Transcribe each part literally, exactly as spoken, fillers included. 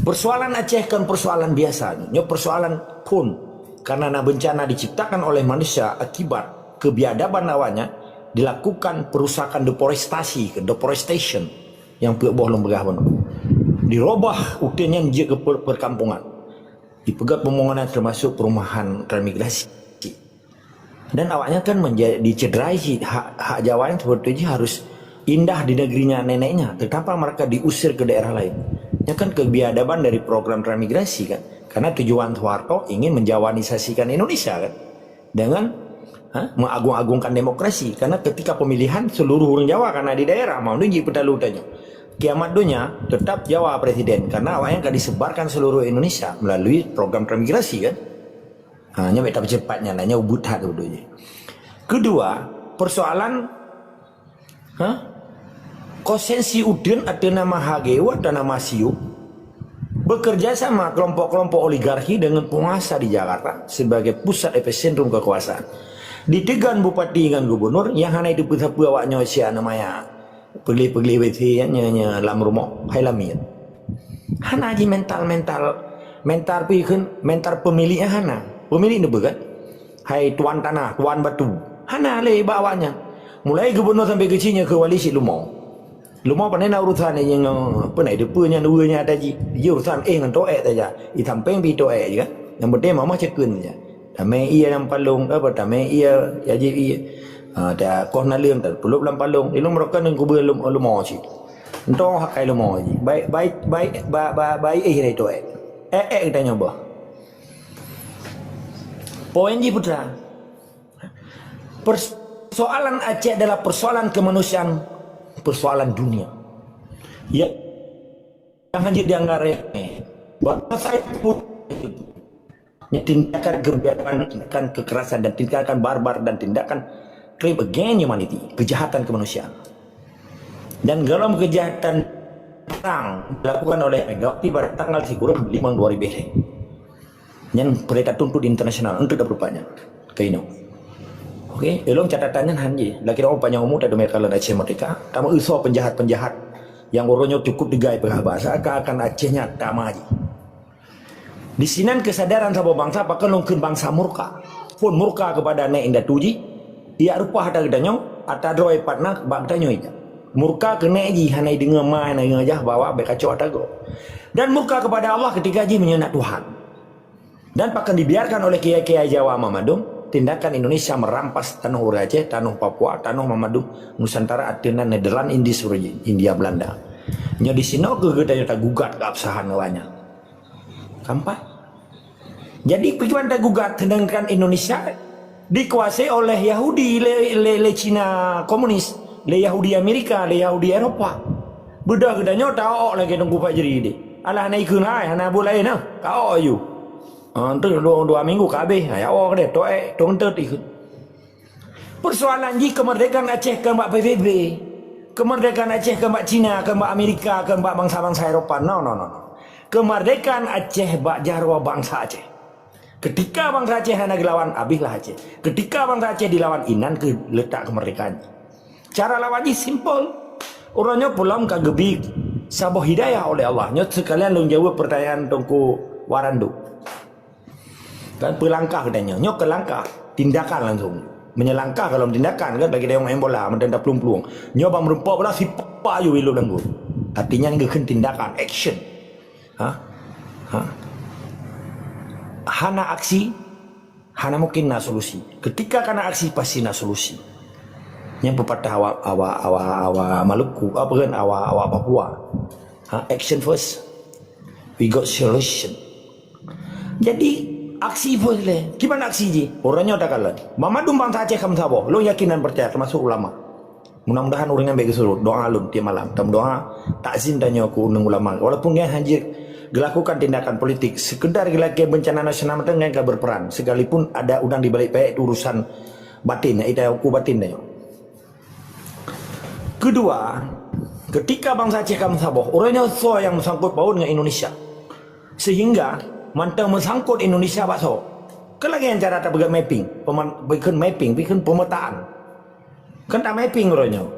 Persoalan Aceh kon persoalan biasa. Nyoe persoalan phon karena na bencana diciptakan oleh manusia akibat kebiadaban awaknya dilakukan perusakan deforestasi, ke deforestation yang peuet boh lôn peugah bunoe. Dirobah uteuen nyan jeuet keu per-, perkampungan. Dipeugöt pembangunan termasuk perumahan transmigrasi. Dan awaknya kan menjadi cederai cit hak, hak Jawa yang sebetulnya harus indah di negerinya neneknya, tetapi mereka diusir ke daerah lain. Nyan kan kebiadaban dari program transmigrasi kan. Karena tujuan Soeharto ingin menjawanisasikan Indonesia kan. Dengan, ha, mengagung-agungkan demokrasi. Karena ketika pemilihan seluruh orang Jawa karena di daerah, mau nunjuk petalu tanya. Kiamat dunia tetap Jawa presiden karena awaknya akan disebarkan seluruh Indonesia melalui program transmigrasi kan. Ha, nyoe bèk tapeucepat nyan, nyoe ubit that beutôi jih. Kedua, persoalan, ha? Konsensi uteuen atau nama H G U atau nama Siu bekerja sama kelompok-kelompok oligarki dengan penguasa di Jakarta sebagai pusat epicentrum kekuasaan. Diteugon bupati ngon gubernur nyang hana jiteupeue sapeue awak nyoe siat na maya. Peugléh-peugléh W C nyan, nyan, nyan lam rumoh, hai lamiet. Hana jih mental-mental, mental pi kheun, mental pemilik nyan hana. Pemilik neubeuet kan? Hai tuan tanah, tuan batu. Hana lé bak awaknyan. Mulai gubernur sampai keuchik nyoe keu wali cit lumo. Lumo pane na urusan nyan ngon, apa na, depe nyan dua nyan ata jih. Jih urusan éh ngon toh ék saja. I sampéng pi toh ék je kan. Nyang penting mamah cekeun saja. Tamè ie lam palong, apa, tamè ie, ya jih ie. Ha, ta koh naleueng, tapeuleub lam palong. Ilong meureuka ngon kubeue lum-, lumo cit. Entong hakai lumo jih. Baik, baik, baik, ba, ba, baik éh dari toh ék. Ék, ék geutanyoe boh. Poin jih putra. Persoalan Aceh adalah persoalan kemanusiaan, persoalan dunia. Ya, jangan jadi dianggap remeh. Bangsa saya pun tindakan kebiadaban, tindakan kekerasan dan tindakan barbar dan tindakan crime against humanity, kejahatan kemanusiaan. Dan dalam kejahatan perang dilakukan oleh Megawati pada tanggal sikureueng limong dua ribu. Nyan peurintah tuntut internasional untuk dapat nyan. Kaino. Oke, elong catatan nyan han jih. Laki orang panjang umur dan demi kalian Aceh merdeka. Kamu iso penjahat-penjahat yang uroe nyoe cukup digai peugah bahasa akan Aceh nyata maju. Di sinan kesadaran saboh bangsa pakon lôn kheun bangsa murka. Phon murka kepada nek indatu jih, ia rupa ata geutanyoe, ata droe patna bak geutanyoe ija. Murka keu nek jih hana ideungoe ma, hana ideungoe jah bahwa bèk kacok ata gob. Dan murka kepada Allah ketika jih meunyoe nak Tuhan. Dan pakon dibiarkan oleh kiai-kiai Jawa Mamadum tindakan Indonesia merampas tanoh ureueng Aceh, tanoh Papua, tanoh Mamadum Nusantara ateueh nan Netherlands, Indis, India Belanda. Nyoe di sinoe keuh geutanyoe tagugat keabsahan awaknyan. Keempat. Jadi tujuan tagugat sedangkan Indonesia dikuasai oleh Yahudi lé, lé, lé Cina komunis, lé Yahudi Amerika, lé Yahudi Eropa. Beudôh geutanyoe taok lagèe Teungku Fajri deh. Alah na ikheun hai, hana buet laén nah. Kaok aju. Ha, tu dua, dua minggu ka habéh. Ha, ya Allah deh, toh ék, toh entet ikheun. Persoalan jih kemerdekaan Aceh kon bak P B B. Kemerdekaan Aceh kon bak Cina, kon bak Amerika, kon bak bangsa-bangsa Eropa. No, no, no, no. Kemerdekaan Aceh bak jaroe bangsa Aceh. Ketika bangsa Aceh hana geulawan, habéhlah Aceh. Ketika bangsa Aceh dilawan, inan keuh letak kemerdekaan. Cara lawan jih simple. Uroe nyoe peulom ka geubi saboh hidayah oleh Allah. Nyoe sekalian lôn jaweueb pertanyaan Teungku Warandu. Kan peulangkah geutanyoe. Nyoe keu langkah, tindakan langsung. Meunyoe langkah golom tindakan kan bagi dayong main bola, meudan taplueng-plueng. Nyoe bak meurumpok bola sipak aju ilop lam gol. Artinya geukheun tindakan, action. Ha? Ha? Hana aksi, hana mungkin na solusi. Ketika kana aksi pasti na solusi. Nyang pepatah awak, awak, awak, awak Maluku, apa kan awak, awak Papua. Ha? Action first. We got solution. Jadi aksi first lé. Kiban aksi jih? Uroe nyoe takalon. Banmandum bangsa Aceh ka meusaboh. Lôn yakin dan percaya termasuk ulama. Mudah-mudahan ureuëng nyan bèk geusurot. Doa lôn tiep malam. Tameudoa takzim tanyoe keu ureuëng ulama. Walaupun nyan hana jeuet gelakukan tindakan politik, sekedar geulakée bencana nasional mantong nyan ka berperan. Sekalipun ada udang di balik payek itu urusan batin, ita uku batin tanyoe. Kedua, ketika bangsa Aceh ka meusaboh, uroe nyoe soe nyang meusangkut paut ngon Indonesia. Sehingga mantong meusangkut Indonesia bak soe. Keu lagée nyan cara tapeugah mapping, peman-, bikheun mapping, bikheun pemetaan. Kan ta mapping uroe nyoe.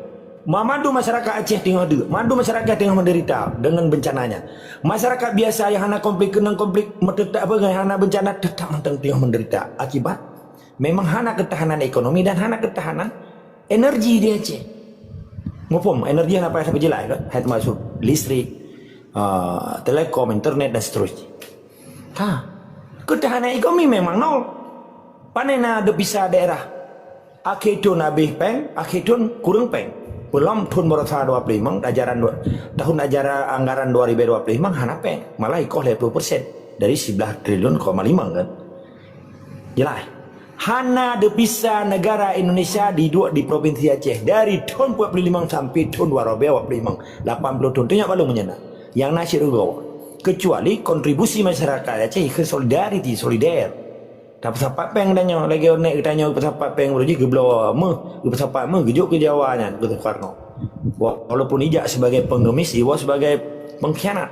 Ma mandum masyarakat Aceh teungoh deuk, mandum masyarakat teungoh menderita dengan bencana nyan. Masyarakat biasa nyang hana konflik keunong konflik, meuteutak apa, nyang hana bencana, teutap mantong teungoh menderita. Akibat memang hana ketahanan ekonomi dan hana ketahanan energi di Aceh. Muphom, energi hana payah sapeue jeulaih kan? Hai teumasuk listrik, ah, telekom, internet dan seterusnya. Ha, ketahanan ekonomi memang nol. Pane na deupisah daerah. Akhé thon habéh péng, akhé thon kureueng péng. Peulom thon baroesa dua puluh lima, ajaran dua, tahun ajaran anggaran dua ribu dua puluh lima hana péng, malah ikoh lhèe ploh persen dari sebelas triliun koma lima kan. Jeulaih. Hana deupisah negara Indonesia diduek di Provinsi Aceh dari thon empat puluh lima sampai thon dua ribu dua puluh lima, lapan puluh thon. Teunyok balong meunyan na. Nyang na cit rugoe. Kecuali kontribusi masyarakat Aceh ke solidariti, solider. Tapeusapat péng tanyoe, lagèe nèk geutanyoe peusapat péng, baru jih geubloe meuh, geupeusapat meuh, geujok keu Jawa nyan, keu Soekarno. Wa-, walaupun ijak sebagai pengemis, iwoe sebagai pengkhianat.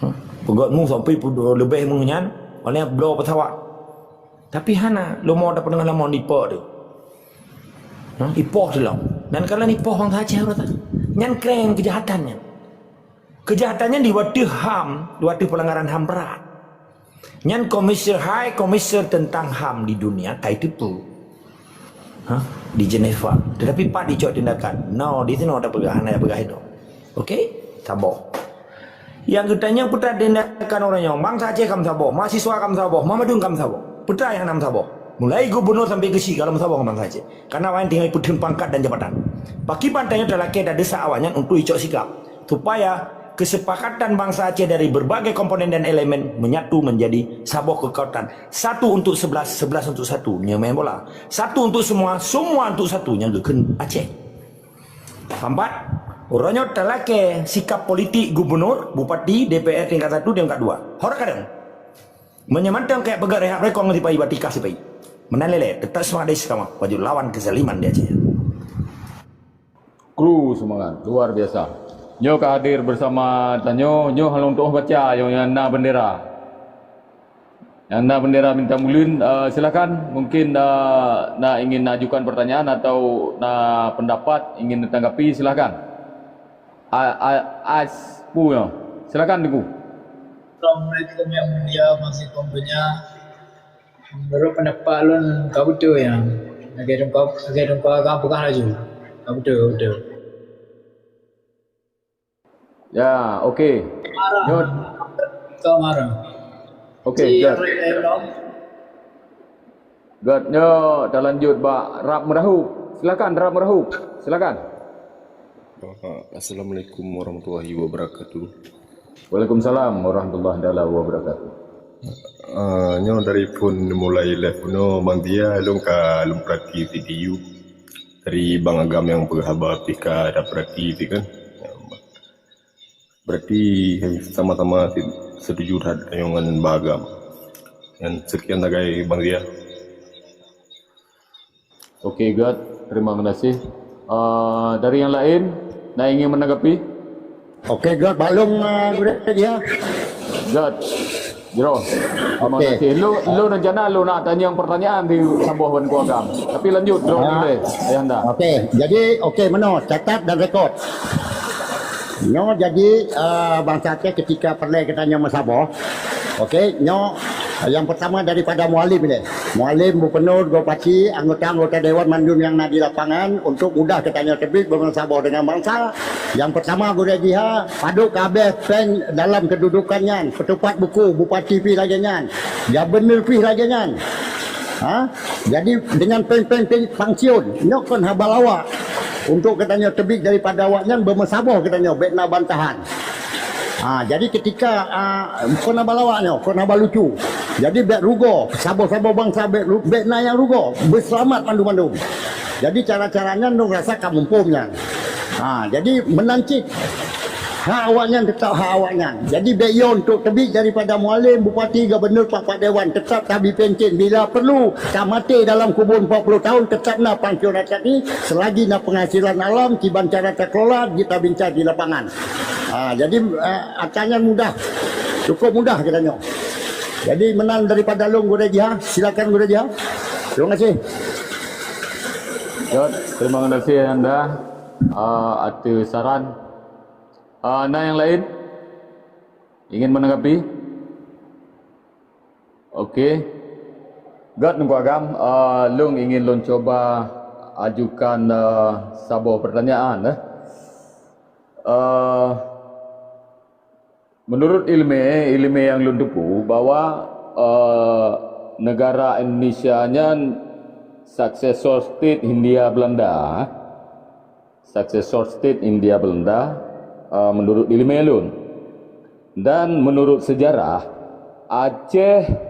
Huh? Peugöt meuh sampai pu-, leubeh meuh nyan, oleh bloe pesawat. Tapi hana, leumo dapeudeungoh lamon ipoh tu. Huh? Ipoh tu lom. Dan kalau ipoh bansa Aceh rata. Nyan kren kejahatan nyan. Kejahatan nyan di watèe ham, di watèe pelanggaran ham berat. Nyan Komisar High Commissioner tentang ham di dunia, ka iteupeue. Ha? Di Geneva. Tetapi pat dicok tindakan. No, di sinoe tapeugah, hana tapeugah inoe. Okey? Saboh. Nyang geutanyoe peue tindakan uroe nyoe, bansa Aceh ka meusaboh, mahasiswa ka meusaboh, mandum ka meusaboh. Peue nyang hana meusaboh? Mulai gubernur sampai keuchik ka meusaboh ngon bansa Aceh. Karena awaknyan tinggai peutheun pangkat dan jabatan. Pakriban tanyoe talakèe tadesak awaknyan untuk icok sikap. Supaya kesepakatan bansa Aceh dari berbagai komponen dan elemen menyatu menjadi saboh kekuatan. Satu untuk sebelas, sebelas untuk satu. Nyoe main bola. Satu untuk semua, semua untuk satu. Nyang geukheun Aceh. Keempat, uroe nyoe talakèe sikap politik gubernur, bupati, D P R tingkat satu, tingkat dua. Horeuh kadang. Meunyoe mantong kajak peugöt rehab rekong sipai batikah sipai. Meunan lé, tetap semangat dari seukama, wajib lawan kezaliman di Aceh. Kru seumangat, luar biasa. Nyoe ka hadir bersama tanyoe, nyoe hana lôn tu'oh baca, nyoe nyang na bendera. Nyang na bendera bintang buleuen, eh, silakan. Mungkin, eh, na ingin ajukan pertanyaan atau na pendapat, ingin ditanggapi, silakan. A-, a-, as-, pu nyoe. Silakan, Teungku. Assalamualaikum yang mulia, masih pempunya. Menurut pendapat lôn, ka beutôi nyan. Lagèe Teungku, lagèe Teungku Agam peugah laju. Ka beutôi, ka beutôi. Ya, okey. Marah. Nyoe. Ka marah. Okey, si Gat. Red Lion. Gat, nyoe talanjut bak Rab Meurahuk. Silakan, Rab Meurahuk. Silakan. Assalamualaikum warahmatullahi wabarakatuh. Waalaikumsalam warahmatullahi taala wabarakatuh. Ah, nyoe dari phon mulai live bunoe Bang Tia, lôn ka lôn peurati video dari Bang Agam nyang peugah haba pih ka tapeurati pih kan. Berarti sama-sama setuju terhadap nyoe ngon Bang Agam. Dan sekian sagai Bang Tia. Okey, Gat. Terima kasih. Ah, dari yang lain, na ingin menanggapi? Okey, Gat. Bak lôn, ah, Gurèe Tia. Gat. Jroh. Terima kasih. Lu, lu rencana lu nak tanyong pertanyaan di saboh ban Teungku Agam. Tapi lanjut, jroh dulu, Ayahanda. Okey. Jadi, okey, meunoe. Catat dan rekod. Nyoe jadi, ah, bansa Aceh ketika peureulèe geutanyoe meusaboh. Okey, nyoe yang pertama daripada Mualem ilèe. Mualem, gubernur, bupati, anggota-anggota dewan mandum nyang na di lapangan untuk mudah geutanyoe teubiet beumeusaboh dengan bansa. Yang pertama, Gurèe Tia, padub ka abéh péng dalam kedudukan nyan, peutupat buku, bupati pih lagèe nyan, gubernur pih lagèe nyan. Ha? Jadi dengan péng-péng peng-, pensiun, nyoe kon haba lawak. Untuk geutanyoe teubiet daripada awaknyan beumeusaboh geutanyoe bèk na bantahan. Ha, jadi ketika, ah, kon haba lawak nyoe, kon haba lucu. Jadi bèk rugoe, saboh-saboh bansa bèk ru-, bèk na nyang rugoe, beuseulamat mandum-mandum. Jadi cara-cara nyan lôn rasa ka muphom nyan. Ha, jadi meunan cit. Hak awaknyan teutap hak awaknyan. Jadi bèk yo untuk teubiet daripada Mualem, bupati, gubernur, pak-pak dewan teutap tabi pencen. Bila perlu tamaté dalam kubur empat puluh tahun, teutap na pensiun tadi selagi na penghasilan alam kiban cara takelola jeuet tabincang di lapangan. Ha, jadi, eh, akanyan mudah. Cukup mudah geutanyoe. Jadi meunan daripada lôn Gurèe Tia, silakan Gurèe Tia. Terima kasih. Jot, terima kasih anda. Ah, ateueh saran. Ah, na nyang laén ingin menanggapi? Oke. Gét Teungku Agam, ah, lôn ingin lôn cuba ajukan, ah, saboh pertanyaan, eh. Ah, menurut ileumèe, ileumèe nyang lôn teupeue bahwa, eh, negara Indonesia nyan successor state Hindia Belanda. Successor state India Belanda, eh, menurut ileumèe lôn. Dan menurut sejarah, Aceh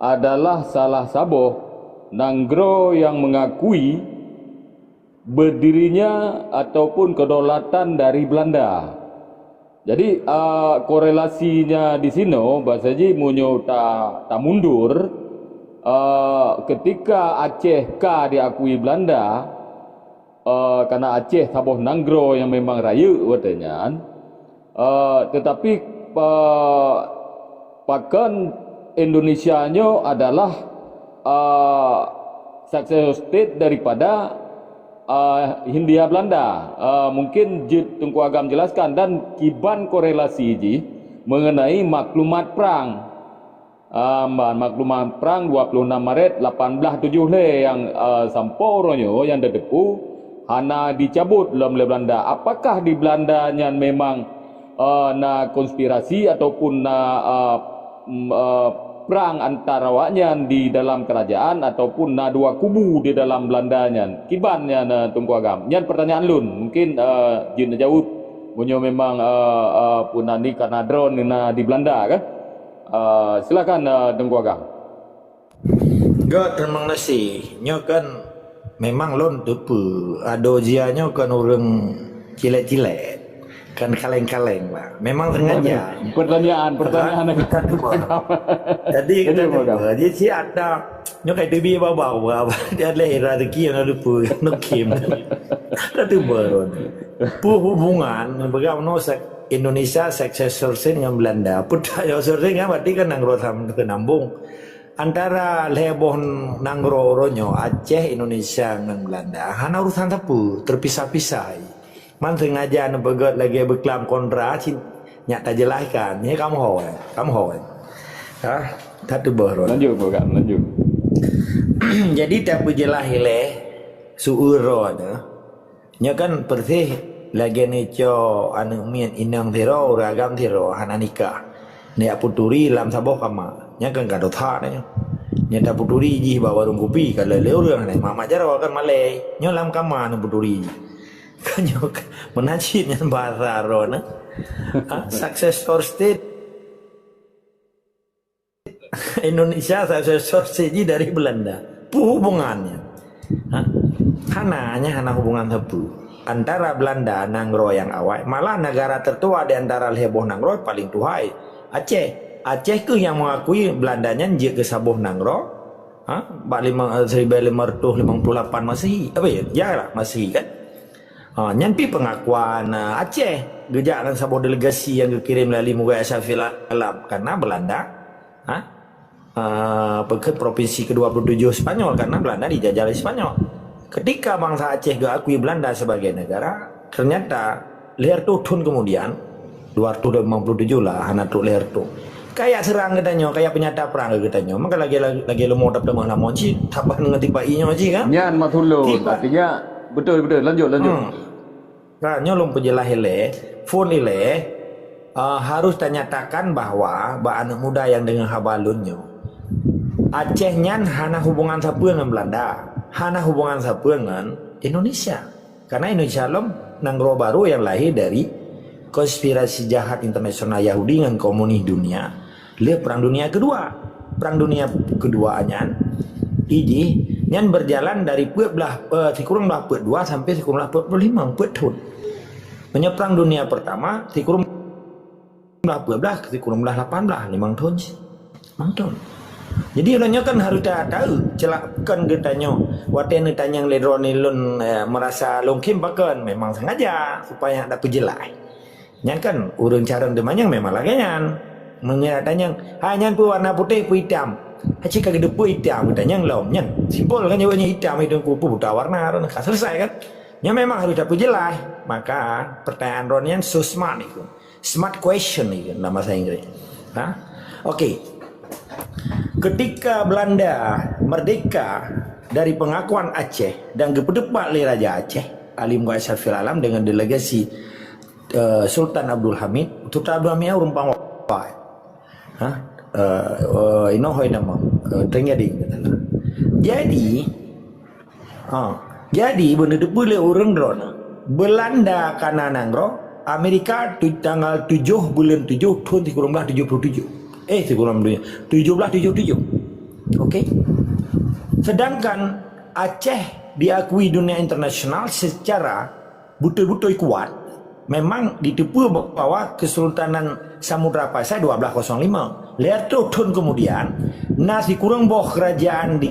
adalah salah saboh nanggroe nyang mengakui berdirinya ataupun kedaulatan dari Belanda. Jadi, ah, korelasinya di sinoe, bahasa jih meunyoe ta-, tamundur, ah, ketika Aceh ka diakui Belanda, eh, karena Aceh saboh nanggroe nyang memang rayeuk watèe nyan, eh, tetapi, eh, pakon Indonesia nyoe adalah, eh, successor state daripada, eh, Hindia Belanda. Eh, mungkin jeuet Teungku Agam jelaskan dan kiban korelasi jih mengenai maklumat prang. Ah, ban maklumat prang dua puluh enam Maret lapan belas tujoh lhèe nyang, ah, sampoe uroe nyoe nyang tateupeue hana dicabut lom lé Belanda. Apakah di Belanda nyan memang, ah, na konspirasi ataupun na, ah, mm, ah, prang antara awaknyan di dalam kerajaan ataupun na dua kubu di dalam Belanda nyan? Kiban nyan, ah, Teungku Agam? Nyan pertanyaan lôn. Mungkin, ah, jeuet neujaweueb meunyoe memang, ah, ah, peue nan nyan karena droen na di Belanda kan? Ah, silakan, ah, Teungku Agam. Gét, teurimong gaséh. Nyoe kan memang lôn teupeue, adoe jih nyoe kan ureueng cilet-cilet. Kan kaleng-kaleng lah. Memang sengaja. Pertanyaan, pertanyaan. Ha? Bukan teupeue. Jadi, jadi, bukan teupeue. Jadi, si ada, nyoe kai teubi babah, babah. Dia leh rezeki yang lupa, nukim. Kan teupeue. Peue hubungan, peugah meunoe sek-, Indonesia successor state ngon Belanda. Peue successor state kan berarti kan nanggroe sam-, keunambong. Antara lhèe boh nanggroe uroe nyoe, Aceh, Indonesia ngon Belanda, hana urusan sapeue, terpisah-pisah. Man sengaja neupeugét lagèe beuklam kontra, cit nyak tajelaskan. Nyoe kamoe ho, kamoe ho. Ha, tateupeue rot. Lanjut, Program, lanjut. Jadi, tapeujeulaih ilèe, su uroe nyoe. Nyoe kan persis lagèe neucok aneuk miet inong sidroe, ureueng agam sidroe, hana nikah. Neujak peuturi lam saboh kama. Nyan kan ka dosa nyoe. Nyan tapeuturi jih bak warong kupi, ka lé ureueng nyan. Mak-mak jaroe kan malèe. Nyoe lam kama neupeuturi jih. Kan nyoe kan meunan cit nyan bahasa droeneuh. Ha? Successor state. Indonesia successor state jih dari Belanda. Peue hubungannya? Ha? Hana, nyan hana hubungan sapeue. Antara Belanda, nanggroe nyang awai, malah negara tertua di antara lhèe boh nanggroe paling tuha, Aceh. Aceh keuh nyang mengakui Belanda nyan jeuet keu saboh nanggroe, ha? Bak lima, eh, seribu lima ratus lima puluh lapan Masehi. Apa ya? Ya lah, Masehi kan? Ha, nyan pih pengakuan, eh, Aceh. Geujak ngon saboh delegasi nyang geukirém lé Ali Mughai Shah Alam. Karena Belanda, ha? Ah, peukheun provinsi kedua puluh tujuh Spanyol karena Belanda dijajah oleh Spanyol. Ketika bangsa Aceh geuakui Belanda sebagai negara, ternyata lhèe reutôh thon kemudian, dua ratus lima puluh tujuh lah, hana trok lhèe reutôh. Kayak serang geutanyoe, kayak penyata perang geutanyoe. Maka lagi, lagi, lagi leumo tapeutamah lamon cit, taban ngon tipa inyoe cit kan? Nyan mathulot. Tipa. Artinya, betul, betul. Lanjut, lanjut. Hmm. Ka, nyoe lôn peujeulaih ilèe, phon ilèe, eh, harus tanyatakan bahwa bak aneuk muda nyang deungö haba lôn nyoe, Aceh nyan hana hubungan sapeue ngon Belanda, hana hubungan sapeue ngon Indonesia. Karena Indonesia lom nanggroe barô nyang lahé dari konspirasi jahat internasional Yahudi ngon komunis dunia. Lheueh Perang Dunia Kedua. Perang Dunia Kedua nyan, ijih, nyan berjalan dari peuet blah, eh, sikureueng blah peuet dua sampai sikureueng blah peuet puluh lima, peuet thon. Meunyoe Perang Dunia Pertama, sikureueng blah peuet blah, sikureueng blah lapan blah, limong thon cit. Limong thon. Jadi, uroe nyoe kan harus ta-, taeu, ceulakan geutanyoe. Watèe neutanyong lé droeneuh lôn, eh, merasa lôn khém pakon, memang sengaja supaya tapeujeulaih. Nyan kan ureueng carông teumanyong memang lagèe nyan. Meunyoe tanyong, "Hai nyan peue warna putéh, peue itam?" Aci ka geuteupeue itam, geutanyong lom nyan. Simpel kan jaweueb nyan, itam, itam kupu buta warna, ka selesai kan? Nyan memang harus tapeujeulaih. Maka pertanyaan droeneuh nyan so smart itu. Smart question itu dalam bahasa Inggris. Ha? Okey. Ketika Belanda merdeka dari pengakuan Aceh dan geupeuteupat lé Raja Aceh, Ali Mughal Syafie Alam dengan delegasi, eh, Sultan Abdul Hamid, Sultan Abdul Hamid ureuëng Pangwa. Ha? Eh, eh, inoe hôi nama, eh, Trenggading. Jadi, ha, jadi beuna teupeue lé ureuëng droeneuh, Belanda kana nanggroe, Amerika tu, tanggal tujoh buleuen tujoh thon sikureueng blaih tujoh puluh tujoh. Eh, sikureueng blaih tujoh, tujoh blaih tujoh tujoh. Okey. Sedangkan Aceh diakui dunia internasional secara beutôi-beutôi kuat. Memang diteupeue bahwa Kesultanan Samudra Pasai dua belas kosong lima. Lhèe reutôh thon kemudian, na sikureueng boh kerajaan di,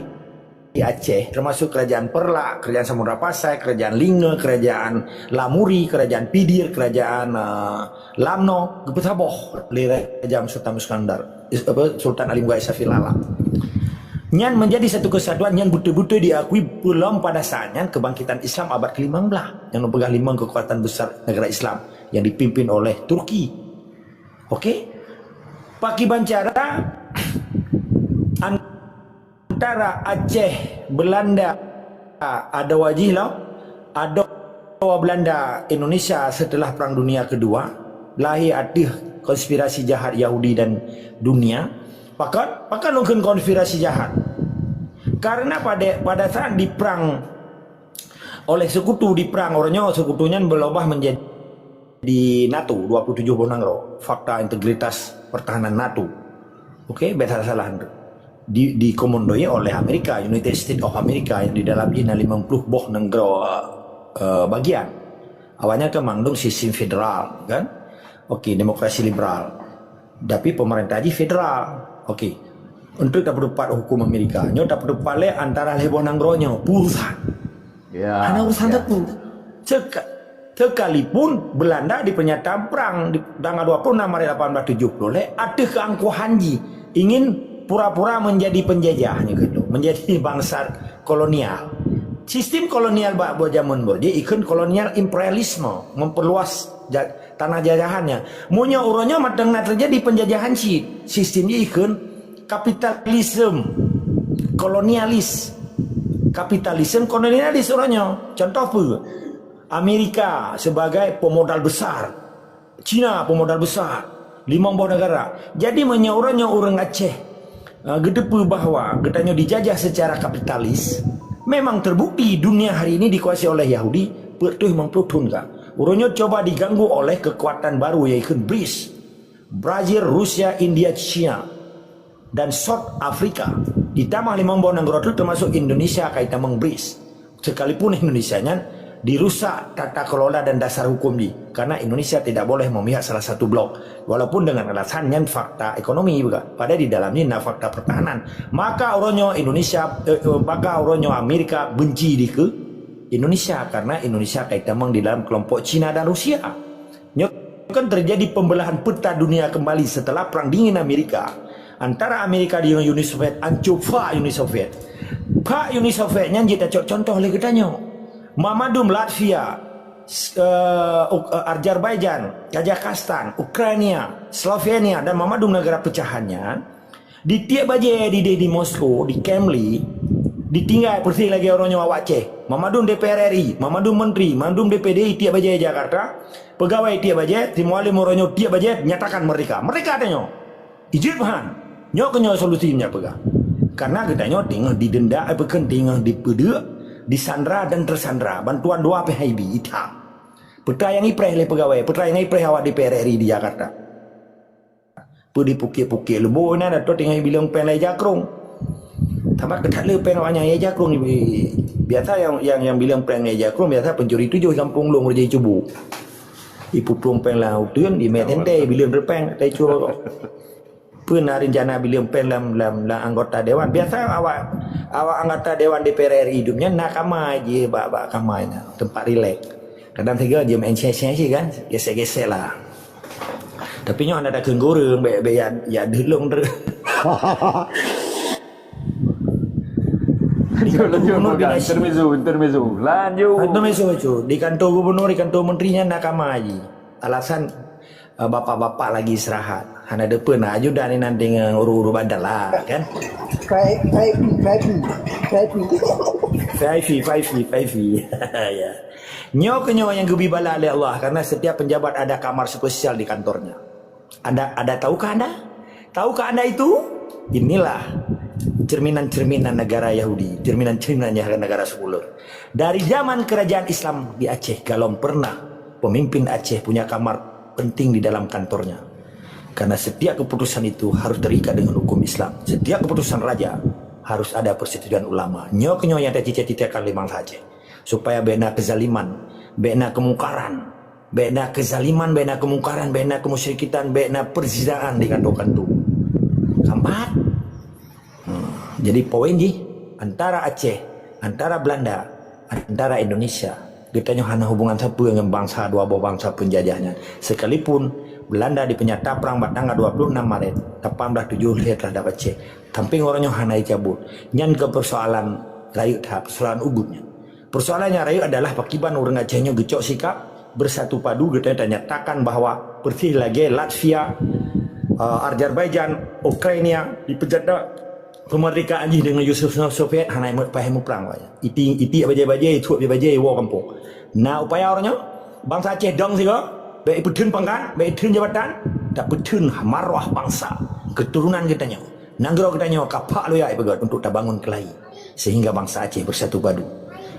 di Aceh, termasuk Kerajaan Perlak, Kerajaan Samudra Pasai, Kerajaan Linge, Kerajaan Lamuri, Kerajaan Pidir, Kerajaan, eh, Lamno, geupeusaboh lé Raja Sultan Iskandar, is-, apa, Sultan Ali Mughal Syafie Alam. Nyan menjadi satu kesatuan nyang beutôi-beutôi diakui peulom pada saat nyan kebangkitan Islam abad kelimang belas, nyang neupeugah limong kekuatan besar negara Islam yang dipimpin oleh Turki. Okey? Pakiban cara antara Aceh, Belanda, adoe jih lom, adoe Belanda Indonesia setelah Perang Dunia Kedua, lahé ateueh konspirasi jahat Yahudi dan dunia. Pakon? Pakon lôn kheun konspirasi jahat? Karena pada, pada saat diperang oleh sekutu, diperang uroe nyoe, sekutu nyan beulobah menjadi NATO, dua puluh tujoh boh nanggroe, Fakta Integritas Pertahanan NATO. Okey, bèk salah-salah. Di, dikomandoi oleh Amerika, United States of America, yang di dalam jih na limong puluh boh nanggroe, eh, bagian. Awaknyan kan mandum sistem federal, kan? Okey, demokrasi liberal. Tapi pemerintah jih federal. Okey. Untuk dapat hukum Amerika, nyoe dapat lé antara lhèe boh nanggroe nyoe, peue urusan. Ya, hana urusan ya. Teungku. Seka-, sekalipun Belanda di pernyataan perang di tanggal dua puluh enam Maret lapan belas tujuh puluh lhèe, ateueh keangkuhan jih ingin pura-pura menjadi penjajah nyoe gitu, menjadi bangsa kolonial. Sistem kolonial bak boh jameun boh jih ikheun kolonial imperialisme, memperluas ja-, tanah jajahannya. Meunyoe uroe nyoe mantong na terjadi penjajahan cit, sistem jih ikheun kapitalisme, kolonialis. Kapitalisme kolonialis uroe nyoe. Contoh peue? Amerika sebagai pemodal besar. Cina pemodal besar. Limong boh negara. Jadi, meunyoe uroe nyoe ureuëng Aceh, eh, geuteupeue bahwa geutanyoe dijajah secara kapitalis, memang terbukti dunia hari ini dikuasai oleh Yahudi, peuet reutôh limong puluh thon ka. Uroe nyoe coba diganggu oleh kekuatan baru, yaitu BRICS. Brazil, Rusia, India, Cina, dan South Africa. Ditambah limong boh nanggroe tu termasuk Indonesia ka itamong BRICS. Sekalipun Indonesia nyan dirusak tata kelola dan dasar hukum jih, karena Indonesia tidak boleh memihak salah satu blok, walaupun dengan alasan nyan fakta ekonomi juga. Padahal di dalam ni na fakta pertahanan. Maka uroe nyoe Indonesia, eh, eh, maka uroe nyoe Amerika benci dikeue Indonesia karena Indonesia ka itamong di dalam kelompok Cina dan Rusia. Nyoe kan terjadi pembelahan peta dunia kembali setelah Perang Dingin Amerika. Antara Amerika dengan Uni Soviet, ancô pha Uni Soviet. Pha Uni Soviet nyan jeuet tacok contoh lé geutanyoe. Mamandum Latvia, s-, eh, Uk-, eh, Azerbaijan, Kazakhstan, Ukraina, Slovenia, dan mamandum negara pecahan nyan, di tiek bajèe dideh di Moskow, di Kremlin, ditinggai persis lagèe uroe nyoe awak Aceh. Mamandum D P R R I, mamandum menteri, mamandum D P D I tiek bajèe Jakarta, pegawai tiek bajèe, si Mualem uroe nyoe tiek bajèe, nyatakan merdeka. Merdeka tanyoe. Ijeuet meuhan. Nyoe keuh nyoe solusi nyan peugah. Karena geutanyoe teungoh didenda, eh, bukon teungoh dipeudeuk, disandra dan tersandra. Bantuan dua P H I B, itam. Peue nyang ipreh lé pegawai, peue nyang ipreh awak D P R R I di Jakarta. Peue di pukik-pukik lubô na, atau tinggai bileueng péng lé jakrong. Tamat keutat lé péng awaknyan lé jakrong. Biasa nyang, nyang, nyang bileueng péng lé jakrong, biasa pencuri tuyôh di gampông lôn, reuja cubu. Ipuplueng péng lam uteuen, imè teuntèe, bileueng reupéng, tai cue. Peue na rencana bileueng péng lam, lam, lam anggota dewan. Biasa awak, awak anggota dewan D P R R I idup nyan na kamai jih, bak, bak kamai na, tempat rileks. Kadang tiga jeuem enceng-enceng cit kan, gesek-gesek lah. Tapi nyoe hana takheun gureueng, bèk, bèk ya, ya dulong terus. Lanjut, lanjut, Gubernur Gobang. Intermezzo, intermezzo. Lanjut. Intermezzo, intermezzo. Di kantor gubernur, di kantor menteri nyan na kama jih. Alasan, eh, bapak-bapak lagi istirahat. Hana depan, ajudan inan deungon urus-urus bandar lah, kan? V I P, V I P, V I P. V I P, V I P, V I P. Ya. Nyoe keuh nyoe nyang geubi bala lé Allah, karena setiap penjabat ada kamar spesial di kantornya. Anda, ada tahukah Anda? Tahukah Anda itu? Inilah cerminan-cerminan negara Yahudi, cerminan-cerminan negara sekuler. Dari zaman kerajaan Islam di Aceh, galom pernah pemimpin Aceh punya kamar penting di dalam kantornya. Karena setiap keputusan itu harus terikat dengan hukum Islam. Setiap keputusan raja harus ada persetujuan ulama. Nyoe keuh nyoe nyang tacita-citakan lé bansa Aceh. Supaya bèk na kezaliman, bèk na kemungkaran, bèk na kezaliman, bèk na kemungkaran, bèk na kemusyrikitan, bèk na perzinaan di kanto-kanto. Keempat, hmm, jadi poin jih, antara Aceh, antara Belanda, antara Indonesia, geutanyoe hana hubungan sapeue ngon bansa dua boh bansa penjajah nyan. Sekalipun Belanda dipenyata perang bak tanggal dua puluh enam Maret lapan belas tujuh lhèe terhadap Aceh, sampéng uroe nyoe hana jicabut. Nyan keuh persoalan rayeuk that, persoalan ubit nyan. Persoalan nyang rayeuk adalah pakiban ureueng Aceh nyoe geucok sikap bersatu padu, geutanyoe tanyatakan bahwa persis lagèe Latvia, eh, Azerbaijan, Ukraina dipeujada keumeurdekaan jih deungon Uni Soviet, hana paih muprang. Iti, iti bajèe-bajèe, ituek bajèe-bajèe, woe gampông. Na upaya uroe nyoe, bansa Aceh dong sigoe, bèk ipeutheun pangkat, bèk ipeutheun jabatan, tapeutheun marwah bansa, keuturonan geutanyoe. Nanggroe geutanyoe ka phak luya ipeugöt untuk tabangun keulayi, sehingga bansa Aceh bersatu padu.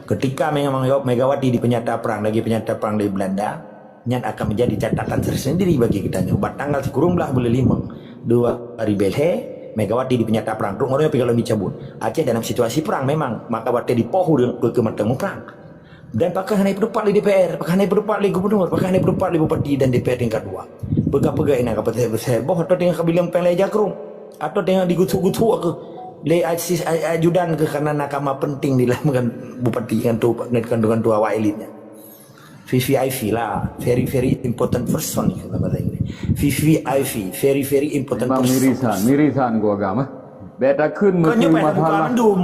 Ketika Mega-, Megawati dipenyata perang, lagi penyata perang dari Belanda, nyan akan menjadi catatan tersendiri bagi geutanyoe. Bak tanggal sikureueng blaih buleuen limong dua ribèe lhèe, Megawati dipenyata perang. Trok ngon nyoe piga lom dicabut. Aceh dalam situasi perang memang, maka watèe dipoh ureueng keu, keu mantong muprang. Dan pakon hana ipeutupat lé D P R, pakon hana ipeutupat lé gubernur, pakon hana ipeutupat lé bupati dan D P R tingkat dua. Peugah-peugah inan ka peuseuhat-peusehat boh atau tinggai ka bileueng péng lé jakrong, atau tinggai digusuk-gusuk keuh lé asis-, a-, ajudan keuh karena na kama penting di dalam kan bupati ngon tu, ngon, ngon, ngon tu awak elit nyan. V V I P lah, very, very important person keu bahasa Inggris. V V I P, very, very important person. Memang mirisan, mirisan keu agam, eh. Bèk takheun. Kon nyoe meuteumèe payah tabuka masalah mandum.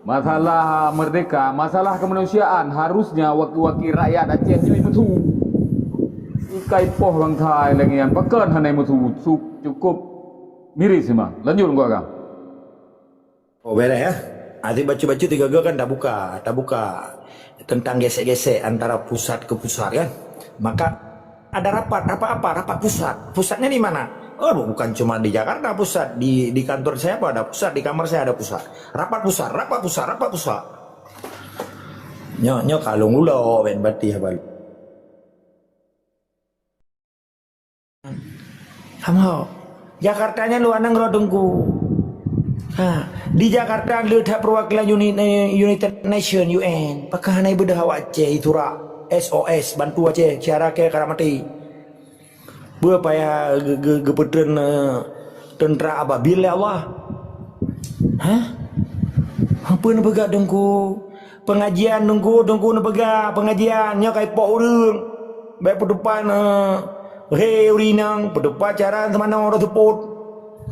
Masalah merdeka, masalah kemanusiaan, harusnya wakil-wakil rakyat Aceh nyoe meusu. Ikai poh bansa lagèe nyan, pakon hana meusu, su-, cukup miris memang. Lanjut, Teungku Agam. Oh, beres, ya. Até bacut-bacut tiga-tiga kan tabuka, tabuka tentang gesek-gesek antara pusat ke pusat, kan. Maka ada rapat, rapat apa? Rapat pusat. Pusatnya di mana? Oh, bu-, bukan cuma di Jakarta pusat, di, di kantor saya apa ada pusat, di kamar saya ada pusat. Rapat pusat, rapat pusat, rapat pusat. Nyoe, nyoe kalon ulo ben batih balu. Hamo. Jakarta nyan luwa nanggroe Teungku. Ha, di Jakarta le that perwakilan uni-, eh, United Nation, U N. Pakon hana beudôh awak Aceh, iturak S O S, bantu Aceh, cara ke karamati. Peue payah ge-, ge-, geupeutreun, eh, teuntra ababil lé Allah? Hah? Peue neupeugah Teungku? Pengajian Teungku, Teungku neupeugah pengajian nyoe ka ipoh ureueng. Bèk peutupat, eh, he ureueng inong, peutupat cara seumanoe roh seupôt.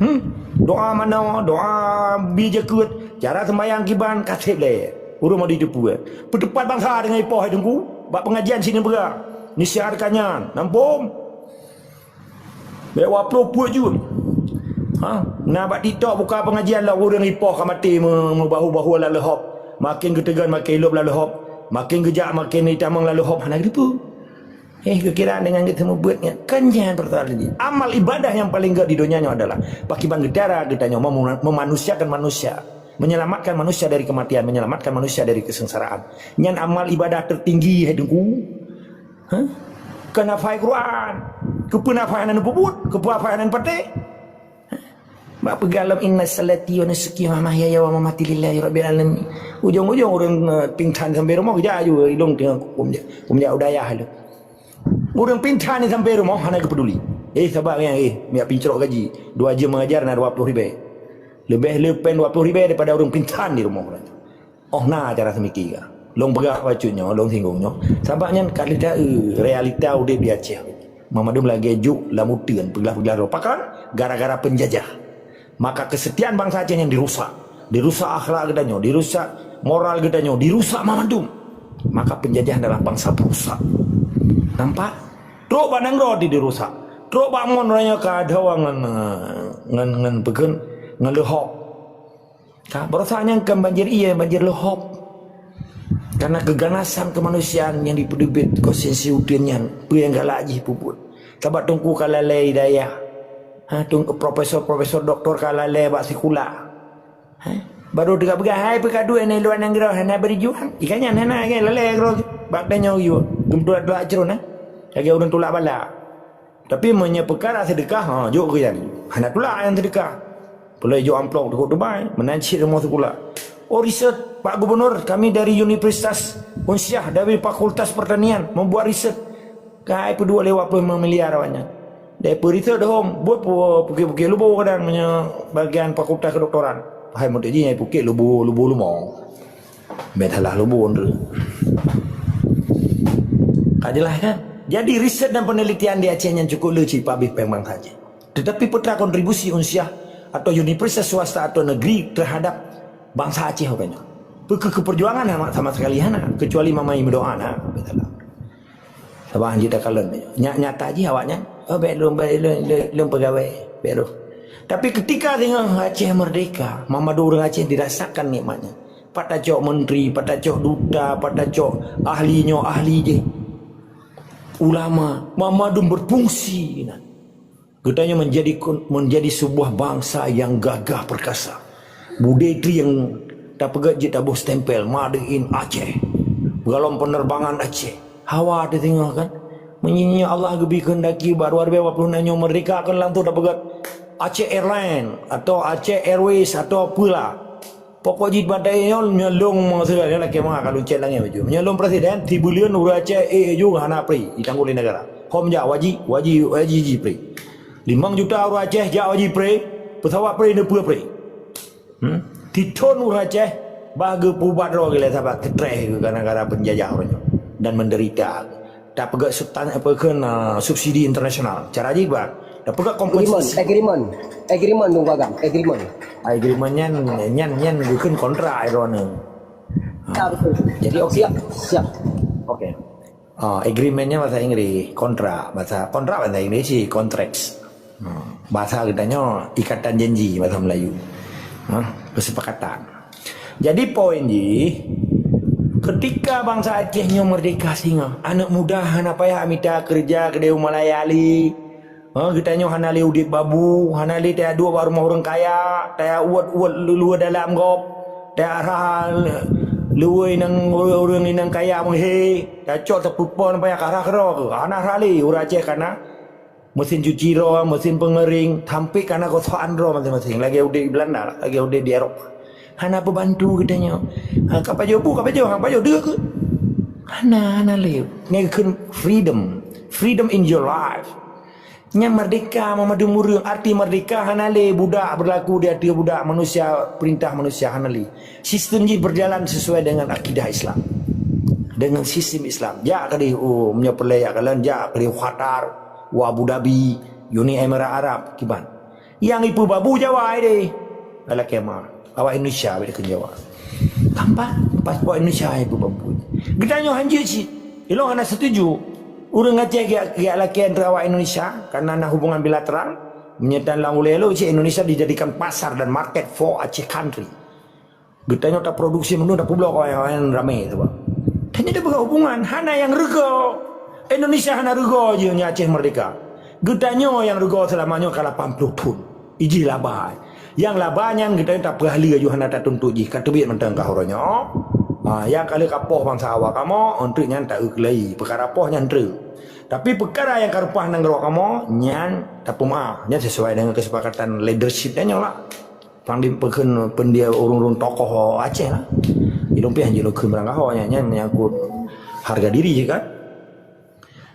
Hmm? Doa manoe, doa bi jakeuet, cara sembahyang kiban ka seb lé. Ureueng mau jiteupeue. Peutupat bansa deungon ipoh hai Teungku. Bak pengajian sinoe peugah. Nisiar ka nyan. Nampôm. Bèk waploh peuet jeuet. Ha? Na bak TikTok buka pengajian lah ureueng ipoh ka maté me-, meubahu-bahu lam leuhop. Makin geuteugon makin ilop lam leuhop. Makin geujak makin itamong lam leuhop. Hana geuteupeue. Eh, geukira dengan geuteumeubeuet nyan. Kan nyan persoalan jih. Amal ibadah nyang paleng gèt di donya nyoe adalah pakiban geutara geutanyoe mem-, memanusiakan manusia, menyelamatkan manusia dari kematian, menyelamatkan manusia dari kesengsaraan. Nyan amal ibadah tertinggi, hai Teungku. Hah? Keu hafai Quran. Keupeue hafai hana neupeubuet? Keupeue hafai hana neupatéh? Bak peugah lom, "Inna salati wa nusuki wa mahyaya wa mamati lillahi rabbil alamin." Ujong-ujong ureueng, eh, pingsan sampai rumoh, geujak aju, ilong tengah kum jak, kum jak u dayah tu. Ureueng pingsan ni sampai rumoh, hana geupeuduli. Eh, sabar nyan, eh, miak pincrok gaji. Dua jeuem mengajar na dua ploh ribèe. Leubeh le péng dua ploh ribèe daripada ureueng pingsan di rumoh. Oh, na cara seumiki ka. Lôn peugah bacut nyoe, lôn singgung nyoe. Sabab nyan ka lheueh taeu realita udép di Aceh. Meumandum lagèe juk lam uteuen, peuglah-peuglah droe. Pakon? Gara-gara penjajah. Maka kesetiaan bansa Aceh nyan dirusak. Dirusak akhlak geutanyoe, dirusak Moral geutanyoe dirusak mandum. Maka penjajah adalah bangsa perusak. Nampak? Trok bak nanggroe di dirusak. Trok bak mon raya ka ada ngon, ngon, ngon peukheun, ngon leuhop. Ka, barosa nyang kan banjir iya, banjir leuhop. Karena keganasan kemanusiaan yang dipeudeubiet konstitusi uteuen nyan, peue nyang galak jih peubuet. Sabab teungku ka lalai dayah. Ha, teungku profesor-profesor doktor ka lalai bak sikula. Hai, baru teuka peugah, "Hai, peukadu nyan luwa nanggroe hana beujuang." Ikan nyan hana lagèe lalai nanggroe bak tanyoe yue. Geumeutuak-tuak cron, eh. Lagèe ureueng tulak bala. Tapi meunyoe peukara seudeukah, ha, jok keu nyan. Hana tulak nyang seudeukah. Pulai jok amplop teuka Dubai, meunan cit rumoh sikula. Oh, riset, Pak Gubernur, kami dari Universitas Unsyah, dari Fakultas Pertanian, membuat riset. Kai peuduek lewat puluh lima miliar awaknyan. Dai peuriseut hom, buet pu-, pukét-pukét lubo kadang meunyoe bagian fakultas kedoktoran. Hai meuteuk jih nyang pukét lubo, lubo lumo. Bèk salah lubo nureuek. Ka jeulaih kan? Jadi riset dan penelitian di Aceh nyan cukup le cit pabéh péng bansa Aceh. Tetapi peue teuma kontribusi unsyah atau universitas swasta atau negeri terhadap bansa Aceh uroe nyoe? Peue keu-, keu perjuangan sama, sama sekali hana, kecuali mamai meudoa na. Bèk salah. Sabab hanjeuet takalon. Nya-, nyata jih awaknyan, "Oh, bèk lôn, bèk lôn, lôn, lôn peugawèe, bèk lôn." Tapi ketika singoh Aceh merdeka, mandum ureueng Aceh dirasakan nikmatnya. Pat tacok menteri, pat tacok duta, pat tacok ahli nyoe, ahli jih. Ulama, mandum berfungsi. Nah. Geutanyoe menjadi kon-, menjadi sebuah bangsa yang gagah perkasa. Budaya tri yang tapeugèt jeuet taboh stempel Made in Aceh. Galom penerbangan Aceh. Hawa teusingoh kan? Meunyoe Allah geubri keuhendaki bak dua ribu dua puluh enam nyoe merdeka kan langsung tapeugèt Aceh Airline atau Aceh Airways atau apalah. Pokok jih bak nyoe, nyoe lôn meuseurah nyoe lakèe mangat ka lôn cèt langèt baju. Nyoe lôn presiden, sibuleuen ureueng Aceh ék ju hana free, ditanggong lé negara. Hom jak waji, waji, waji jih free. Limong juta ureueng Aceh jak waji free, pesawat free, neupeu free. Hmm? Tithon ureueng Aceh bah geupeubat droe gilai sabab stress keu gara-gara penjajah uroe nyoe dan menderita. Tapeugèt substan-, apa kheun, ah, subsidi internasional. Cara jih bah, tapeugèt kompensasi. Agreement, agreement, agreement dong agam, agreement. Agreement nyan, nyan, nyan geukheun kontrak droeneuh. Ha. Ya, betul. Jadi, okey. Siap, siap. Okey. Ah, agreement nyan bahasa Inggris, kontrak. Bahasa, kontrak bahasa Inggris sih, contracts. Hmm. Bahasa geutanyoe ikatan janji bahasa Melayu. Ha, kesepakatan. Jadi poin jih, ketika bansa Aceh nyoe merdeka singoh, aneuk muda hana payah mita keureuja keudéh u Malayali. Ha, geutanyoe hana lé udép babu, hana lé taya duek bak rumoh ureueng kaya, taya uet-uet luwa dalam gob, taya rhah luwa inong ureueng inong kaya meuhé, tacok tapeuphon payah ka rhah keudroe keuh. Hana rhah lé ureueng Aceh kana. Mesin cuci droe, mesin pengering, sampé kana gosok-an droe maséng-maséng. Lagèe udép di Belanda, lagèe udép di Eropa. Hana peubantu geutanyoe. Ha, ka pajoh bu, ka pajoh, ka pajoh deuh keuh. Hana, hana lé. Nyan geukheun freedom. Freedom in your life. Nyan merdeka mandum ureueng. Arti merdeka hana lé budak berlaku di ateueh budak, manusia perintah manusia hana lé. Sistem jih berjalan sesuai dengan akidah Islam. Dengan sistem Islam. Jak keudéh, oh, meunyoe peureulèe jak kalon, jak keudéh Qatar, u Abu Dhabi, Uni Emirat Arab, kiban. Nyang ipeubabu Jawa deh. Alah kema. Awak Indonesia bèk dikheun Jawa. Tanpa paspor Indonesia ipeubabu. Geutanyoe hanjeuet cit. Ilôn hana setuju. Ureueng Aceh geujak lakèe antara awak Indonesia karena na hubungan bilateral. Meunyoe tan lam ulèe lôn cit Indonesia dijadikan pasar dan market for Aceh country. Geutanyoe taproduksi mandum tapeubloe awaknyan ramè sabab. Tanyoe tapeugah hubungan hana nyang reugoe. Indonesia hana reugoe jih nyoe Aceh merdeka. Geutanyoe nyang reugoe seulama nyoe ka lapan ploh thon. Ijih laba. Nyang laba nyan geutanyoe tapeuhaleue aju hana tatuntut jih ka teubiet mantong ka uroe nyoe. Ha, nyang ka lheueh ka poh bansa awak kamoe, eunteuk nyan ta-eu keulai. Peukara poh nyan treuk. Tapi peukara nyang ka reupah nanggroe kamoe, nyan tapeumeu'ah. Nyan sesuai dengan kesepakatan leadership nyan nyoe lah. Pang di peukheun peundie ureueng-ureueng tokoh Aceh lah. Ilôn piah jih lôn kheun barangkaho nyan, nyan menyangkut harga diri kan.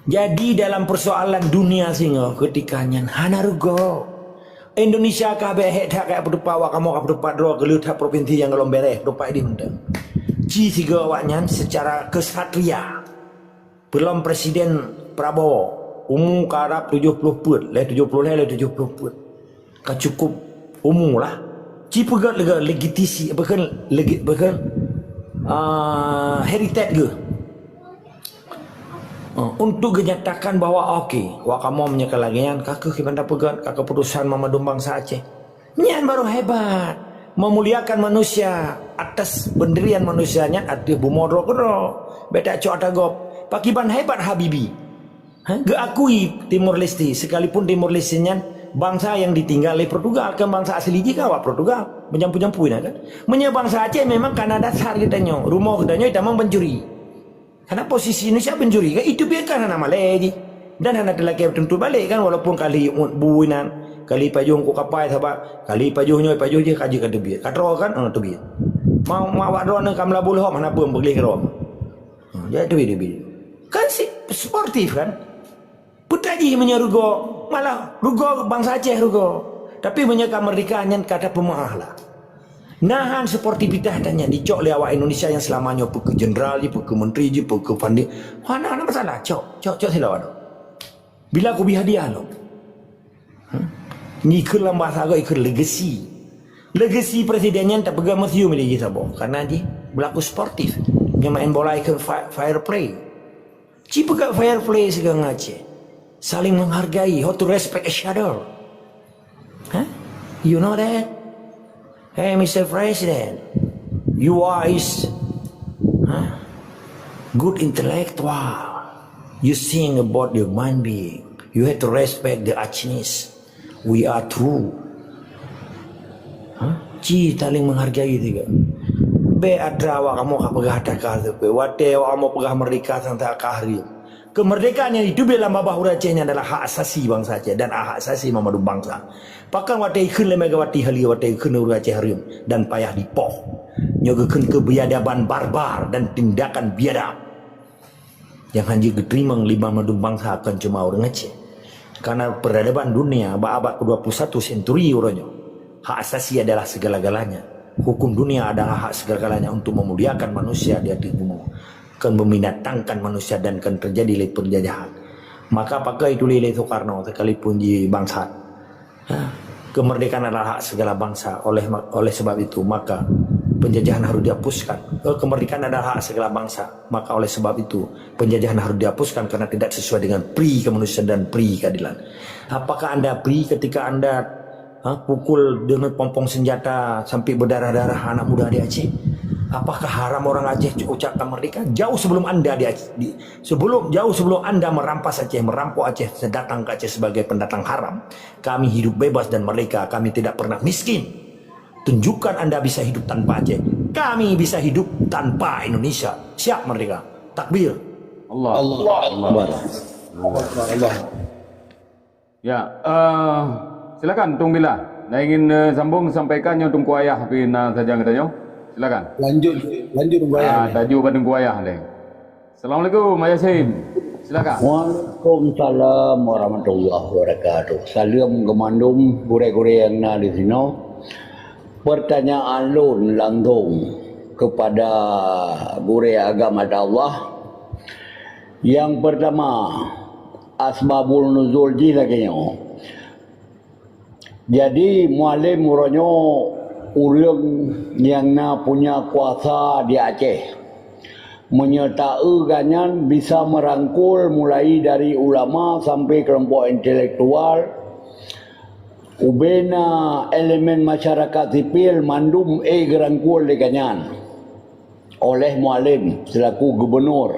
Jadi dalam persoalan dunia singoh ketika nyan hana reugoe. Indonesia ka bèk hék that ka peuteupat awak kamoe ka peuteupat droe keu lheueh that provinsi nyang gohlom bèrèh peuteupat idéh mantong. Ci sigoe awaknyan secara kesatria. Peulom Presiden Prabowo, umu ka rab tujoh ploh peuet, lheueh tujoh ploh lhèe, lheueh tujoh ploh peuet. Ka cukup umu lah. Ci peugöt leuga legitisi, apa kheun, legi-, apa kheun, Ah, heritage geuh. Ah, untuk geunyatakan bahwa, oke, wak kamoe meunyoe ka lagèe nyan, ka kheueh keubantapeugöt, ka keuputusan mandum bansa Aceh. Nyan baru hebat. Memuliakan manusia atas pendirian manusia nyan ateueh bumoe droe keudroe. Bèk tacok ata gob. Pakiban hebat Habibie. Ha? Geuakui Timor Leste, sekalipun Timor Leste nyan bansa nyang ditinggal lé Portugal, kan bansa asli jih kan awak Portugal, meujampu-jampu na kan. Meunyoe bansa Aceh memang ka na dasar geutanyoe, rumoh geutanyoe tamong pencuri. Karena posisi Indonesia pencuri kan, itu pih kan hana malèe jih. Dan hana teulakèe tuntut balek kan, walaupun kali ngut bui nan, kali pajoh ngut kapai saban, kali pajoh nyoe, pajoh jih ka jeuet ka teubiet. Ka troe kan, eh, teubiet. Mau, mau awak droeneuh ka meulaboh lom, hana peue meugleh keudroe. Hmm, jadi teubiet-teubiet. Kan si-, sportif kan? Peue tajih meunyoe rugoe, malah rugoe bansa Aceh rugoe. Tapi meunyoe ka meurdeka nyan ka tapeumeu'ah lah. Nahan sportivitas tanyan dicok lé awak Indonesia nyang seulama nyoe, peu keu jeundral jih, peu keu menteri jih, peu keu pandi. Hana, hana masalah, cok, cok, cok silawan. Bila kubri hadiah lom. Hmm? Nyan ikheun lam bahasa gob ikheun legacy. Legacy presiden nyan tapeugah museum lé jih saboh. Karena jih beulaku sportif. Nyan main bola ikheun fa-, fair play. Ci peugah fair play sigoe ngon Aceh. Saling menghargai, how to respect each other. Huh? You know that? Hey, Mister President, you are is, huh? Good intellectual. You think about your mind being. You have to respect the Achinese. We are true. Ha? Ci saling menghargai juga. Bèk atra awak kamoe ka peugah atra ka teupeue. Watèe awak kamoe peugah meurdeka sang ka hareuem. Keumeurdekaan nyang itu bèk lam babah ureueng Aceh nyan adalah hak asasi bansa Aceh dan hak asasi mandum bansa. Pakon watèe ikheun lé Megawati haleue watèe ikheun ureueng Aceh hareuem dan payah dipoh. Nyoe geukheun keubiadaban barbar dan tindakan biadab. Nyang hana geuteurimong lé mandum bansa kon cuma ureueng Aceh. Karena peradaban dunia bak abad kedua puluh satu senturi uroe nyoe, hak asasi adalah segala-galanya. Hukum dunia adalah hak segala-galanya untuk memuliakan manusia di ateueh bumoe. Kon membinatangkan manusia dan kon terjadi lé penjajahan. Maka pakon itulah lé Soekarno sekalipun jih bangsat. Ha, kemerdekaan adalah hak segala bangsa. Oleh ma-, oleh sebab itu, maka penjajahan harus dihapuskan. Eh, kemerdekaan adalah hak segala bangsa. Maka oleh sebab itu, penjajahan harus dihapuskan karena tidak sesuai dengan pri kemanusiaan dan pri keadilan. Apakah Anda pri ketika Anda, ha, pukul dengan pompong senjata sampai berdarah-darah anak muda di Aceh? Apakah haram orang Aceh ucapkan merdeka? Jauh sebelum Anda di Aceh, di, sebelum, jauh sebelum Anda merampas Aceh, merampok Aceh, datang ke Aceh sebagai pendatang haram, kami hidup bebas dan merdeka, kami tidak pernah miskin. Tunjukkan Anda bisa hidup tanpa Aceh. Kami bisa hidup tanpa Indonesia. Siap merdeka. Takbir. Allah. Allah Akbar. Allah. Ya, eh, silakan Tung Bila. Dah ingin, eh, sambung sampaikan nyoe Teungku Ayah pi na sajan geutanyoe. Silakan. Lanjut, lanjut Teungku Ayah. Ah, tajuk bak Teungku Ayah lé. Assalamualaikum, Mak Yasin. Silakan. Waalaikumsalam warahmatullahi wabarakatuh. Saleuem keu mandum gurée-gurée nyang na di sinoe. Pertanyaan lôn langsung kepada gurée agama Allah. Yang pertama, asbabul nuzul jih lagée nyoe. Jadi, Mualem uroe nyoe ureuëng nyang na punya kuasa di Aceh. Meunyoe taeu gobnyan bisa meurangkul mulai dari ulama sampai keulompok intelektual, ubena elemen masyarakat sipil mandum ék geurangkul lé gobnyan oleh Mualem selaku gubunur.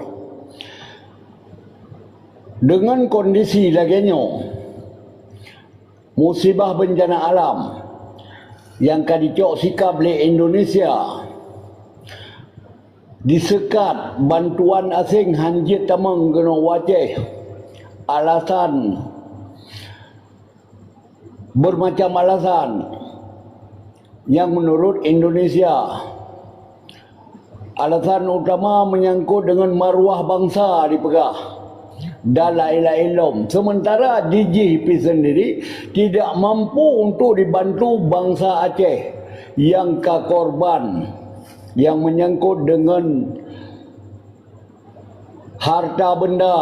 Dengan kondisi lagée nyoe, musibah bencana alam nyang ka jicok sikap lé Indonesia, disekat bantuan asing hanjeuet tamong keunoe u Aceh, alasan, bermacam alasan yang menurut Indonesia alasan utama menyangkut dengan maruah bangsa dipeugah dan lain-lain lom. Sementara jijih pi sendiri tidak mampu untuk dibantu bangsa Aceh yang ka korban yang menyangkut dengan harta benda,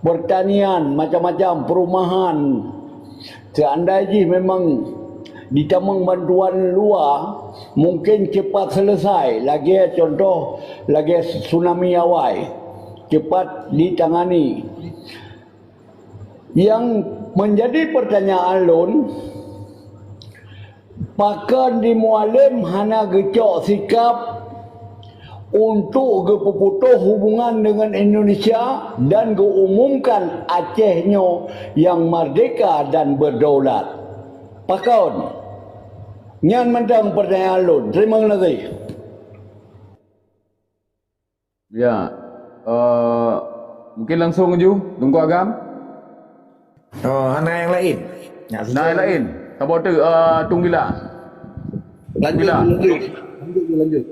pertanian, macam-macam, perumahan. Seandai jih memang Ditamong bantuan luwa mungkin cepat selesai, lagée contoh lagée tsunami awai, cepat ditangani. Nyang menjadi pertanyaan lôn, pakon di Mualem hana geucok sikap untuk geupeuputoh hubungan dengan Indonesia dan geuumumkan Aceh nyoe nyang merdeka dan berdaulat? Pakon? Nyan mantong pertanyaan lôn. Terima kasih. Ya, eh, mungkin langsung ju, Teungku Agam. Oh, hana nyang laén. Nyak Nah, yang lain. Saboh tu, eh, Tunggila. Lanjut, Tunggila. Lanjut. Lanjut, lanjut.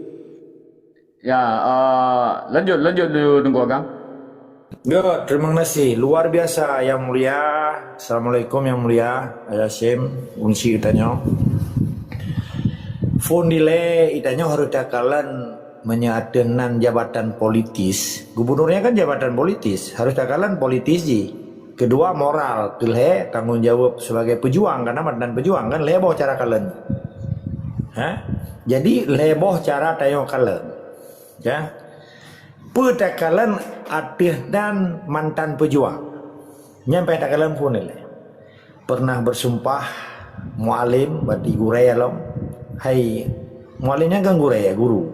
Ya, eh, lanjut, lanjut dulu, Teungku Agam. Ya, terima kasih. Luar biasa, Yang Mulia. Assalamualaikum, Yang Mulia. Ayah Syem, kunci geutanyoe. Phon dilée, geutanyoe harus takalon meunyoe ateueh nan jabatan politis. Gubernurnya kan jabatan politis, harus takalon politis jih. Kedua, moral, keulhée tanggung jawab sebagai pejuang, karena mantan pejuang kan lhée boh cara kalon. Ha? Jadi, lhée boh cara tanyoe kalon. Ya. Peue takalon ateueh nan mantan pejuang. Nyan payah takalon phon ilée. Pernah bersumpah Mualem bak gurée lom. Hai, Mualem nyan kan gurée, guru.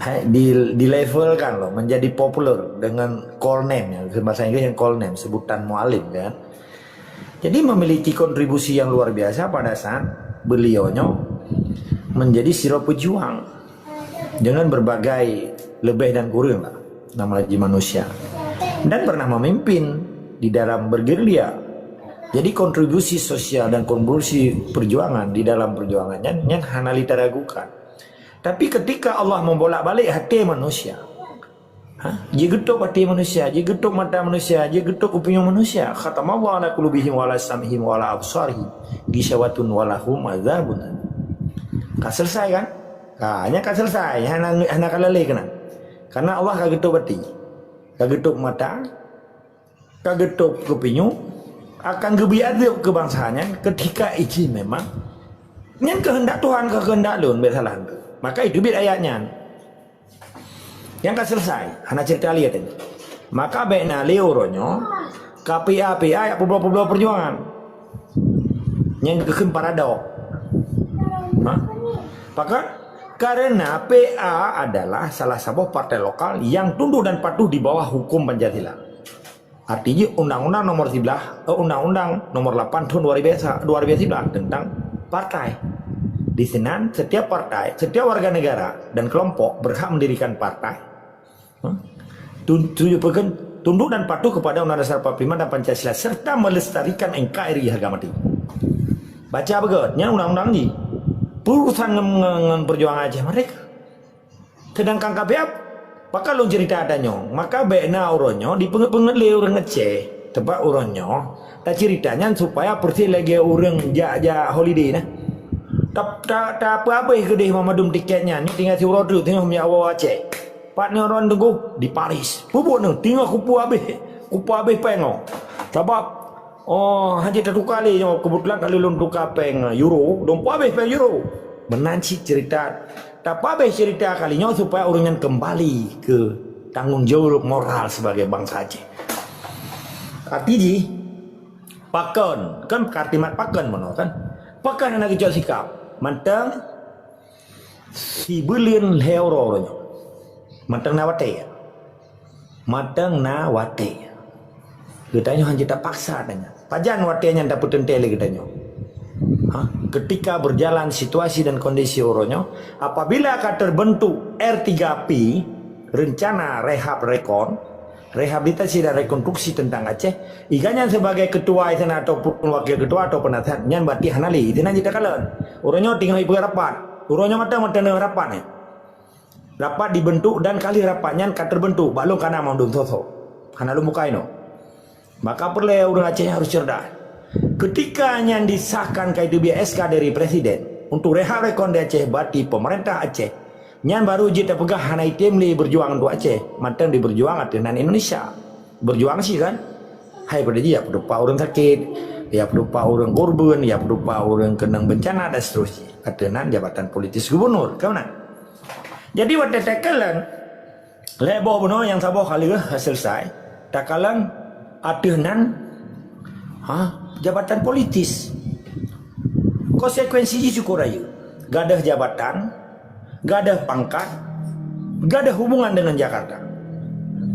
Hai, di, di-levelkan lom menjadi popular dengan call name, ya, bahasa Inggris yang call name, sebutan Mualem, kan. Jadi memiliki kontribusi yang luar biasa pada saat beliau nyoe menjadi sidroe pejuang dengan berbagai lebih dan kurang lah, namanya lagi manusia. Dan pernah memimpin di dalam bergerilya. Jadi kontribusi sosial dan kontribusi perjuangan di dalam perjuangan nyan, nyan hana lé taragukan. Tapi ketika Allah membolak-balik hati manusia, ha? Jigeutok hati manusia, jigeutok mata manusia, jigeutok kuping manusia. Khatamallahu ala qulubihim wa ala sam'ihim wa ala absarihim ghisyawatun wa lahum adzabun. Ka selesai kan? Ha, nyan ka selesai, hana, hana ka lalé keunan. Karena Allah ka geutok hati, ka geutok mata, ka geutok kuping, akan geubri azab keu bansa nyan ketika iji memang nyan keuheundak Tuhan, keu keuheundak lôn, bék salah. Maka itu bit ayat nyan. Nyang ka selesai, hana cerita lé tadi. Maka bék na lé uroe nyoe ka P A, P A yak peubloe-peubloe perjuangan. Nyang geukheun paradok. Ha? Pakon? Karena P A adalah salah saboh partai lokal yang tunduk dan patuh di bawah hukum Pancasila. Artinya Undang-Undang Nomor sebelas, eh, Undang-Undang Nomor delapan tahun dua ribu, dua ribu sebelas tentang partai. Di sinan setiap partai, setiap warga negara dan kelompok berhak mendirikan partai. Hmm? Tun-, tujuh perken-, tunduk dan patuh kepada Undang-Undang Dasar empat puluh lima dan Pancasila serta melestarikan N K R I harga mati. Baca beugét, nyan undang-undang jih. Peue urusan ngon, ngon, ngon perjuangan Aceh Merdeka. Sedangkan K P A, pakon lôn cerita tanyoe, maka bék na uroe nyoe dipeungeut-peungeut lé ureuëng Aceh. Teuma uroe nyoe, tacerita nyan supaya persis lagée ureuëng jak-jak holiday nah. Ta-, ta-, tapeuhabéh keudeh mandum tiket nyan, nyoe tinggai siuroe treuk teungoh meujak woe Aceh. Pat nyoe droen teungku di Paris. Peubuet nyoe teungoh kupeue habéh, kupeue habéh péng nyoe. Sabab, oh, hana tatuka lé nyoe, keubeutulan kali lôn tuka péng euro, lôn peue habéh péng euro. Meunan cit cerita, tapeuhabéh cerita kali nyoe supaya ureuëng nyan keumbali keu tanggong jaweueb moral sibagai bansa Aceh. Arti jih, pakon, kan arti mat pakon meunoe kan? Pakon hana geucok sikap? Mantong sibuleuen lhée uroe uroe nyoe. Mantong na watée. Mantong na watée. Geutanyoe hana tapaksa tanyoe. Pajan watée nyan tapeuteuntée lé geutanyoe. Ha? Ketika berjalan situasi dan kondisi uroe nyoe, apabila ka terbentuk R tiga P, rencana rehab rekon, rehabilitasi dan rekonstruksi tentang Aceh, iganyan sebagai ketua di sana ataupun wakil ketua atau penasehat, nyan berarti hana lé, di sinan jih takalon. Uroe nyoe tinggai ipeugah rapat. Uroe nyoe mantong-mantong rapat nyoe. Rapat dibentuk dan kali rapat nyan ka terbentuk, bak lôn ka na mandum soe-soe. Hana lôn buka inoe. Maka peureulée ureuëng Aceh harus cerdas. Ketika nyan disahkan ka itu S K dari presiden untuk rehab rekon di Aceh, berarti pemerintah Aceh nyan baru jeuet tapeugah hana item lé berjuang untuk Aceh, mantong diberjuang ateueh nan Indonesia. Berjuang sih kan? Hai pada jih, ya, peudeupa ureuëng sakét, Ia peurupa ureuëng urban, ia peurupa ureuëng keunong bencana dan seterusnya. Ateueh nan jabatan politis gubernur, ka meunan? Jadi watée takalon lhée boh bunoe nyang saboh ka lheueh selesai, takalon ateueh nan, ha, jabatan politis. Konsekuensi jih cukup rayeuk. Gadôh jabatan, gadôh pangkat, gadôh hubungan dengan Jakarta,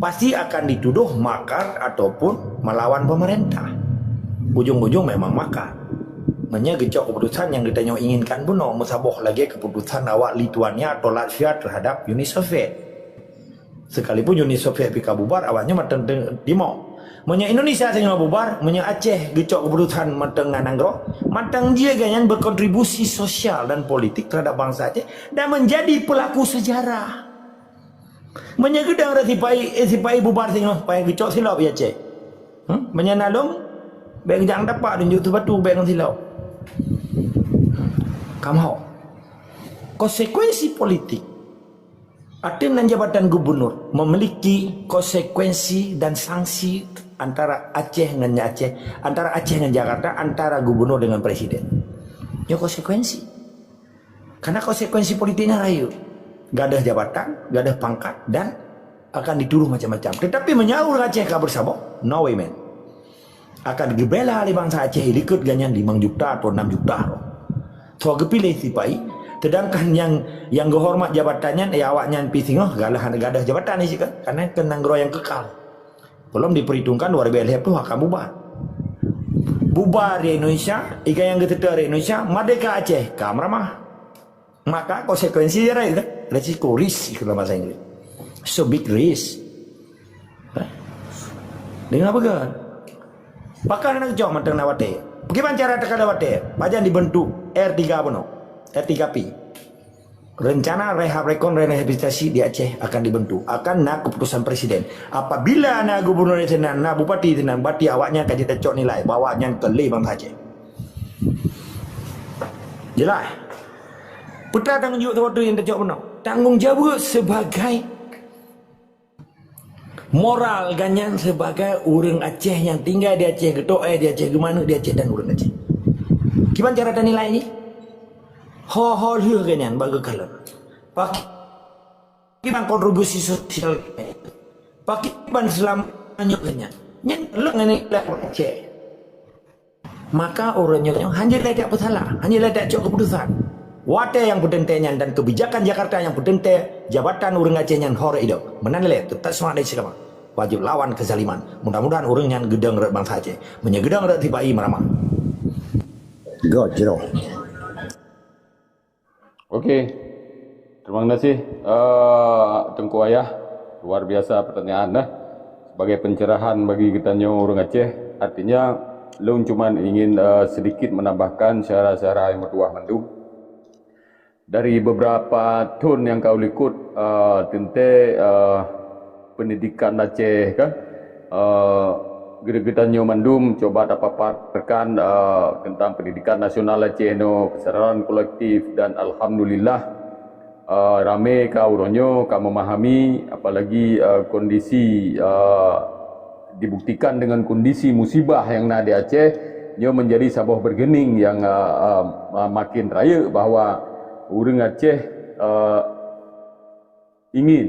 pasti akan dituduh makar ataupun melawan pemerintah. Ujung-ujung memang makar. Meunyoe geucok keputusan nyang geutanyoe inginkan bunoe, meusaboh lagée keputusan awak Lithuania atau Latvia terhadap Uni Soviet. Sekalipun Uni Soviet pih ka bubar, awaknyoe mantong timoh. Meunyoe Indonesia singoh bubar, meunyoe Aceh geucok keputusan mantong na nanggroe, mantong jih gobnyan berkontribusi sosial dan politik terhadap bangsa Aceh dan menjadi pelaku sejarah. Meunyoe geudong rot sipai, eh, sipai bubar singoh, pai geucok silop di Aceh. Hmm? Meunyoe na lôn, bék geujak dapat tunjuk tu batu, bék ngon silop. Kamoe. Konsekuensi politik. Ateueh nan jabatan gubernur memiliki konsekuensi dan sanksi antara Aceh ngon Aceh, antara Aceh ngon Jakarta, antara gubernur dengan presiden. Nyoe konsekuensi. Karena konsekuensi politiknya rayeuk. Gadôh jabatan, gadôh pangkat, dan akan dituduh macam-macam. Tetapi meunyoe ureuëng Aceh ka bersama, no way, man. Akan geubela lé bansa Aceh likot gobnyan limong juta atau enam juta roh. Soe geupiléh sipai, sedangkan nyang, nyang geuhormat jabatan nyan, ya awaknyan pih singoh galah gadôh jabatan di situ, karena keu nanggroe nyang kekal. Belum diperhitungkan dua ribu lhée ploh akan bubar. Bubar di Indonesia, iga nyang geuteuteu di Indonesia, merdeka Aceh, ka meuramah. Maka konsekuensi dia rayeuk kan? Risiko, risk kalau bahasa Inggris. So big risk. Hah? Dengar apa kan? Pakon hana geucok mantong na watée. Bagaimana cara teukada watée? Pajan dibentuk R tiga bunoe. R tiga P. Rencana rehab rekon rehabilitasi di Aceh akan dibentuk. Akan na keputusan presiden. Apabila na gubernur di sinan, na bupati di sinan, berarti awaknyan ka jiteucok nilai bahwa nyan keu lé bansa Aceh. Jelas? Peue tanggung jaweueb saboh tu nyang teucok bunoe? Tanggung jaweueb sebagai moral gobnyan sebagai ureuëng Aceh nyang tinggai di Aceh, geutok aé di Aceh, geumanök di Aceh dan ureuëng Aceh. Kiban cara tanilai jih? Ho-ho lheueh gobnyan bak geukalon. Pakriban kontribusi sosial gobnyan? Pakriban seulama nyoe gobnyan? Nyan lôn ngon nilai ureuëng Aceh. Maka ureuëng nyoe hana lé jak peusalah, hana lé jak cok keuputusan. Watée nyang peuteuntée nyan dan keubijakan Jakarta nyang peuteuntée jabatan ureuëng Aceh nyan ho rot idong. Meunan lé, teutap seumangat dan istiqamah. Wajéb lawan keuzaliman. Mudah-mudahan ureuëng nyan geudong rot bansa Aceh. Meunyoe geudong rot sipai meuramah. Gét jroh. Oke. Terima kasih, eh, Teungku Ayah. Luar biasa pertanyaan, nah. Sebagai pencerahan bagi geutanyoe ureuëng Aceh, artinya, lôn cuman ingin, eh, sedikit menambahkan syedara-syedara nyang meutuwah mandum. Dari beberapa thon nyang ka likot, eh, teuntée, eh, pendidikan Aceh kan, eh, geutanyoe mandum cuba tapaparkan, eh, tentang pendidikan nasional Aceh nyoe, kesadaran kolektif, dan alhamdulillah, eh, ramé ka uroe nyoe ka memahami, apalagi, eh, kondisi, eh, dibuktikan dengan kondisi musibah nyang na di Aceh, nyoe menjadi saboh bergening nyang, eh, eh, makin rayeuk bahwa ureuëng Aceh, eh, ingin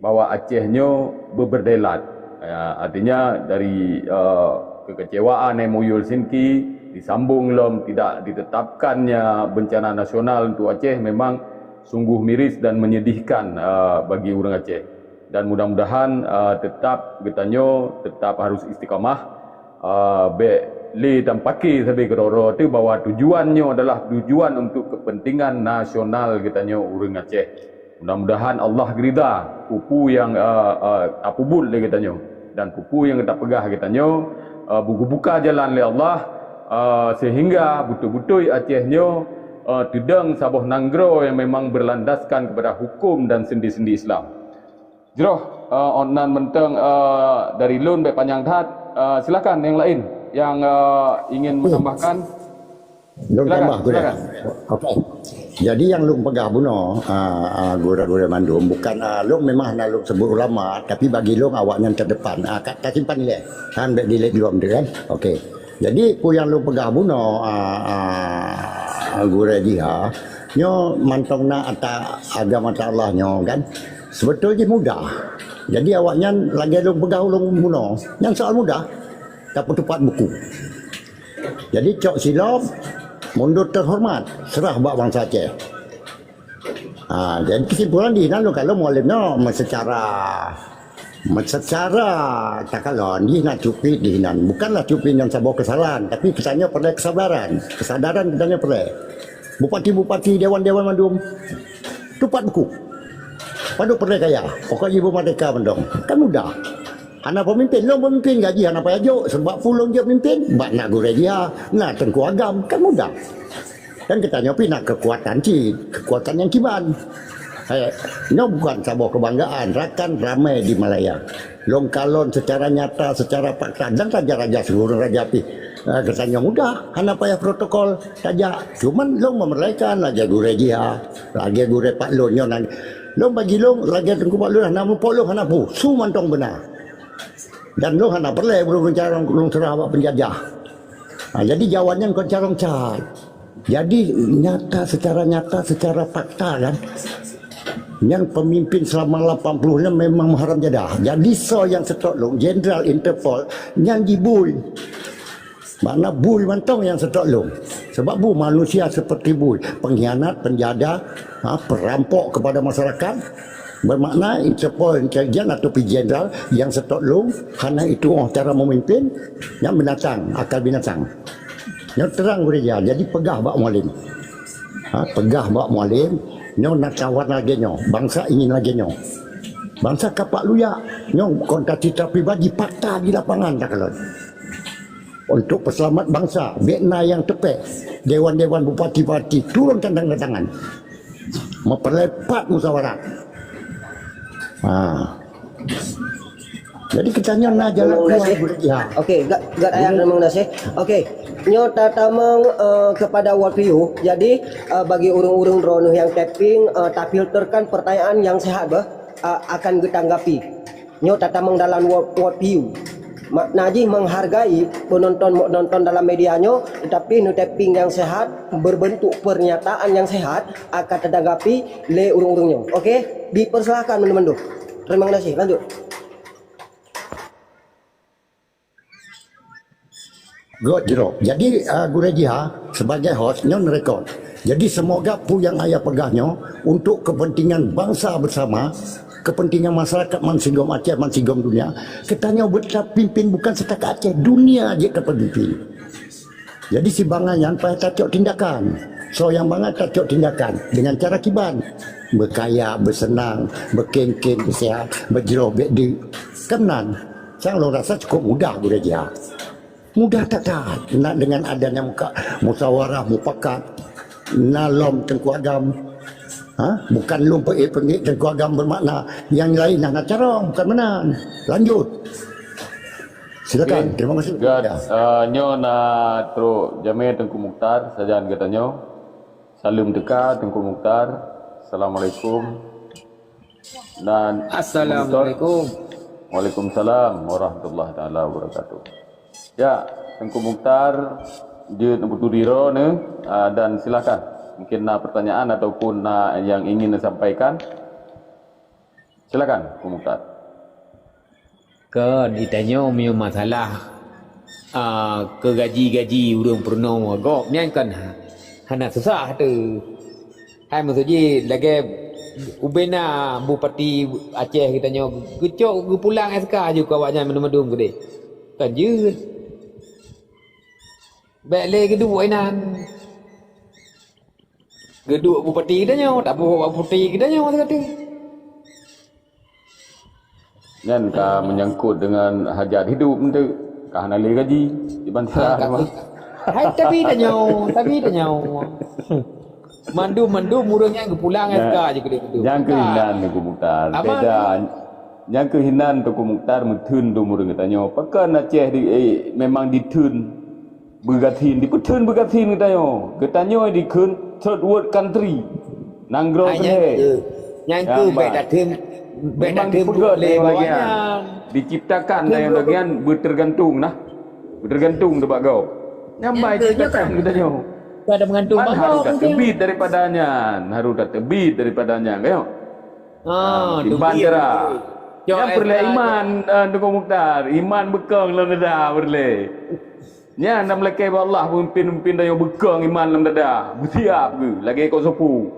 bahwa Aceh nyoe beuberdelat. Ya, artinya dari, eh, kekecewaan M O U Helsinki disambung lom tidak ditetapkannya bencana nasional untuk Aceh memang sungguh miris dan menyedihkan, eh, bagi ureuëng Aceh. Dan mudah-mudahan, eh, tetap geutanyoe tetap harus istiqamah, eh, bék lé tampaki sabe keudroe-droe teuh bahwa tujuan nyoe adalah tujuan untuk kepentingan nasional geutanyoe ureuëng Aceh. Mudah-mudahan Allah geurida peue-peue nyang, eh, eh, tapeubuet lé geutanyoe dan peue-peue nyang tapeugah geutanyoe, eh, beugebuka jalan lé Allah, eh, sehingga beutôi-beutôi Aceh nyoe, eh, teudong saboh nanggroe nyang memang berlandaskan kepada hukum dan sendi-sendi Islam. Jroh, eh, ôn nan mantong, eh, dari lôn bék panyang that. Eh, silakan yang lain yang, eh, ingin menambahkan. Lôn tambah, Gurèe. Silakan. Okey. Jadi nyang lôn peugah bunoe, ah, ah, gurèe-gurèe mandum, bukan, ah, lôn memang hana lôn sebut ulama, tapi bagi lôn awaknyan terdepan. Ah, ka, ka simpan ilèe. Han bék dilèe lom tu kan. Okey. Jadi peue nyang lôn peugah bunoe, a, a, gurée jih ha, nyoe mantong na ata agama ata Allah nyoe kan, seubeutôi jih mudah. Jadi awaknyan lagée lôn peugah ulôn bunoe, nyan soal mudah, tapeutupat buku. Jadi cok silop, mundur teuhoreumat, seurah bak bansa Aceh. Ha, jadi keusimpulan jih nan lôn kalon mualem nyoe meuseucara, meuseucara takalon jih na cupi jih nan. Bukanlah cupi nyang saboh keusalahan, tapi geutanyoe peureulée kesabaran. Keusadaran geutanyoe peureulée. Bupati-bupati, dewan-dewan mandum tupat buku. Padub peureulée kaya. Pokok jih beumerdeka mantong. Kan mudah. Hana peumimpén, lôn peumimpén gaji hana payah jok, sabab peue lôn jok mimpén, bak na gurée jih ha, na teungku agam, kan mudah. Dan geutanyoe pih na keukuatan cit, keukuatan nyang kiban. Hai, nyoe bukan saboh keubanggaan, rakan ramé di Malaya. Lôn kalon seucara nyata, seucara fakta, dan raja-raja sikureueng raja pih. Ah, geutanyoe mudah, hana payah protokol tajak. Cuman lôn meumerdeka lagée gurée jih ha, lagée gurée Pak Lôn nyoe nan. Lôn bagi lôn lagée teungku Pak Lôn hana muphom lôn hana peue, su mantong beuna. Dan lôn hana peureulée ureuëng carông lôn seurah bak peunjajah. Ha, jadi Jawa nyan kon carông that. Jadi nyata, seucara nyata, seucara fakta kan, nyan peumimpén seulama lapan ploh lheueh memang meuharam jadah. Jadi soe nyang seutôt lôn, Jenderal Interpol, nyan jih bui. Makna bui mantong nyang seutôt lôn. Sebab bui manusia seperti bui, pengkhianat, penjajah, ha, perampok kepada masyarakat. Bermakna Interpol, intelijen atau pi jenderal nyang seutôt lôn hana itu oh cara memimpin, nyan binatang, akal binatang. Nyoe terang gurée jih ha, jadi peugah bak mualem. Ha, peugah bak mualem, nyoe na kawan lagée nyoe, bansa ingin lagée nyoe. Bansa kapak luyak, nyoe kon cita pribadi, fakta di lapangan takalon. Untuk peuseulamat bansa, bék na nyang teupéh, dewan-dewan bupati-bupati turun tandang tangan. Meupeulepat musyawarah. Ha. Jadi kita nyoe na jalan keluar. Okey, gak gak ayah memang nasih. Okey. Nyoe tatamong uh, kepada World View. Jadi uh, bagi ureuëng-ureuëng droeneuh yang tapping uh, tafilterkan pertanyaan yang sehat bah uh, akan geutanggapi. Nyoe tatamong dalam World, World View. Makna jih menghargai penonton-penonton dalam media nyoe, tetapi nu tapping yang sehat, berbentuk pernyataan yang sehat akan tanggapi lé ureuëng-ureuëng nyoe. Okey, dipersilahkan mandum-mandum. Terima kasih. Lanjut. Gok jroh. Jadi uh, gurée jih ha sebagai host nyoe rekod. Jadi semoga peue nyang ayah peugah nyoe untuk kepentingan bangsa bersama, kepentingan masyarakat mansigom Aceh, mansigom dunia. Kita nyoe beutapimpin bukan setakat Aceh, dunia jeuet tapimpin. Jadi sibangai nyan payah tacok tindakan. Soe nyang bangai tacok tindakan dengan cara kiban. Beukaya, beuseunang, beukén-kén, beusehat, beujroh bék deuk. Keunan, sang lôn rasa cukup mudah gurée jih ha. Mudah that-that nak dengan adanya muka musyawarah mupakat na lom teungku agam. Ha? Bukan lom peuék-peuék teungku agam bermakna yang lain hana carông, bukan meunan. Lanjut. Silakan. Okey. Terima kasih. Gad, uh, nyoe na trok jamé Teungku Mukhtar sajan geutanyoe. Saleuem teuka Teungku Mukhtar. Assalamualaikum. Dan Assalamualaikum. Waalaikumsalam warahmatullahi taala wabarakatuh. Ya, Teungku Mukhtar jeuet beuturi droeneuh uh, dan silakan. Mungkin na pertanyaan ataupun na yang ingin disampaikan. Silakan, Teungku Mukhtar. Kon, di tanyoe meunyoe masalah, a, keu gaji-gaji ureuëng peurunoe gob nyan kan ha-, hana susah teuh. Hai maksud jih lagée ubena bupati Aceh geutanyoe geucok geupulang S K aju keu awaknyan mandum-mandum keudeh. Kan jeuet. Bék lé geuduek inan. Geuduek bupati geutanyoe, taboh bak bupati geutanyoe masa gata. Nyan ka menyangkut dengan hajat hidup enteuk, ka hana lé gaji di bansa. Ha, ka, hai, tapi tanyoe, tapi tanyoe. Mandum-mandum ureuëng nyang geupulang S K je keudeh tu. Nyang keuh inan Teungku Mukhtar. Beda. Nyang keuh inan Teungku Mukhtar meutheun dum ureuëng geutanyoe. Pakon Aceh di, eh, memang ditheun. Beugasin, dipeutheun beugasin geutanyoe. Geutanyoe dikheun third world country. Nanggroe keuhai. Nyang keu bék tatheun, bék tatheun buet lé bagian. Diciptakan dan yang bagian bertergantung nah. Tergantung teuh bak gob. Nyang bai cita-cita geutanyoe. Ka ada meugantung bak gob. Harus teubiet daripada nyan, harus teubiet daripada nyan, kan? Ah, simpan cara. Nyang peureulée iman, eh, Teungku Mukhtar, iman beukong lam dada peureulée. Nyan na meulakée bak Allah peumimpin-peumimpin tanyoe beukong iman lam dada, beusiab geuh lagée kok seupôt.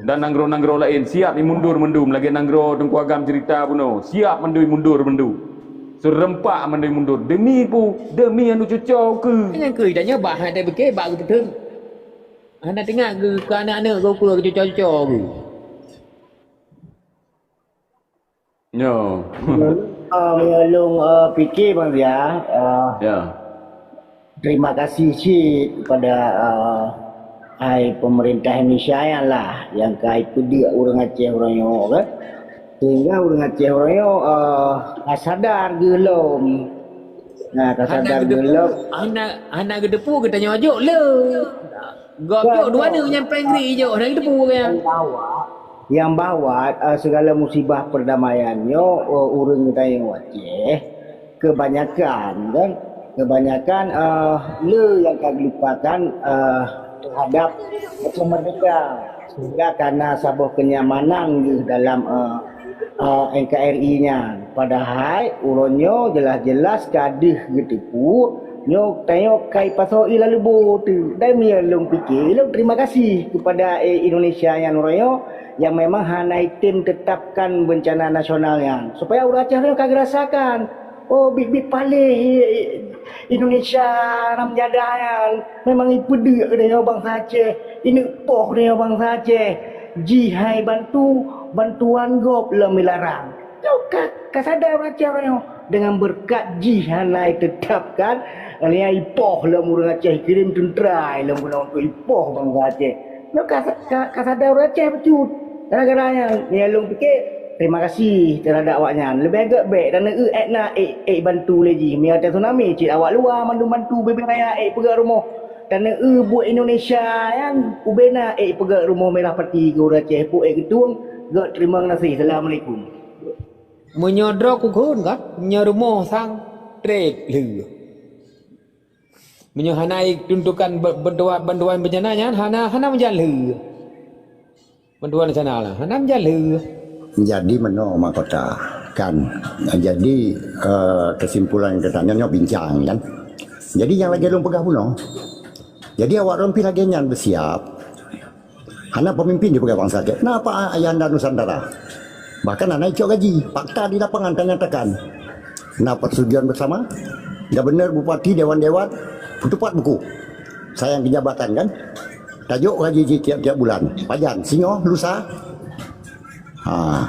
Dan nanggroe-nanggroe laén siap imundur mandum lagée nanggroe Teungku Agam ceurita bunoe, siap mandum imundur mandum. Seurempak mandum imundur. Demi peue? Demi aneuk cucoe keuh. Nyang keuh tanyoe bah hana beuke bak geupeuteun. Hana teuingat geuh keu aneuk-aneuk geuh keu cucoe-cucoe geuh. Nyoe. Ah, meunyoe lôn, ah, pike Bang Zia, ah, terima kasih cit kepada, ah, hai pemerintah Indonesia nyan lah nyang ka ipeudeuek ureuëng Aceh uroe nyoe kan. Sehingga ureuëng Aceh uroe nyoe, ah, ka sadar geuh lom. Nah, ka sadar geuh lom. Hana, hana geuteupeue geutanyoe jok le. Gob jok dua neuk nyang péng ri jok, hana geuteupeue geuh. Nyang bahwa, eh, segala musibah perdamaian nyoe, eh, ureuëng tanyoe Aceh, kebanyakan, kan, kebanyakan, eh, le nyang ka geulupakan, eh, terhadap kemerdekaan. Sehingga karena saboh kenyamanan geuh dalam, eh, eh, N K R I nyan. Padahai uroe nyoe jelas-jelas ka deuh geuteupeue, nyoe tanyoe ka ipasoe i laleubo teuh. Dan meunyoe lôn pike, lôn terima kasih kepada, eh, Indonesia nyan uroe nyoe nyang memang hana item tetapkan bencana nasional nyan. Supaya ureuëng Aceh nyoe ka geurasakan, oh, biet-biet paléh, eh, eh, Indonesia lam jadah nyan memang ipeudeuek geutanyoe bansa Aceh, ineuk poh geutanyoe bansa Aceh, jih hai bantu, bantuan gob lom ilarang. Nyoe ka, ka sadar ureuëng Aceh uroe nyoe. Dengan beureukat jih hana itetapkan, nyan ipoh lom ureuëng Aceh, ikirém teuntra lom guna untuk ipoh bansa Aceh. Nyoe ka, ka, ka sadar ureuëng Aceh bacut. Gara-gara nyan, nyan lôn pike, terima kasih terhadap awaknyan. Leubeh gét bék taneuk eu ék na ék, ék bantu lé jih. Meunyoe tsunami, cit awak luwa mandum bantu bubé raya ék peugét rumoh. Taneuk eu buet Indonesia nyan ubé na ék peugét rumoh mirah pati keu ureuëng Aceh, peue ék geutueng. Gét, terima kasih. Assalamualaikum. Meunyoe droe kukheun kan, nyoe rumoh sang treb lheueh. Meunyoe hana ituntukan ba-, bantuan, bantuan bencana nyan, hana, hana meujan lheueh. Bantuan di sana lah, hana meujan lheueh. Jadi meunoe mahkota, kan. Jadi, eh, kesimpulan geutanyoe nyoe bincang, kan. Jadi nyang lagée lôn peugah bunoe. Jadi awak droe pih lagée nyan beusiab. Hana pemimpin dipeugah bansa Aceh. Na apa ayahanda Nusantara? Bahkan hana icok gaji. Fakta di lapangan tanyatakan. Na persetujuan bersama, gubernur, bupati, dewan-dewan, peutupat buku. Sayang keu jabatan kan? Tajok gaji jih tiap-tiap bulan. Pajan, singoh, lusa. Ha.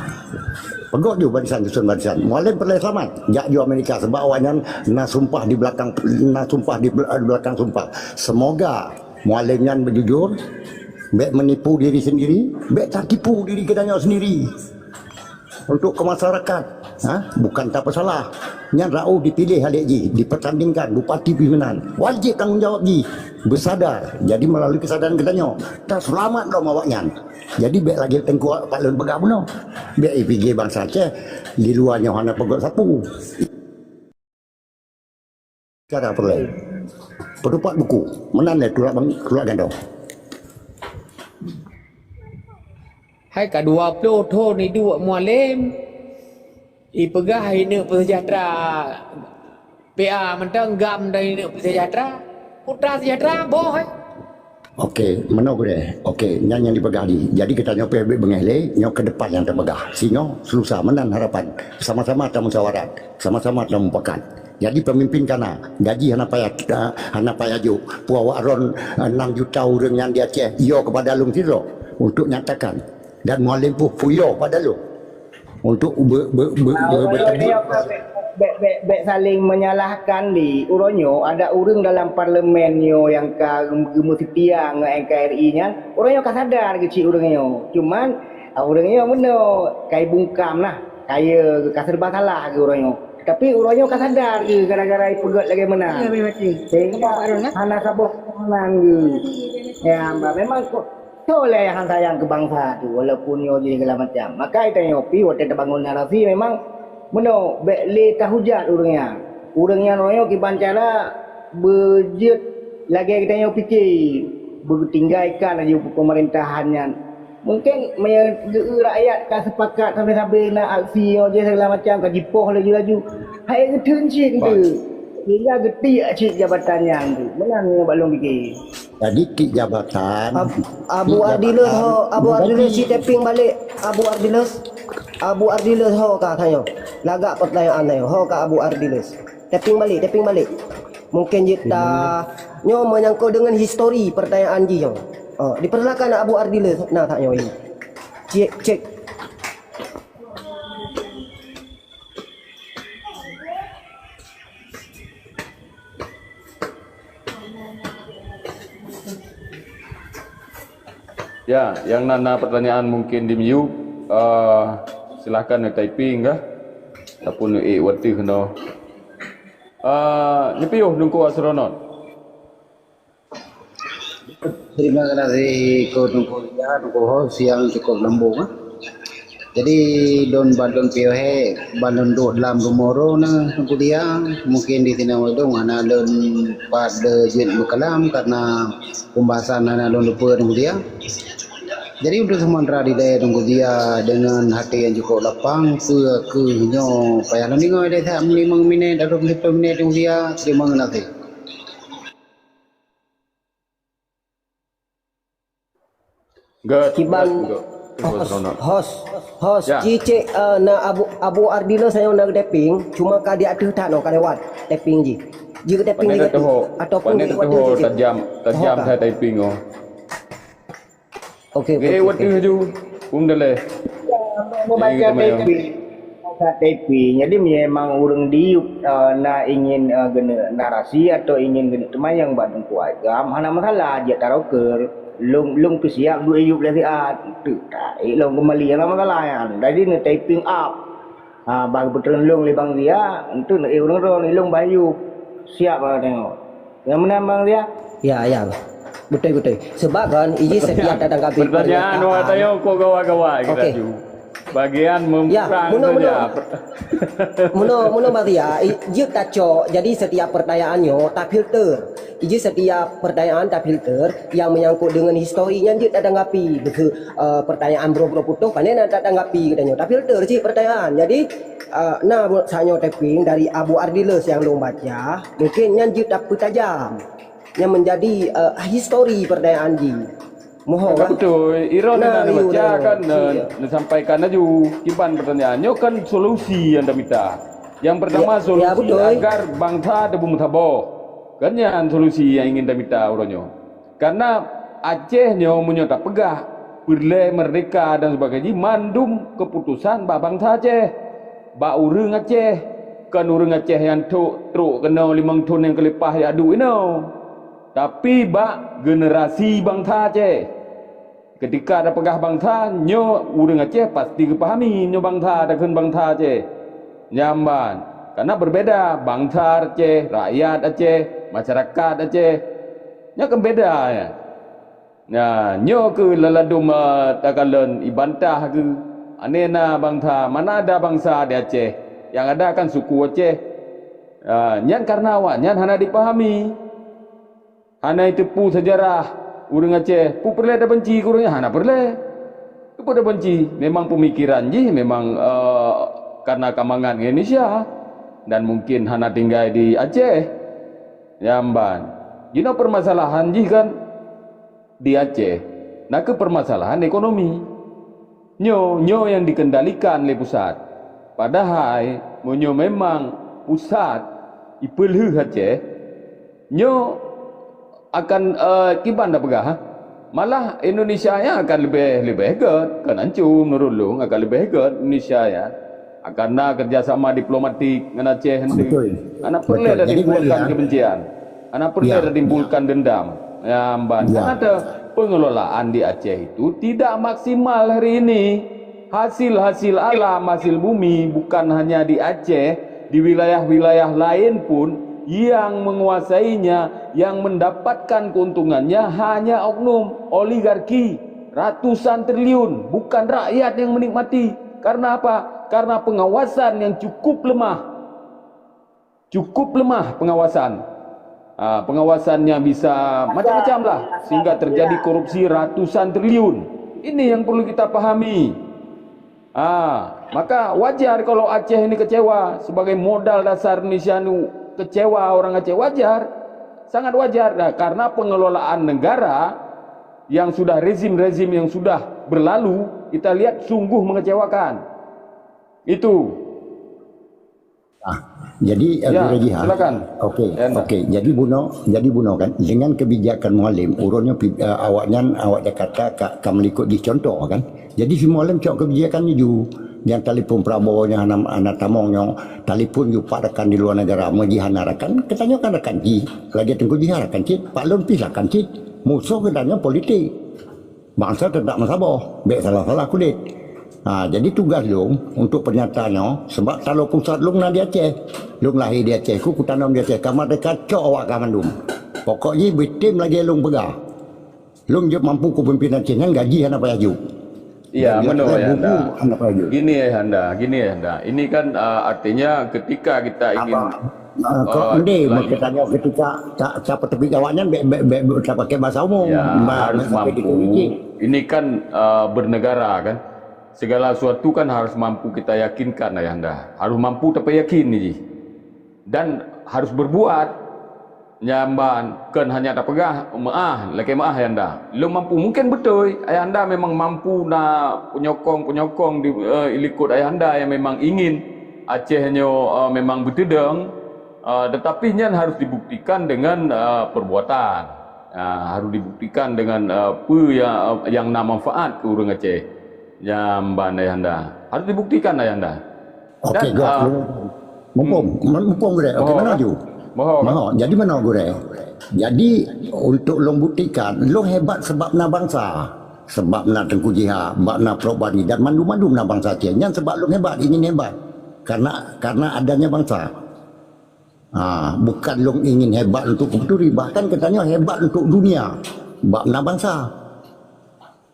Peugot ju barisan susun barisan. Mualem peureulée seulamat. Jak ju Amerika sebab awaknyan na sumpah di belakang, na sumpah di bel-, di belakang sumpah. Semoga Mualem nyan beujujur, bék meunipu diri sendiri, bék tatipu diri geutanyoe sendiri. Untuk ke masyarakat, ha, bukan tapeusalah. Nyan raoh dipiléh aléh jih, dipeutandingkan bupati pimpinan. Wajéb tanggong jawab jih, beusadar. Jadi meulalu keusadaran geutanyoe, taseulamat lom awaknyan. Jadi bék lagée Teungku Pak Lôn peugah bunoe. Bék ipike bansa Aceh di luwa nyoe hana peugot sapeue. Cara peureulée. Peutupat buku. Meunan lé tulak bang-, tulak gandoe. Hai ka dua ploh thon iduek Mualem, ipeugah ineuk peusejahtera P A mantong, GAM dan ineuk peusejahtera. Putra sejahtera boh, hai. Oke, meunoe gurée. Oke, nyan nyang dipeugah di. Jadi geutanyoe pih bék beungéh lé, nyoe keu depan nyang tapeugah. Singoh, seulusa meunan harapan. Sama-sama tamusyawarat, sama-sama tamupakat. Jadi pemimpin kana, gaji hana payah, hana payah jok. Peue awak ron, eh, enam juta ureuëng nyan di Aceh, yo kepada lôn sidroe untuk nyatakan. Dan Mualem pih, pih yo pada lôn. Untuk be-, be-, be-, be-, beuteubiet. Bék, bék, bék saling menyalahkan di. Uroe nyoe ada ureuëng dalam parlemen nyoe nyang ka geumeuseutia ngon N K R I nyan. Uroe nyoe ka sadar geucit ureuëng nyoe. Cuman, ah, ureuëng nyoe meunoe ka ibungkam lah. Kaya ka serba salah geuh uroe nyoe. Tapi uroe nyoe ka sadar geuh gara-gara ipeugét lagée meunan. Sehingga hana saboh keamanan geuh. Ya, memang ko-, Soe lé nyang han sayang keu bansa tu, walaupun nyoe jih segala macam. Maka geutanyoe pih watée tabangon narasi memang meunoe, bék lé tahujat ureuëng nyan. Ureuëng nyan royong kiban cara beujeuet lagée geutanyoe pike, beutinggai ka laju peumeurintahan nyan. Mungken meunyoe geu rakyat ka sepakat sabe-sabe na aksi nyoe jih segala macam ka jipoh laju-laju. Hai geutheun cit tu. Sehingga geutiek cit jabatan nyan tu. Meunan nyang bak lôn pike. Jadi kik jabatan, Ab- Abu kik Ardilus jabatan, ho, Abu bukan Ardilus kik. Si tapping balik. Abu Ardilus. Abu Ardilus ho ka tanyoe. Lagak pertanyaan tanyoe. Ho ka Abu Ardilus. Tapping balik, tapping balik. Mungkin jeuet ta nyoe menyangkut dengan histori pertanyaan jih nyoe. Oh, dipersilakan Abu Ardilus na tanyoe. Cek, cek. Ya, nyang na, na pertanyaan mungkin di miyueb, eh, silahkan neutyping kah? Ataupun neuék wateuh keunoe. Eh, neupiôh Teungku Astronot. Terima kasih Teungku Lia, Teungku Ho, siang cukup lembong, eh. Jadi, lôn ban lôn piôh hé, ban lôn duek lam rumoh droeneuh Teungku Lia, mungkin di sinan wadong hana lôn pat le jeuet meukalam karena pembahasan hana lôn lupa Teungku Lia. Jadi, untuk sementara dilée Teungku Lia dengan hati yang cukup lapang, peue keuh nyoe payah lôn ingat dari saat limong minit atau sepuluh minit Teungku Lia. Terima kasih. Gét, kiban gét, gét. Host, host, host, ya. Cicek, eh, na Abu, Abu Ardila sayang na tapping, cuma ka di ateueh that noh, ka lewat tapping jih. Jih tapping jih. Ataupun di waktu jih. Tajam, tajam saya tapping oh. Okey, okey, okey. Waktu ju, pun dah leh. Ya, mau baca tapping. Masak tepi. Jadi, memang ureuëng diyueb, eh, na ingin, eh, geuneuk narasi atau ingin geuneuk teumanyong bak Teungku Agam, hana masalah, jeuet taroker. Lôn, lôn peusiab duek yueb lé siat. Teuk taék lôn keumali, hana masalah nyan. Jadi, neutyping up. Ha, bah geupeutrön lôn lé Bang Zia, enteuk neuék ureuëng droe, lôn bah yueb. Siab, ha, tanyoe. Nyang meunan Bang Zia? Ya, ya. Beutôi, beutôi. Sebab kan, iji setiap datang kami. Pertanyaan awak tanya kok gawa-gawa kita ju. Bagian memperang saja. Muno, muno Bang Zia, jeuet tacok. Jadi setiap pertanyaan nyoe tafilter. Iji setiap pertanyaan tafilter yang menyangkut dengan histori nyan jeuet tatanggapi. Beutôi, eh, pertanyaan bro-bro putôh, pandai na tatanggapi geutanyoe. Tafilter cit pertanyaan. Jadi, eh, na saat nyoe tapping dari Abu Ardilus yang lôn baca. Mungkin nyan jeuet tapeutajam nyang menjadi, eh, histori pertanyaan jih. Mohon lah. Betul. Iron na neubaca kan, neusampaikan laju. Kiban pertanyaan nyoe kan solusi yang tamita. Yang pertama, solusi agar bangsa teupeumeusaboh. Kan nyan solusi yang ingin tamita uroe nyoe. Karena Aceh nyoe meunyoe tapeugah peureulée merdeka dan sebagainya, mandum keputusan bak bangsa Aceh, bak ureuëng Aceh. Kon ureuëng Aceh nyang trok, trok keunoe limong thon nyang keuleupah jak duek inoe, tapi bak generasi bangsa Aceh. Ketika tapeugah bangsa, nyoe ureuëng Aceh pasti geupahami nyoe bangsa, takheun bangsa Aceh. Nyan ban, karena berbeda bangsa Aceh, rakyat Aceh, masyarakat Aceh. Nyoe kan beda ya. Nah, nyoe keuh laladum, eh, takalon ibantah keuh. Aneh na bangsa, mana ada bangsa di Aceh. Yang ada kan suku Aceh. Ah, nyan karena awak nyan hana dipahami. Hana jiteupeue seujarah ureuëng Aceh. Peue peureulée tabenci keu ureuëng nyan? Hana peureulée. Peue tabenci? Memang peumikiran jih memang, eh, karena kamangan ngon Indonesia dan mungkin hana tinggai di Aceh. Nyan ban. Jinoe permasalahan jih kan di Aceh, na kheueh permasalahan ekonomi. Nyoe, nyoe nyang dikendalikan lé pusat. Padahai, meunyoe memang pusat ipeulheueh Aceh, nyoe akan, eh, kiban tapeugah, ha? Malah Indonesia nyan akan leubeh, leubeh gét, kon ancô meunurot lôn akan leubeh gét Indonesia nyan. Akan na kerjasama diplomatik ngon Aceh nanti. Betul. Hana peureulée dah timbulkan kebencian. Hana peureulée dah timbulkan dendam. Ya, ban. Karena pengelolaan di Aceh itu tidak maksimal hari ini. Hasil-hasil alam, hasil bumi bukan hanya di Aceh, di wilayah-wilayah lain pun yang menguasainya, yang mendapatkan keuntungannya hanya oknum, oligarki, ratusan triliun, bukan rakyat yang menikmati. Karena apa? Karena pengawasan yang cukup lemah. cukup lemah pengawasan. Ah, pengawasannya bisa macam-macam lah, sehingga terjadi korupsi ratusan triliun. Ini yang perlu kita pahami. Ah, maka wajar kalau Aceh ini kecewa. Sebagai modal dasar Indonesia nu kecewa orang Aceh, wajar. Sangat wajar. Nah, karena pengelolaan negara yang sudah, rezim-rezim yang sudah berlalu, kita lihat sungguh mengecewakan. Itu. Ah, jadi uh, ya, Guru Haji, ha? Silakan. Okey, okey. Jadi buno, jadi buno kan, dengan kebijakan Mualem, urutnya uh, awaknyan, awak Jakarta ka, ka melikot jih contoh kan. Jadi si Mualem cok kebijakan ju, yang telepon Prabowo nya anak, anak tamong nyo, telepon ju pak rakan di luar negara, meujih hana rakan, katanya kan rakan jih, lagi Tengku Jihad rakan cit, Pak Lon pih rakan cit, musuh katanya politik. Bangsa tetap meusaboh, bék salah-salah kulét. Ha, jadi tugas lôn untuk peunyata nyoe, sebab taloe pusat lôn na di Aceh. Lôn lahé di Aceh, ku kutanom di Aceh, ka merdeka cok awak ka mandum. Pokok jih beutem lagée lôn peugah. Lôn jeuet mampu ku pimpin Aceh nyan gaji hana payah jok. Ya, meunoe ya anda. Gini ya anda, gini ya anda. Ini kan uh, artinya ketika kita ingin Uh, kok uh, mending kita tanya ketika tak tak tepi awaknyan bek bek bek tak pakai bahasa umum. Ya, harus mampu. Ini kan uh, bernegara kan. Segala sesuatu kan harus mampu kita yakinkan ayahanda. Harus mampu tapi yakin ni. Dan harus berbuat. Nyamban kan hanya tak peugah maaf, lagi maaf ayahanda. Lom mampu mungkin betul ayahanda memang mampu na penyokong-penyokong di uh, ilikot ayahanda yang memang ingin Aceh nyoe uh, memang beutudong, uh, tetapi nyan harus dibuktikan dengan uh, perbuatan. Uh, harus dibuktikan dengan uh, apa yang, uh, yang na manfaat ke ureuëng Aceh. Jamban ayahanda. Harus dibuktikan ayahanda. Okey, uh, mumpung, hmm. Mumpung gurée. Okey, mana ju? Maha. Jadi mana gurée? Jadi untuk lôn buktikan, lôn hebat sebab na bangsa. Sebab na Tengku Jihad, sebab na Prof Bani dan mandum-mandum na bangsa Aceh. Nyan sebab lôn hebat, ingin hebat. Karena karena adanya bangsa. Ha, bukan lôn ingin hebat untuk peuturi, bahkan katanya hebat untuk dunia. Bab na bangsa.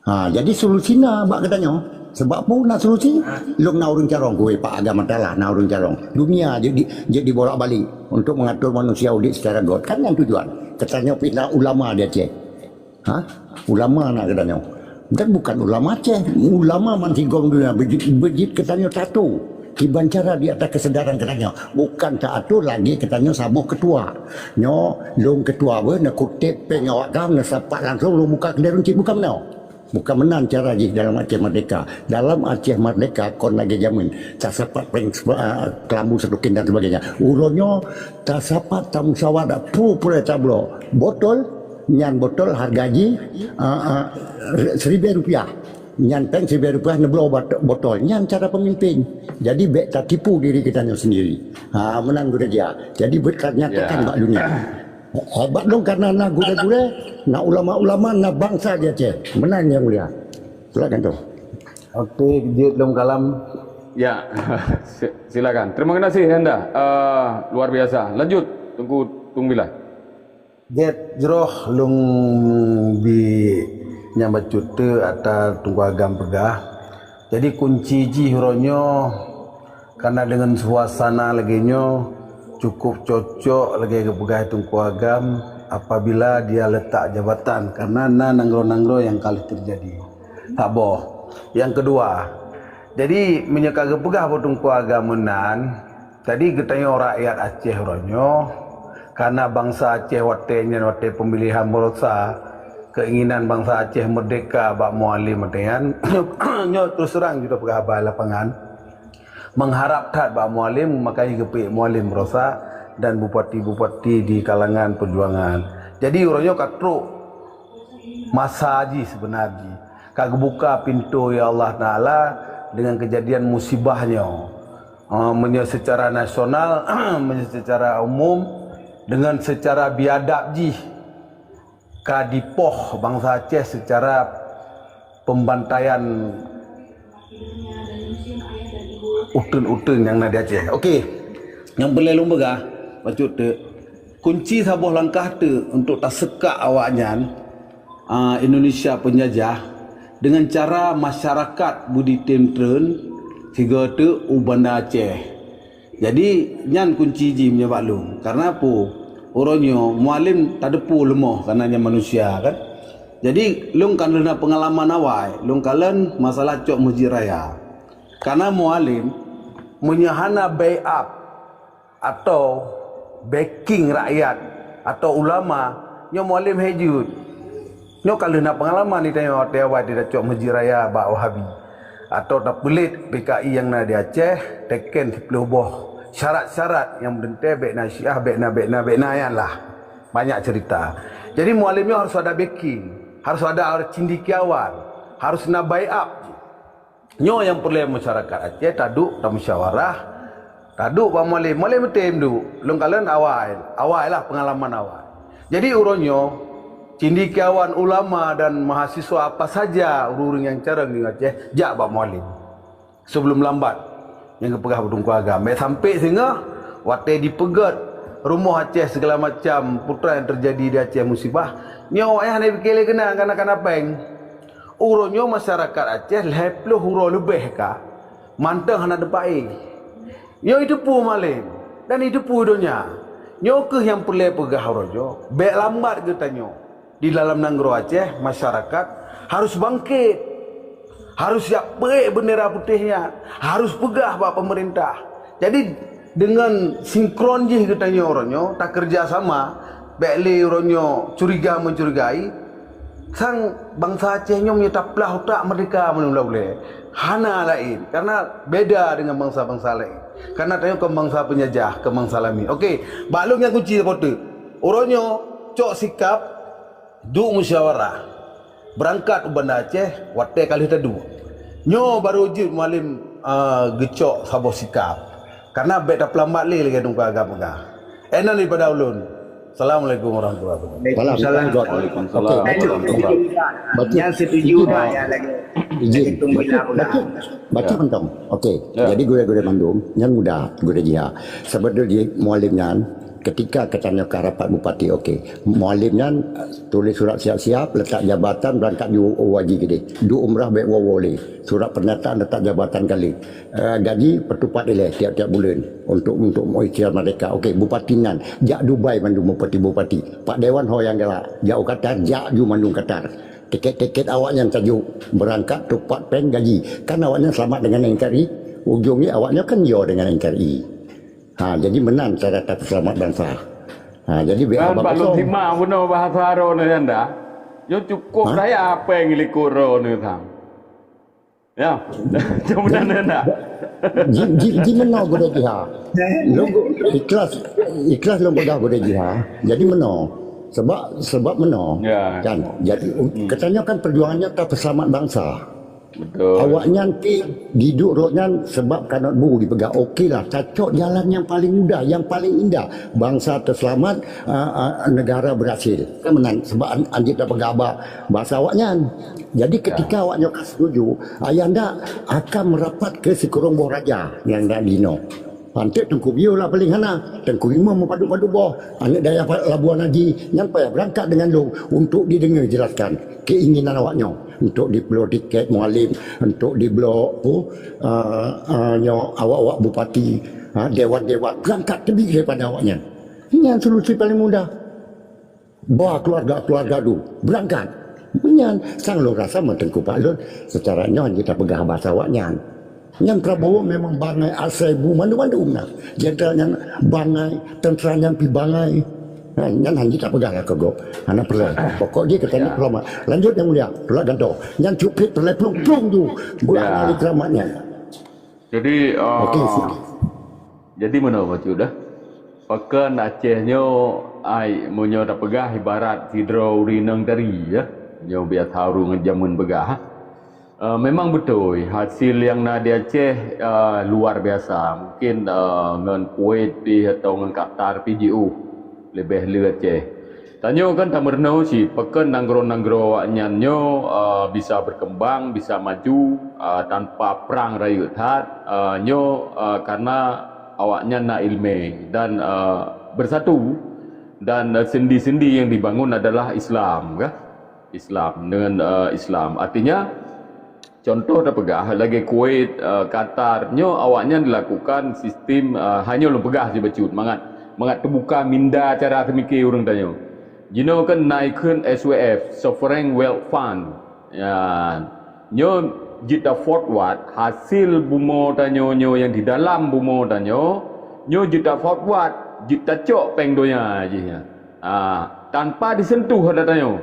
Ha, jadi solusi na bak katanya. Sebab pun na solusi, lôn na ureuëng carông, kuwe Pak Agam Talah na ureuëng carông. Dunia jadi jadi bolak-balik untuk mengatur manusia udik secara god. Kan yang tujuan. Katanya pih na ulama di Aceh. Ha? Ulama na geutanyoe. Dan bukan ulama Aceh, ulama mansigong dunia beujit, beujit geutanyoe tatu. Kiban cara di atas kesedaran geutanyoe. Bukan tatu lagi geutanyoe saboh ketua. Nyoe lôn ketua beuh neukutip péng awak gam neusapat langsung lôn buka keudée runcit bukan meunoe. Bukan meunan cara jih dalam Aceh Merdeka. Dalam Aceh Merdeka kon lagée jameun. Tasapat péng uh, kelambu satu kin dan sebagainya. Uroe nyoe tasapat tamusyawarah pu pulai tablo. Botol nyan botol harga jih uh, uh, seribu rupiah. Nyan péng seribu rupiah neubloe botol. Nyan cara pemimpin. Jadi bék tatipu diri kita nyoe sendiri. Ha, menang gurée dia. Jadi buat nyatakan yeah. Bak dunia. Hebat dong karena na gurée-gurée, na ulama-ulama, na bangsa di Aceh. Menang yang mulia. Silakan tu. Okey, jeuet lom kalam. Ya, silakan. Terima kasih anda. Uh, luar biasa. Lanjut, Tengku Tung Bilai. Jet jroh lung bi nyang bacut te ata Tungku Agam peugah. Jadi kunci jih uroe nyoe karena dengan suasana lagée nyoe cukup cocok lagée geupeugah Tungku Agam apabila dia letak jabatan karena na nanggroe-nanggroe yang kali terjadi. Saboh. Yang kedua, jadi meunyoe ka geupeugah bak Tungku Agam meunan, jadi geutanyoe rakyat Aceh uroe nyoe, karena bangsa Aceh watée nyan watée pemilihan merosa, keinginan bangsa Aceh merdeka bak Mualem watée nyan, nyoe terus terang kita peugah haba lapangan. Mengharap that bak Mualem, makanya geupiek Mualem merosa dan bupati-bupati di kalangan perjuangan. Jadi uroe nyoe ka trok masa jih sebenar jih. Ka geubuka pintoe ya Allah Taala dengan kejadian musibah nyoe. Uh, meunyoe secara nasional, meunyoe secara umum, dengan secara biadab jih ka dipoh bangsa Aceh secara pembantaian uteun-uteun nyang na di Aceh. Okey. Nyang peureulée lôn peugah, bacut teuk, kunci saboh langkah teuk untuk taseukak awaknyan uh, Indonesia penjajah dengan cara masyarakat budi tem treun sigoe teuk u Banda Aceh. Jadi, nyan kunci jih meunyoe bak lôn. Karena peue? Uroe nyoe, Mualem tateupeue leumoh, karena nyan manusia, kan? Jadi, lôn ka lheueh na peungalaman awai, lôn kalon masalah cok meuseujid raya. Karena Mualem, meunyoe hana backup atau backing rakyat atau ulama, nyoe Mualem hei jeuet. Nyoe ka lheueh na peungalaman di tanyoe watèe awai tacok meuseujid raya bak Wahabi. Atau tapeulet P K I nyang na di Aceh, teken siplôh boh syarat-syarat nyang meuteuntèe bèk na Syiah, bèk na, bèk na, bèk na, nyan lah. Banyak cerita. Jadi, Mualem nyoe harus ada backing, harus ada cendekiawan, harus na backup. Nyoe nyang peureulèe masyarakat Aceh taduek tamusyawarah, taduek bak Mualem. Mualem meutem duek, lôn kalon awai, awai lah peungalaman awai. Jadi uroe nyoe, cendekiawan, ulama dan mahasiswa apa saja ureueng-ureueng nyang carông di Aceh jak bak Mualem. Sebelum lambat, nyang geupeugah Teungku Agam. Bèk sampai singoh, watèe dipeugèt rumoh Aceh segala macam putra nyang teujadi di Aceh musibah, nyoe awaknyan hana pike lé keunan kana-kana péng. Uroe nyoe masyarakat Aceh lhèe plôh uroe leubeh ka mantong hana teumpat éh. Nyoe jiteupeue Mualem dan jiteupeue donya. Nyoe kheueh nyang peureulèe peugah uroe nyoe, bèk lambat geutanyoe. Di dalam nanggroe Aceh, masyarakat harus bangkét. Harus jak peuék beundera putéh nyan. Harus peugah bak peumeurintah. Jadi, deungon sinkron jih geutanyoe uroe nyoe, takeureuja sama, bèk lé uroe nyoe curiga-meucurigai, sang bansa Aceh nyoe meunyoe taplah utak meurdéhka meunyoe ulèe. Hana laén, karena beda deungon bansa-bansa laén. Karena tanyoe kon bansa peunjajah, kon bansa lami. Oke, bak lôn nyang kunci saboh teuk. Uroe nyoe cok sikap, duek musyawarah. Beurangkat u Banda Aceh, watèe ka lheueh taduek. Nyoe barô jeuet Mualem, a, geucok saboh sikap. Karena bèk tapeulambat lé lagèe Teungku Agam peugah. Éh, nyan daripada ulôn. Assalamualaikum warahmatullahi wabarakatuh. Waalaikumsalam. Waalaikumsalam. Okey, bacut. Bacut. Nyan setuju. Izin. Nyan lagi. Izin. Lagi tunggu. Bacut, lah. Bacut, bacut mantong. Okey. Ya. Jadi gurèe-gurèe mandum, nyan mudah gurèe jih. Sebenarnya Mualem nyan, ketika geutanyoe ka rapat bupati, okey. Mualem nyan, eh, tuléh surat siap-siap, letak jabatan, beurangkat ju haji keudéh. Duek umrah bèk woe-woe lé. Surat peurnyataan letak jabatan ka lheueh. Eh, gaji peutupat ilèe tiap-tiap buleuen untuk, untuk meuikhtiar merdeka. Okey, bupati nyan jak Dubai mandum bupati-bupati. Pak Dewan ho nyang galak, jak u Qatar, jak ju mandum Qatar. Tiket-tiket awaknyan tajok beurangkat tupat péng gaji. Kan awaknyan seulamat deungon N K R I, ujong jih awaknyan kan yo deungon N K R I. Ha, jadi meunan cara tapeuseulamat bansa. Ha, jadi bèk haba kosong. Kan bak lôn simak bunoe bahasa droeneuh nyan dah. Nyoe cukôp raya péng likot droeneuh sang. Ya. Cuma meunan dah. Ji, ji, ji meunoe gurèe jih ha. Lôn gu-, ikhlas, ikhlas lôn peugah gurèe jih ha. Jadi meunoe. Sebab, sebab meunoe. Ya. Kan? Jadi, geutanyoe kan perjuangan nyoe tapeuseulamat bansa. Betul. Awaknyan pi diduek rot nyan sebab kanot bu jipeugah, "Okeylah, tacok jalan nyang paleng mudah, nyang paleng indah. Bansa teuseulamat, a, a, negara beurhasil." Kan meunan, sebab an-, anjeut tapeugah haba bahasa awaknyan. Jadi, ketika awaknyan ka setuju, ayahanda akan merapat ke sikurong boh raja nyang na di inoe. Anteuk Teungku Biyeu lah paleng hana, Teungku Imum meupadub-padub boh, aneuk dayah Labuan Haji, nyan payah beurangkat deungon lôn untuk dideungoe jelaskan keinginan awaknyoe untuk dibloe tiket Mualem, untuk dibloe, peue, a, a, nyoe awak-awak bupati, ha, dewan-dewan, beurangkat teubiet daripada awaknyan. Nyan solusi paleng mudah. Ba keuluwarga-keuluwarga dum beurangkat. Meunyan sang lôn rasa meuteungku bak lôn, seucara nyoe hana tapeugah bahasa awaknyan. Nyan Prabowo memang bangai asai bu mandum-mandum na. Jenderal nyan bangai, teuntara nyan pi bangai. Ha, nyan hana tapeugah lah keu gob. Hana peureulèe. Pokok jih geutanyoe selamat. Lanjut, Yang Mulia, tulak gantoe. Nyan cupit peureulèe plueng-plueng ju. Buat ahli keramat nyan. Jadi, ah, jadi meunoe bacut dah. Pakon Aceh nyoe, ai, meunyoe tapeugah ibarat sidroe ureueng inong tari, ya. Nyoe biasa ureueng jameun peugah. Eh, memang beutôi, hasil nyang na di Aceh, eh, luar biasa. Mungkin, eh, ngon Kuwait pih atau ngon Qatar pih jiôh leubeh le Aceh. Tanyoe kan tameurunoe cit, pakon nanggroe-nanggroe awaknyan nyoe, eh, bisa berkembang, bisa maju, eh, tanpa prang rayeuk that, eh, nyoe, eh, karena awaknyan na ileumèe dan, eh, bersatu dan, eh, sendi-sendi yang dibangun adalah Islam, kan? Islam dengan, eh, Islam. Artinya, Contoh tapeugah lagée Kuwait, eh, Qatar, nyoe awaknyan dilakukan sistem, eh, hana lôn peugah sibacut mangat, mangat teubuka minda cara teumike ureuëng tanyoe. Jinoe kan na ikheun S W F, Sovereign Wealth Fund. Ya, nyoe jeuet ta forward hasil bumoe tanyoe nyoe nyang di dalam bumoe tanyoe, nyoe jeuet ta forward, jeuet tacok péng donya jih nyan. Ah, tanpa disentuh adat tanyoe.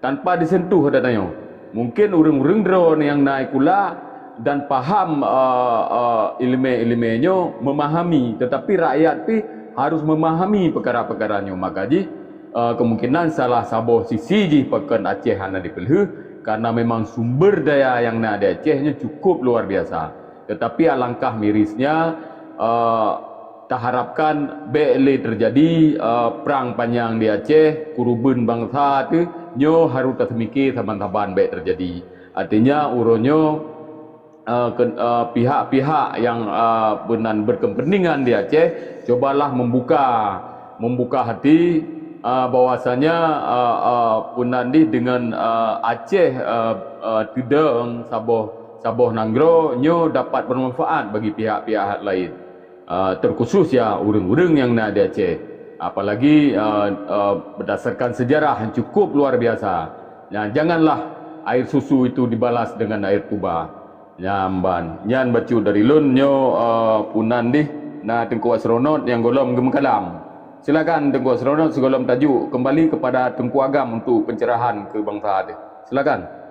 Tanpa disentuh adat tanyoe. Mungkin ureuëng-ureuëng droe nyang na ikula dan paham, eh, eh, ileumé-ileumé nyoe memahami, tetapi rakyat pih harus memahami peukara-peukara nyoe. Maka jih, eh, kemungkinan salah saboh sisi jih pakon Aceh hana dipeulheueh, karena memang sumber daya nyang na di Aceh nyoe cukup luar biasa. Tetapi alangkah mirisnya, eh, taharapkan bék lé teujadi, eh, prang panyang di Aceh, keureubeuen bansa teuh nyoe harôh taseumike saban-saban bék teujadi. Artinya, uroe nyoe, eh, ke-, eh, pihak-pihak nyang, eh, beunan berkepentingan di Aceh, cobalah membuka, membuka hati, eh, bahwasanya, eh, eh, peunan dih dengan, eh, Aceh, eh, eh, teudong saboh, saboh nanggroe nyoe dapat bermanfaat bagi pihak-pihak lain. Ah, terkhusus ya ureuëng-ureuëng nyang na di Aceh. Apalagi, ah, ah, berdasarkan sejarah yang cukup luar biasa. Nah, janganlah air susu itu dibalas dengan air tuba. Nyan ban, nyan bacut dari lôn nyoe, ah, peunan dih na Teungku Asronot nyang golom geumeukalam. Silakan Teungku Asronot sigohlom tajuk kembali kepada Teungku Agam untuk pencerahan ke bangsa deh. Silakan.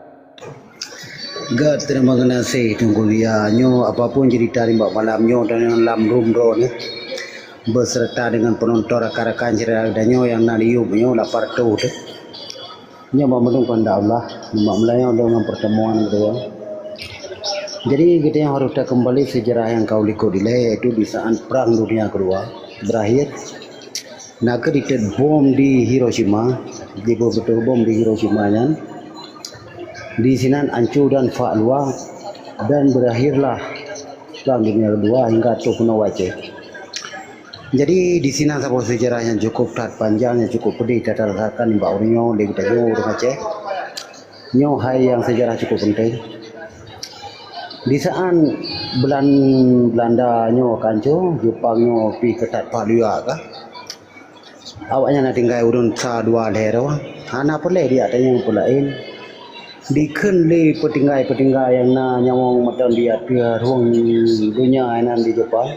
Gét, terima kasih Teungku Buya. Nyoe apapun cerita nibak malam nyoe dan lam room droe nyoe, beserta dengan penonton rakan-rakan cerita nyoe nyang na di YouTube nyoe lapan reutôh teuh. Nyoe bak meunurot keuheundak Allah, nibak meulayeue dengan pertemuan kedua. Jadi, kita yang harus kita kembali sejarah yang kau likot ilée, yaitu di saat Perang Dunia Kedua berakhir. Na kheueh jiteuet bom di Hiroshima, jibeuet bom di Hiroshima nyan. Di sinan ancô dan fak luwa, dan berakhirlah Perang Dunia Kedua hingga troh keunoe u Aceh. Jadi, di sinan saboh sejarah nyang cukup that panjang, nyang cukup pedih that tarasakan nibak ureuëng nyoe, lé geutanyoe ureuëng Aceh. Nyoe hai nyang sejarah cukup penting. Di saat Belan-, Belanda nyoe ka ancô, Jepang nyoe pih keutat pahlua ka. Awaknyan na tinggai ureuëng sa dua lhée droe, hana peureulée di ateueh nyang peulaén. Dikheun lé peutinggai-peutinggai nyang na nyawöng mantong di ateueh rueng donya nyan di Jepang.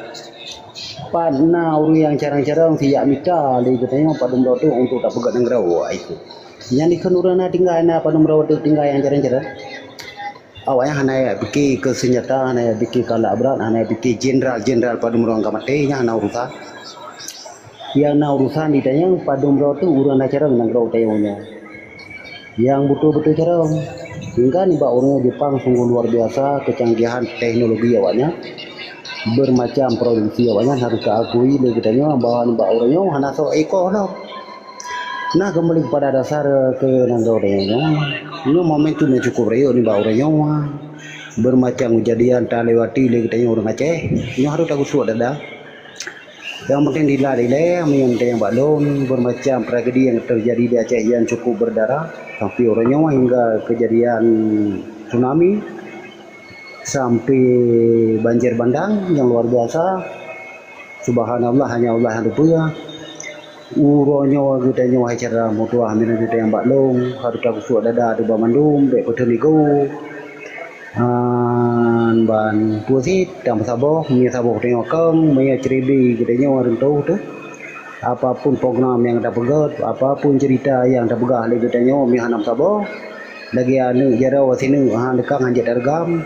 Pat na ureuëng nyang carông-carông sijak mita lé geutanyoe padum droe teuk untuk tapeugét nanggroe, wah, itu. Nyan dikheun ureuëng na tinggai na padum droe teuk tinggai nyang carông-carông. Awaknyan hana jak pike keu seunjata, hana jak pike keu alat brat, hana jak pike jenderal-jenderal padum droe ka maté, nyan hana urusan. Nyang na urusan di tanyoe padum droe teuk ureuëng na carông nanggroe tanyoe nyoe. Nyang beutôi-beutôi carông. Hingga nibak ureuëng Jepang sungguh luar biasa kecanggihan teknologi awaknyan. Bermacam produksi awaknyan harus taakui lé geutanyoe bahwa nibak ureuëng nyoe hana soe ikoh lom. Nah, kembali kepada dasar keu nanggroe tanyoe nyoe. Nyoe momentum nyang cukup rayeuk nibak ureuëng nyoe. Bermacam kejadian talewati lé geutanyoe ureuëng Aceh. Nyoe harus tageusuek dada. Nyang penting dilée-lée, meunyoe teunyang bak lôn, bermacam tragedi nyang terjadi di Aceh nyang cukup berdarah, sampai uroe nyoe hingga kejadian tsunami, sampai banjir bandang nyang luar biasa. Subhanallah, hanya Allah nyang teupeue. Uroe nyoe geutanyoe hai syedara meutuwah, meunyoe geutanyoe bak lôn, harôh tageusuek dada ateueh banmandum, bék peuteunigo. Ban, ban peue cit, tameusaboh, meunyoe saboh tanyoe kong, meunyoe ceuribli geutanyoe reuntoh teuh. Apapun program nyang tapeugét, apapun cerita nyang tapeugah lé geutanyoe, meunyoe hana meusaboh, lagée aneuëk jaroe sineuk hana leukang hanjeuet tareugam.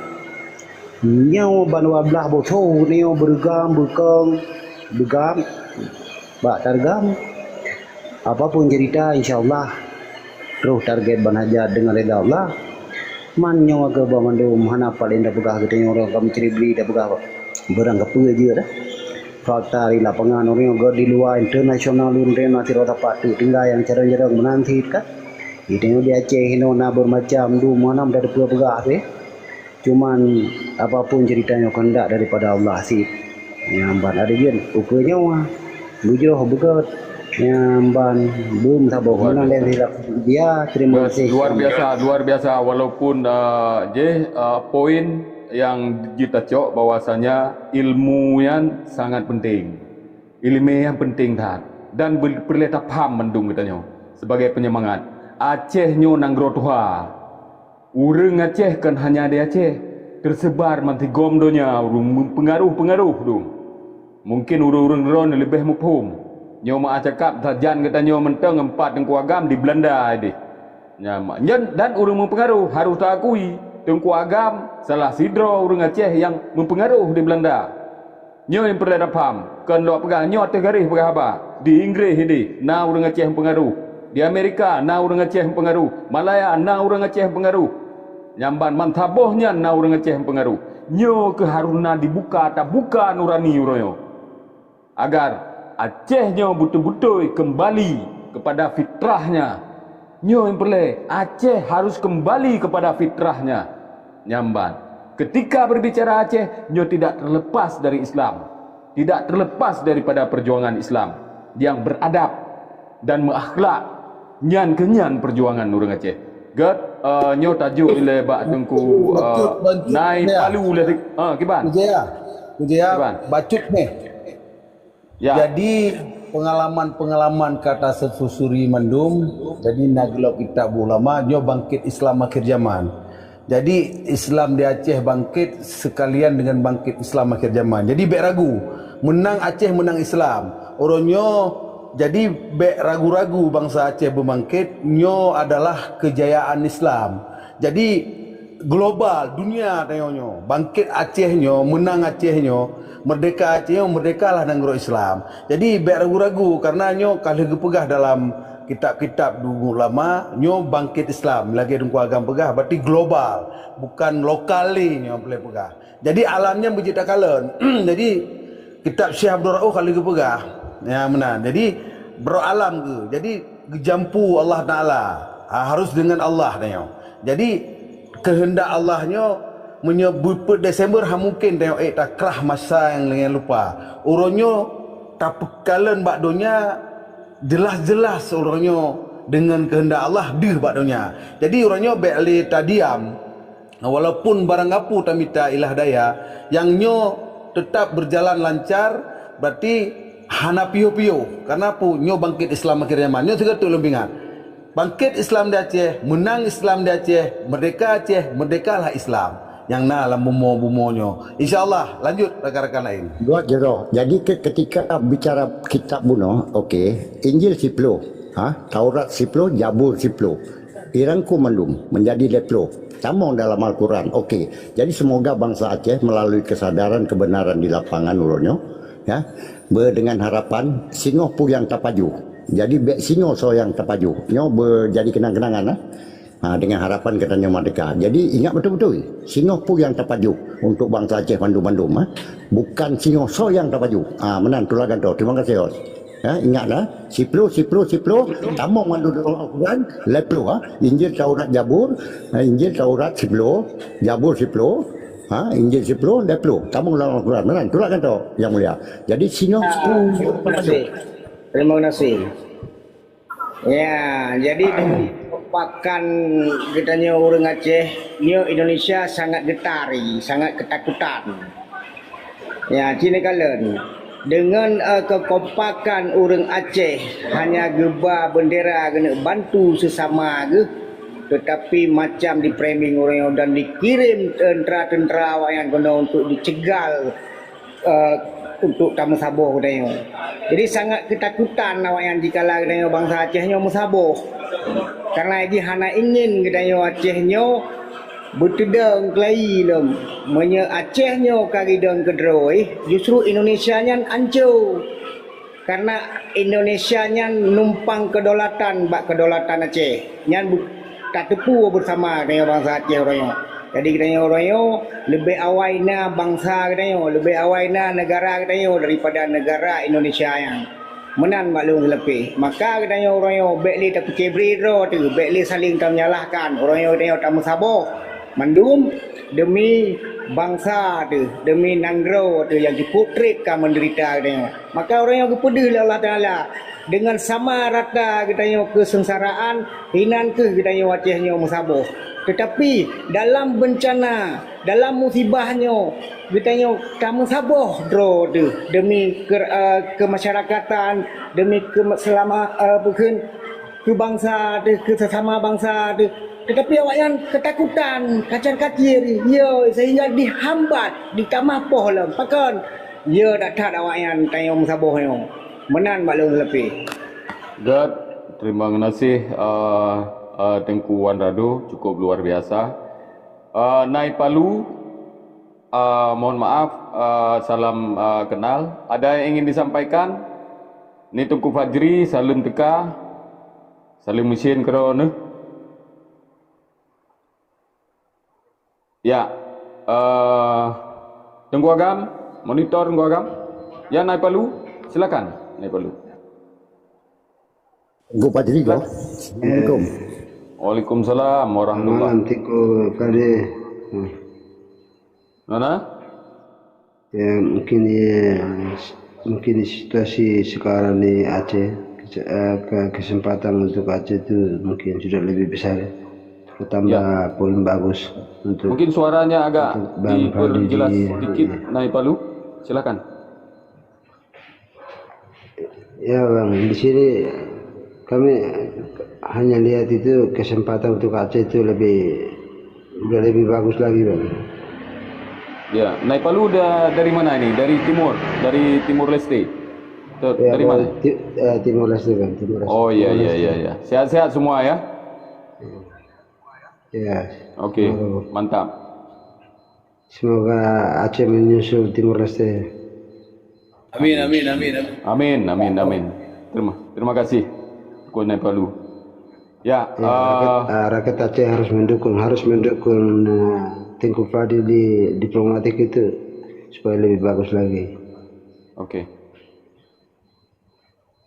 Nyoe ban dua blaih boh thon geutanyoe beureugam, beukong, beugam, bak tareugam. Apapun cerita, insya Allah, troh target ban hajat deungon rida Allah. Man nyoe keu banmandum hana paleng tapeugah geutanyoe ureuëng ka meuceuribli tapeugah barang kapeue jeuet dah. Fakta di lapangan ureuëng nyoe gét di luwa internasional, ureuëng nyoe sidroe tapak teuk tinggai nyang carông-carông meunan cit kan. Geutanyoe di Aceh inoe na bermacam dum hana meutateupeue peugah pih. Cuman, apapun cerita nyoe kehendak daripada Allah cit. Nyang ban ada jeuet ukeue nyoe, beujroh beugét. Nyang ban bum saboh. Luar biasa. Dia terima kasih. Luar biasa, luar biasa. Walaupun uh, jeh uh, poin yang jitacok bahwasanya ilmu yang sangat penting. Ilmu yang penting that. Dan perlu tapaham mendung kita nyoe sebagai penyemangat. Aceh nyoe nanggroe tuha. Ureuëng Aceh kon hanya di Aceh, tersebar mantigom donya ureuëng pengaruh-pengaruh dum. Mungkin ureuëng-ureuëng droen leubeh muphom. Nyoe meuah cakap sajan geutanyoe mantong empat Teungku Agam di Belanda deh. Nyan, dan ureuëng meupengaruh harus taakui Teungku Agam salah sidroe ureuëng Aceh nyang meupengaruh di Belanda. Nyoe nyang peureulée tapaham, kon lok peugah nyoe ateueh garéh peugah haba. Di Inggréh ideh na ureuëng Aceh meupeungaruh. Di Amerika na ureuëng Aceh meupeungaruh. Malaya na ureuëng Aceh meupeungaruh. Nyang ban mansaboh nyan na ureuëng Aceh meupeungaruh. Nyoe keuh harus na dibuka, tabuka nurani uroe nyoe. Agar Aceh nyoe beutôi-beutôi keumbali keupada fitrahnya. Nyoe nyang peureulée, Aceh harus keumbali keupada fitrahnya. Nyang ban, keutika beubicara Aceh, nyoe tidak terlepas dari Islam. Tidak terlepas daripada perjuangan Islam yang beradab dan meuakhlak. Nyan keuh nyan perjuangan ureuëng Aceh. Gét, uh, nyoe tajok ilée bak Teungku uh, Nai Palu lé. Ah, kiban? Kujaya. Kujaya. Kiban? Bacut neh. Ya. Jadi, pengalaman-pengalaman ka taseusuri mandum, jadi na geulok kitab ulama, nyoe bangkit Islam akhir zaman. Jadi, Islam di Aceh bangkit sekalian dengan bangkit Islam akhir zaman. Jadi, bék ragu, menang Aceh menang Islam. Uroe nyoe, jadi bék ragu-ragu bansa Aceh beubangkit, nyoe adalah kejayaan Islam. Jadi, global, dunia tanyoe nyoe. Bangkit Aceh nyoe, menang Aceh nyoe, merdeka Aceh nyoe, merdekalah nanggroe Islam. Jadi, bék ragu-ragu, karena nyoe ka lheueh geupeugah dalam kitab-kitab ulama, nyoe bangkit Islam. Lagée Teungku Agam peugah, berarti global, bukan lokal lé nyoe boleh peugah. Jadi, alam nyan beujeuet takalon. Jadi, kitab Syekh Abdul Rauf ka lheueh geupeugah. Ya, meunan. Jadi, brok alam geuh. Jadi, geujampu Allah Taala. Ha, harus dengan Allah tanyoe. Jadi, keuheundak Allah nyoe, meunyoe beupeuet Desember, ha mungken tanyoe ék takrah masa nyang leungén lupa. Uroe nyoe, tapeukalon bak donya, jeulaih-jeulaih uroe nyoe deungon keuheundak Allah deuh bak donya. Jadi, uroe nyoe bék lé tadiam, walaupun barang gapu tamita ilah daya, nyang nyoe teutap beujalan lancar, berarti hana piôh-piôh. Karena peue? Nyoe bangkit Islam akhir zaman. Nyoe sigoe teuk lôn peuingat. Bangkit Islam di Aceh, menang Islam di Aceh, merdeka Aceh, merdekalah Islam nyang na lam bumoe-bumoe nyoe. Insya Allah, lanjut rakan-rakan laén. Buat jroh. Jadi ke, ketika bicara kitab bunoe, okey, Injil siploh, ha, Taurat siploh, Jabur siploh. Irangkum mandum menjadi lhée ploh. Tamong dalam Al-Quran. Okey. Jadi semoga bangsa Aceh melalui kesadaran kebenaran di lapangan uroe nyoe, ya, be dengan harapan singoh peue nyang tapaju. Jadi bék singoh soe nyang tapaju. Nyoe beujadi kenang-kenangan lah. Ha, dengan harapan geutanyoe merdeka. Jadi ingat beutôi-beutôi, singoh peue nyang tapaju untuk bangsa Aceh mandum-mandum, ha. Bukan singoh soe nyang tapaju. Ha, meunan tulah gantoe. Terima kasih, Hos. Ha, ingat lah, siploh, siploh, siploh, tamong mandum dalam Al-Quran, lhée ploh, ha. Injil, Taurat, Jabur, ha, Injil, Taurat siploh, Jabur siploh, ha, Injil siploh, lhée ploh. Tamong dalam Al-Quran. Meunan tulah gantoe, Yang Mulia. Jadi singoh Ah, terima kasih. Terima kasih. Ya, jadi pakan geutanyoe ureuëng Aceh, nyoe Indonesia sangat geutari, sangat ketakutan. Ya, cit neukalon. Dengan uh, kekompakan ureuëng Aceh hanya geuba bendera keuneuk bantu sesama geuh, tetapi macam di framing ureuëng nyoe dan dikirim tentera-tentera awaknyan keunoe untuk dicegal uh, untuk tameusaboh geutanyoe. Jadi sangat ketakutan awaknyan jikala geutanyoe bansa Aceh nyoe meusaboh. Karena jih hana ingin geutanyoe Aceh nyoe beuteudong keulayi lom. Meunyoe Aceh nyoe ka gidong keudroe, justru Indonesia nyan anco. Karena Indonesia nyan numpang kedaulatan bak kedaulatan Aceh. Nyan bu- tateupeue beusama geutanyoe bansa Aceh uroe nyoe. Jadi geutanyoe uroe nyoe leubeh awai na bansa geutanyoe, leubeh awai na negara geutanyoe daripada negara Indonesia nyan. Meunan bak lôn seuleumpeh. Maka geutanyoe uroe nyoe bék lé tapeucebri droe teuh, bék lé saléng tanyalahkan. Uroe nyoe geutanyoe tameusaboh mandum demi bansa teuh, demi nanggroe teuh nyang cukup treb ka meudeurita geutanyoe. Maka uroe nyoe geupeudeuh lé Allah Taala. Deungon sama rata geutanyoe keuseungsaraan, inan kheueh geutanyoe Aceh nyoe meusaboh. Teutapi dalam beuncana, dalam musibah nyoe, geutanyoe tameusaboh droe teuh deumi keu-, eh, keumasyarakatan, deumi keu-, seulama-, eh, bukon keu bansa teuh, keu sesama bansa teuh. Teutapi awaknyan keutakutan, kacan-kacir, yo, sehingga dihambat, ditamah poh lom. Pakon? Yo, that-that awaknyan tanyoe meusaboh nyoe. Meunan bak lôn leupie. Göt, terima kasih, eh, eh, Teungku Wan Rado, cukup luar biasa. Eh, Nai Palu, eh, mohon maaf, eh, salam, eh, kenal. Ada yang ingin disampaikan? Ni Teungku Fajri, saleuem teuka. Saleuem meusén keudroe neuh. Ya, eh, Teungku Agam, monitor Teungku Agam. Ya, Nai Palu, silakan, Nai Palu. Teungku Fajri, Silakan. Assalamualaikum. Waalaikumsalam warahmatullahi. Malam, Teungku Fajri. Hmm. Mana? Ya, mungkin, ya, mungkin situasi sekarang di Aceh, kece-, eh, ke-, kesempatan untuk Aceh itu mungkin sudah lebih besar, bertambah Ya. poin bagus untuk Mungkin suaranya agak untuk Bang Fadli diperjelas di sedikit, Nai Palu. Silakan. Ya, Bang, di sini kami hanya lihat itu kesempatan untuk Aceh itu lebih, udah lebih bagus lagi, Bang. Ya, Nai Palu da-, dari mana ini? Dari timur, dari Timur Leste? Atau Ya, dari Bang, mana? Ti-, eh, Timur Leste, Bang, Timur Leste. Oh, iya, Timur iya, Leste. iya, iya. Sehat-sehat semua ya? Ya. Oke, Halo. mantap. Semoga Aceh menyusul Timor Leste. Amin, amin, amin, amin. Amin, amin, amin. Terima, terima kasih, Teungku Nai Palu. Ya, Ya, rakyat, eh, ah, rakyat Aceh harus mendukung, harus mendukung, eh, Teungku Fadli di diplomatik itu supaya lebih bagus lagi. Oke.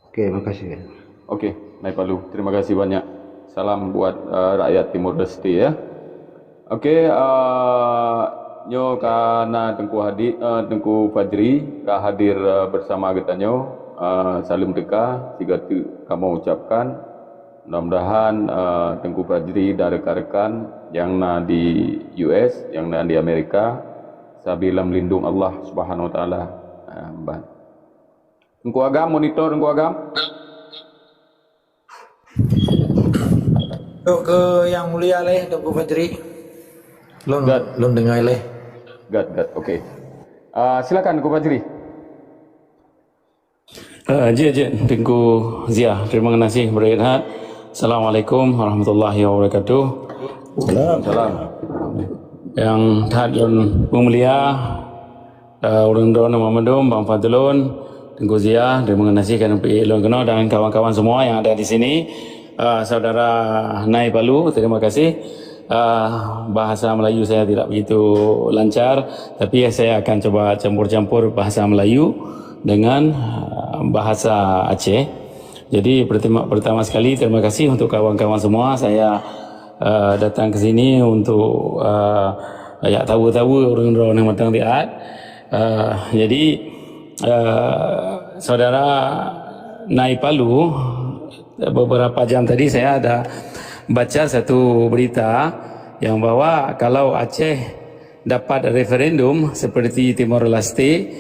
Oke, makasih. Oke, Nai Palu, terima kasih banyak. Salam buat, eh, rakyat Timor Leste ya. Oke, eh, nyoe ka na Teungku Hadi-, eh, Teungku Fajri ka hadir, eh, bersama geutanyoe. Eh, saleuem teuka, sigoe teuk kamoe ucapkan. Mudah-mudahan, eh, Teungku Fajri dan rekan-rekan nyang na di U S, nyang na di Amerika, sabe lam lindong Allah Subhanahu Wa Taala. Eh, ban. Teungku Agam, monitor Teungku Agam. Untuk ke Yang Mulia leh, Teungku Fajri. Lôn, Gat. lôn dengar leh. Gat, gat. Okey. Ah, silakan Teungku Fajri. Ah, jeuet, jeuet. Teungku Zia, terima kasih beureuhat. Assalamualaikum warahmatullahi wabarakatuh. Salam. Salam. Nyang that lôn peumulia, eh, ureueng droeneuh mandum, Bang Fadlun, Teungku Zia, terima kasih kerana pi lôn keunoe dan kawan-kawan semua yang ada di sini. Eh, Saudara Nai Palu, terima kasih. Eh, bahasa Melayu saya tidak begitu lancar, tapi saya akan coba campur-campur bahasa Melayu dengan, eh, bahasa Aceh. Jadi pertama, pertama sekali terima kasih untuk kawan-kawan semua. Saya, eh, datang ke sini untuk, eh, jak tawa-tawa ureueng droeneuh mantong siat. Eh, jadi, eh, Saudara Nai Palu, beberapa jam tadi saya ada baca satu berita yang bahwa kalau Aceh dapat referendum seperti Timor Leste,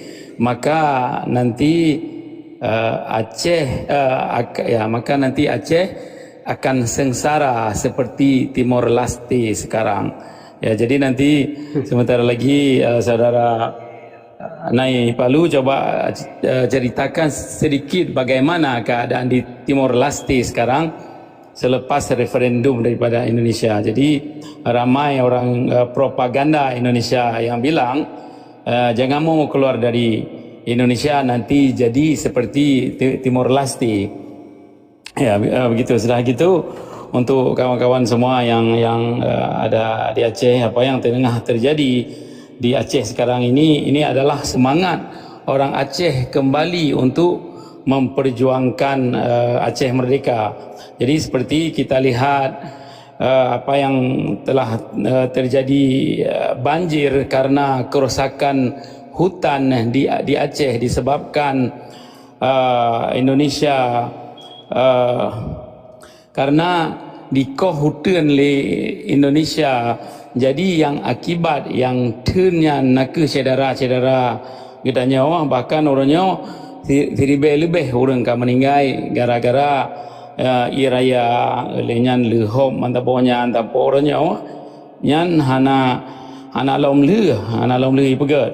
maka nanti, eh, Aceh, eh, ak-, ya, maka nanti Aceh akan sengsara seperti Timor Leste sekarang. Ya, jadi nanti sebentar lagi, eh, saudara, eh, Nai Palu coba, eh, ceritakan sedikit bagaimana keadaan di Timor Leste sekarang selepas referendum daripada Indonesia. Jadi, ramai orang, eh, propaganda Indonesia yang bilang, eh, jangan mau keluar dari Indonesia, nanti jadi seperti Ti-, Timor Leste. Ya, be-, eh, begitu. Sudah gitu, untuk kawan-kawan semua yang, yang, eh, ada di Aceh, apa yang tengah terjadi di Aceh sekarang ini, ini adalah semangat orang Aceh kembali untuk memperjuangkan, eh, Aceh merdeka. Jadi seperti kita lihat, eh, apa yang telah, eh, terjadi, eh, banjir karena kerosakan hutan di, di Aceh disebabkan, eh, Indonesia Eh, karena dikoh uteuen lé Indonesia, jadi nyang akibat nyang theun nyan nakeuh syedara-syedara geutanyoe, bahkan uroe nyoe si-, siribée leubeh ureuëng ka meuninggai gara-gara, eh, ié raya, lheueh nyan leuhop mantap nyan, tapi uroe nyoe nyan hana, hana lom lheueh, hana lom lheueh ipeugét.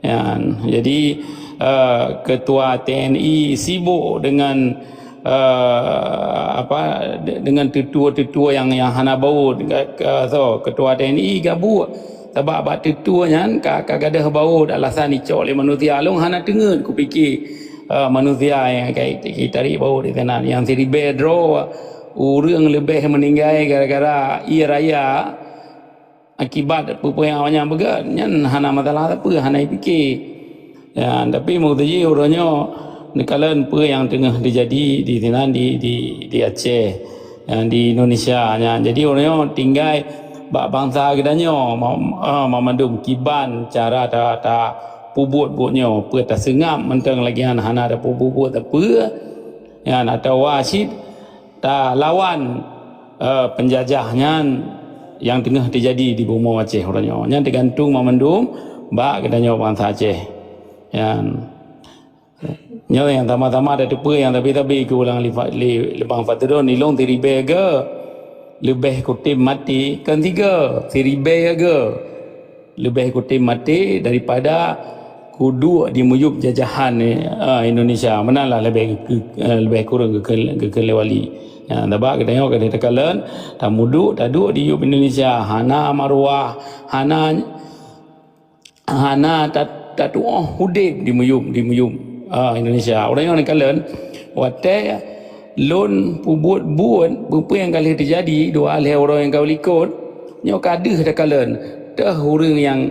Nyan, jadi, eh, ketua T N I sibuk dengan, eh, apa, de-, dengan teutua-teutua nyang, nyang hana baut. Ke-, ke-, so, ketua T N I gabuk. Sabab bak teutua nyan ka, ka gadôh baut, alasan icok lé manusia. Lôn hana teungeut kupike, eh, manusia nyang ka i-, i-, tarik baut di sinan. Nyang siribée droe ureuëng leubeh meuninggai gara-gara ié raya. Akibat peue-peue nyang awaknyan peugah nyan hana masalah sapeue, hana jipike. Ya, tapi meukeujih uroe nyoe neukalon peue nyang teungoh teujadi di sinan di, di, di Aceh, ya, di Indonesia nyan. Jadi uroe nyoe tinggai bak bansa geutanyoe ma-, ah, mamandum kiban cara ta-, tapeubuet buet nyoe, peue taseungab mantong lagée nyan hana tapeubuet sapeue. Ya, atawa cit talawan, eh, peunjajah nyan nyang teungoh teujadi di bumoe Aceh uroe nyoe. Nyan teugantung mamandum bak geutanyoe bansa Aceh. Nyan. Nyoe nyang sama-sama tateupeue nyang tabi-tabi keu ulang li-, li-, Leubang Fatudon, ilong siribée geu leubeh kutem maté, kon sigoe, siribée geu. Leubeh kutem maté daripada kuduek di miyueb jajahan, eh, Indonesia. Meunan lah leubeh geu-, eh, leubeh kureueng geukheun, geukheun lé wali. Ya, sabab geutanyoe ka teukalon, tamuduek, taduek di yueb Indonesia, hana maruah, hana, hana ta-, tatuoh udeb di miyueb, di miyueb, ah, Indonesia. Uroe nyoe neukalon, watée lôn peubuet buet peue-peue nyang ka lheueh teujadi dua lhée uroe nyang ka likot, nyoe ka deuh takalon, teuh ureuëng nyang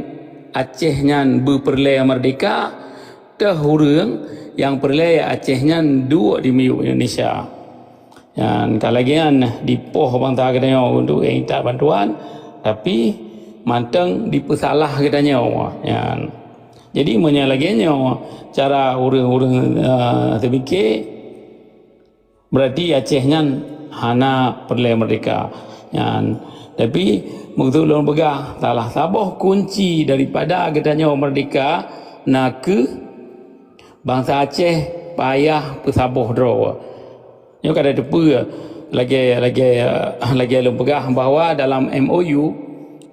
Aceh nyan beupeureulée meurdehka, teuh ureuëng nyang peureulée Aceh nyan duek di miyueb Indonesia. Nyan ka lagée nyan dipoh bansa geutanyoe untuk intat bantuan, tapi mantong dipeusalah geutanyoe. Nyan. Jadi meunyoe lagée nyoe cara ureuëng-ureuëng, eh, teupike, Berarti Aceh nyan hana peureulée meurdehka. Nyan, tapi, meukeusud lôn peugah, salah saboh kunci daripada geutanyoe meurdehka nakeuh bansa Aceh payah peusaboh droe. Nyoe ka tateupeue lagée, lagée, lagée lôn peugah bahwa dalam M O U,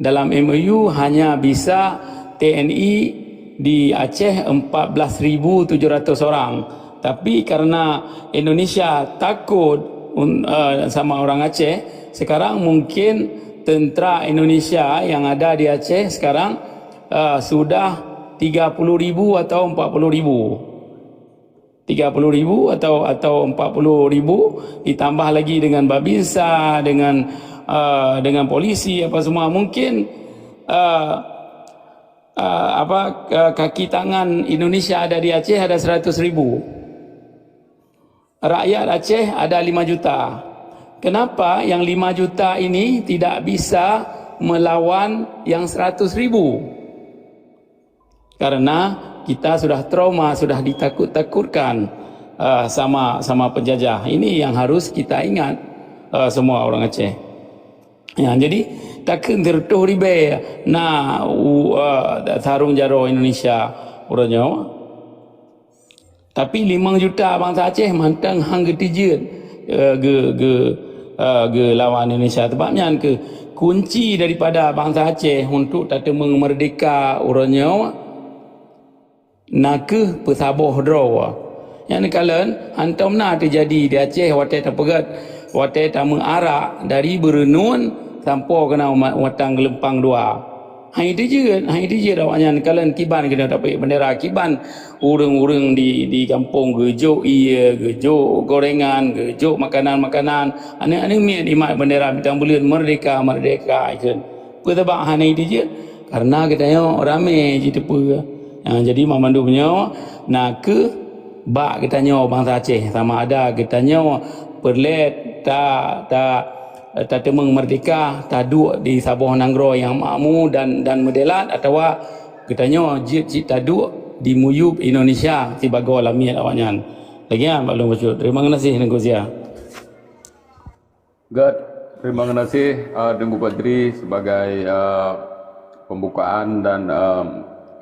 dalam M O U hanya bisa T N I di Aceh empat belas ribu tujuh ratus orang. Tapi karena Indonesia takut un-, eh, sama orang Aceh, sekarang mungkin tentera Indonesia yang ada di Aceh sekarang, eh, sudah tiga puluh ribu atau empat puluh ribu. Tiga puluh ribu atau, atau empat puluh ribu, ditambah lagi dengan babinsa, dengan, eh, dengan polisi, apa semua. Mungkin, eh, eh, apa, eh, kaki tangan Indonesia ada di Aceh ada seratus ribu. Rakyat Aceh ada lima juta. Kenapa yang lima juta ini tidak bisa melawan yang seratus ribu? Karena kita sudah trauma, sudah ditakut-takutkan, eh, sama, sama penjajah. Ini yang harus kita ingat, eh, semua orang Aceh. Ya, jadi, takheun sireutôh ribée na u-, eh, sarong jaroe Indonesia uroe nyoe. Tapi limong juta bansa Aceh mantong han geutijeuet, eh, ge-, ge-, eh, geulawan Indonesia. Sebab nyan keuh kunci daripada bansa Aceh untuk tateumeung meurdehka uroe nyoe nakeuh peusaboh droe. Nyang neukalon, hantom na teujadi di Aceh watée tapeugét, watée tameuarak dari Beureunuen sampoe keunoe ma-, watang geulumpang dua. Hai teujeuet, hai teujeuet awaknyan kalon kiban keunoe tapeuék bendera, kiban ureuëng-ureuëng di, di gampông geujok ié, geujok gorengan, geujok makanan-makanan. Aneuëk-aneuëk miet imat bendera bintang buleuen, "Merdeka, merdeka," ikheun. Peue sabab hana teujeuet? Karena geutanyoe ramé jiteupeue. Ha, jadi, mamandum nyoe nakeuh bak geutanyoe bansa Aceh, sama ada geutanyoe peureulée ta-, ta-, tateumeung meurdehka, taduek di saboh nanggroe nyang makmu dan, dan meudelat, atawa geutanyoe jeuet cit taduek di miyueb Indonesia sibagoe lamiet awaknyan. Lagèe nyan, Pak Lôn bacut. Terima kasih, Teungku Zia. Good. Terima kasih, uh, Teungku Patri, sebagai, uh, pembukaan dan, um,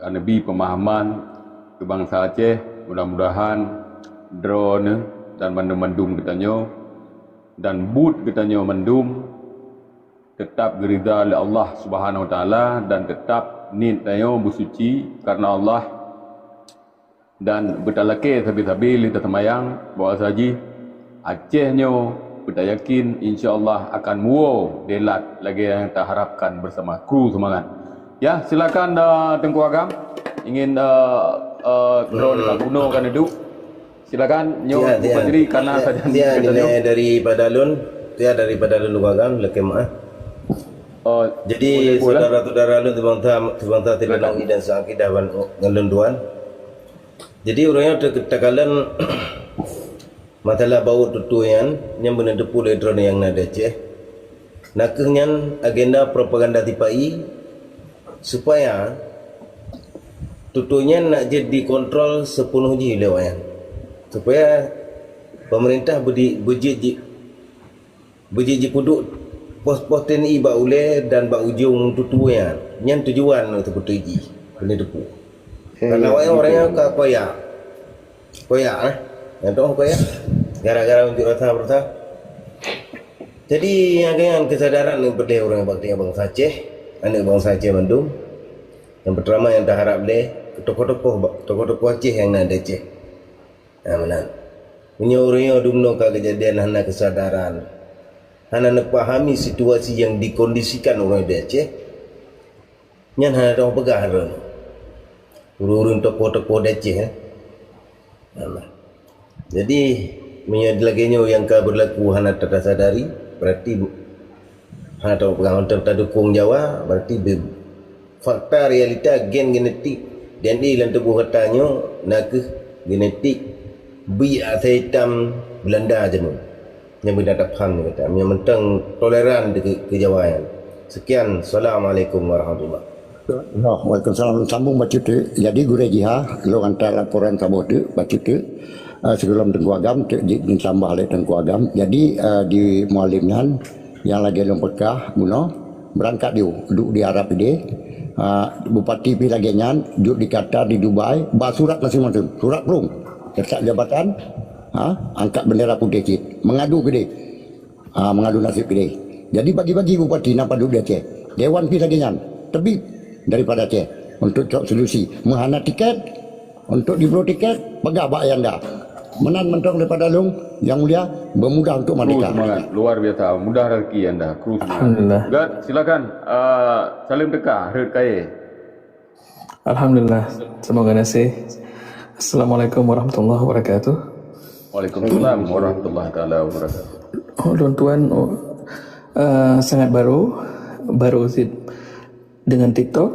neubi pemahaman keu bansa Aceh. Mudah-mudahan droeneuh dan mandum-mandum geutanyoe dan buet geutanyoe mandum teutap geuridha lé Allah Subhanahu Wa Taala dan teutap niet tanyoe beusuci karena Allah. Dan beutalakèe sabe-sabe lé taseumbayang bahwa saji Aceh nyoe beutayakin insya Allah akan muwoe dilat lagèe nyang taharapkan bersama. Kru seumangat. Ya, silakan, uh, Teungku Agam ingin, uh, uh, droeneuh ka bunoe ka neuduek. Silakan nyoe Teungku Patri karena sajan geutanyoe. Nilai daripada lôn, ya, daripada lôn Teungku Agam, lakèe meu'ah. Oh, jadi, boleh, boleh. Saudara-saudara lôn, teuh bansa, teuh bansa, silakan. Teuh bansa dan seakidah ban ngon lôn tuan. Jadi, ureueng nyoe teu-, teukalon masalah baut tutue nyan, nyang beuneuteupeu lé droeneuh nyang na di Aceh. Na kheueh nyan agenda propaganda sipa-i supaya tutue nyan nak jeuet dikontrol seupeuneuh jih lé awaknyan. Supaya pemerintah beudi-, beujeuet ji-, beujeuet jipeuduek pos-pos T N I bak ulèe dan bak ujong tutue nyan. Nyan tujuan seubeutôi jih, beuneuteupeu. Karena awaknyan ureueng nyang ka koyak. Koyak, eh. Nyang toh koyak. Gara-gara unjuk rasa beurasa. Jadi, nyang keu nyan keusadaran nyang peudeh ureueng bak tiep bansa Aceh, aneuk bansa Aceh mandum. Nyang peutama nyang taharap lé keu tokoh-tokoh ba-, tokoh-tokoh Aceh nyang na di Aceh. Nah, meunan. Meunyoe ureueng nyoe dumnoe ka keujadian hana keusadaran, hana neupahami situasi nyang dikondisikan ureueng di Aceh, nyan hana teupeugah droeneuh. Ureueng-ureueng tokoh-tokoh di Aceh, eh. Nah, jadi, meunyoe lagèe nyoe nyang ka beurlaku hana tatasadari, berarti hana tapeugah mantong tadukong Jawa, berarti be-, fakta realita gen genetik D N A lam tuboh gata nyoe na kheueh genetik biek asai itam Belanda jameun. Nyang beuna tapham gata. Nyang mantong toleran keu, keu Jawa nyan. Sekian, assalamualaikum warahmatullahi. Noh, waalaikumsalam. Sambung bacut teuk. Jadi gurèe jiha, lôn hantar laporan saboh teuk bacut teuk. Ah, sigohlom Teungku Agam teuk jitambah lé Teungku Agam. Jadi, ah, di Mualem nyan nyang lagèe lôn peugah bunoe, beurangkat di, duek di Arab idéh. Ah, bupati pih lagèe nyan, jeuet di Qatar, di Dubai, ba surat maséng-maséng, surat prong. Letak jabatan, ha, angkat bendera putéh cit, meungadu keudéh. Ha, meungadu naseb keudéh. Jadi bagi-bagi bupati na padub di Aceh. Dewan pih lagèe nyan, teubiet daripada Aceh untuk cok solusi. Meuhana tiket, untuk jibloe tiket, peugah bak ayanda. Meunan mantong daripada lôn, Yang Mulia, bermudah untuk merdeka. Kru semangat, luar biasa, mudah rezeki anda. Kru semangat. Alhamdulillah. Gad, silakan. Ah, Salim teuka, rhot kayèe. Alhamdulillah. Semoga nasih. Assalamualaikum warahmatullahi wabarakatuh. Waalaikumsalam warahmatullahi taala wabarakatuh. Oh, lôn tuan, oh, eh, sangat baru, baru sit dengan TikTok.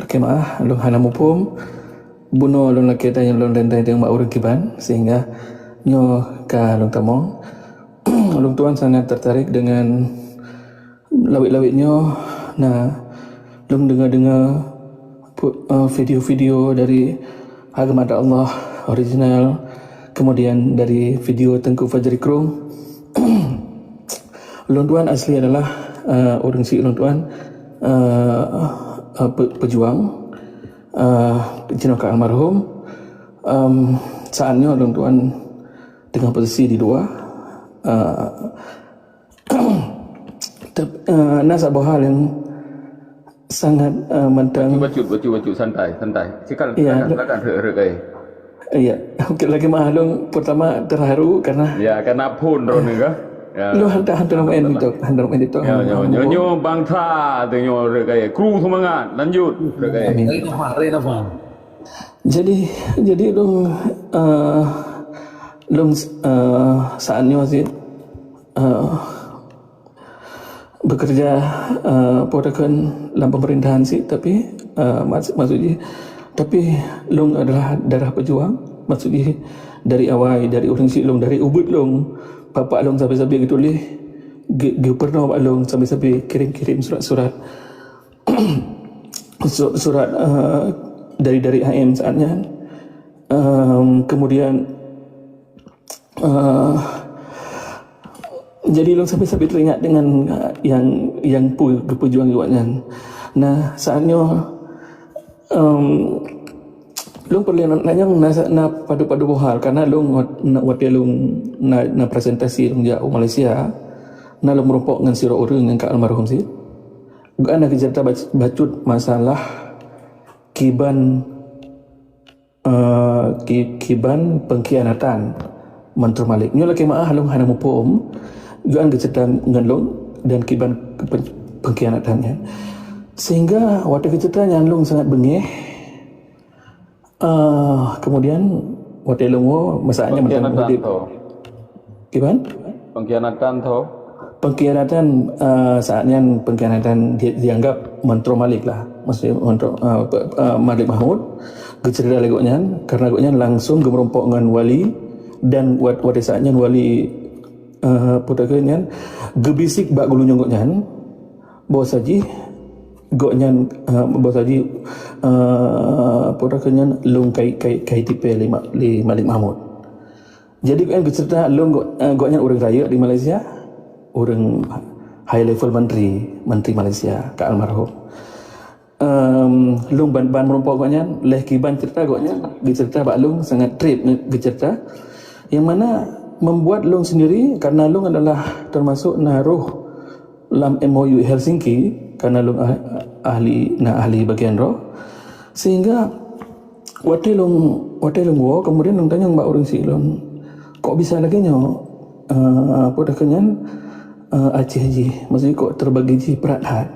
Lakèe meu'ah, lôn hana muphom. Bunoe lôn lakèe tanyong lôn dan tanyong bak ureueng kiban, sehingga nyoe ka lôn tamong. Lôn tuan sangat tertarik dengan lawét-lawét nyoe, na lôn deungoe-deungoe pu-, eh, video-video dari Agama Allah original, kemudian dari video Teungku Fajri Krueng. Lôn tuan asli adalah, eh, ureueng syiek lôn tuan, eh, eh, pe-, pejuang, eh, jinoe ka almarhum. Em, saat nyoe lôn tuan teungoh posisi di luwa. Eh, Tep-, eh, na saboh hal nyang sangat, eh, mantong. Bacut, bacut, bacut, santai, santai. Silakan, ya, silakan, silakan, rhot, rhot kayèe. Iya, oke, lakèe meu'ah lôn pertama terharu karena. Ya, karena phon droeneuh kah? Ya. Lôn hantar, hantar main itu, hantar main itu. Ya, nyoe, nyoe, nyoe bangsa teuh nyoe rhot kayèe. Kru semangat, lanjut rhot kayèe. Amin. Jadi, jadi lôn, eh, lôn, eh, saat nyoe sit, eh, bekerja, eh, peue takheun lam pemerintahan sit, tapi, eh, mak-, maksud jih, tapi lôn adalah darah pejuang, maksud jih dari awai, dari ureueng syiek lôn, dari ubit lôn, bapak lôn sabe-sabe geutuléh, ge-, geupeurunoe bak lôn sabe-sabe kirém-kirém surat-surat, su-, surat, eh, dari, dari A M saat nyan. Em, kemudian Uh, jadi lôn sampai-sampai teringat dengan uh, yang yang pu geupejuang awaknyan. Nah, saat nyoe um, lôn peureulèe nanyong na, na padub-padub boh hal karena lôn na watèe lôn na, na presentasi lôn jak u Malaysia, na lôn meurumpok ngon sidroe ureueng nyang ka almarhum sit. Geuh na geucerita bacut masalah kiban uh, ki, kiban pengkhianatan Mantong Malik. Nyoe lakèe meu'ah lôn hana muphom, geuh geucerita ngon lôn dan kiban pengkhianatan nyan. Sehingga watèe geucerita nyan lôn sangat beungèh. Uh, kemudian watèe lôn woe masa nyan mantong udép. Kiban? Pengkhianatan tho. Pengkhianatan uh, saat nyan pengkhianatan di, dianggap Mantong Malik lah. Maksudnya Mantong uh, uh, Malik Mahmud geucerita lé gobnyan karena gobnyan langsung geumeurumpok ngon wali dan wat, watèe saat nyan wali uh, putra nyan geubisik bak gulunjong gobnyan bahwa sajih gobnyan uh, bahwa sajih uh, putra nyan lôn kai kai kai tipèe lé Malik Mahmud. Jadi gobnyan geucerita lôn gobnyan ureueng rayeuk di Malaysia, ureueng high level menteri, menteri Malaysia ka almarhum. Um, lôn ban ban meurumpok gobnyan, leh kiban cerita gobnyan geucerita bak lôn sangat trép geucerita. Yang mana membuat lôn sendiri karena lôn adalah termasuk na roh lam M O U Helsinki karena lôn ahli na ahli bagian roh sehingga watèe lôn watèe lôn woe kemudian lôn tanyong bak ureueng syiek lôn kok bisa lagèe nyoe uh, apa dah kenyan uh, Aceh jih maksudnya kok terbagi jih berat hat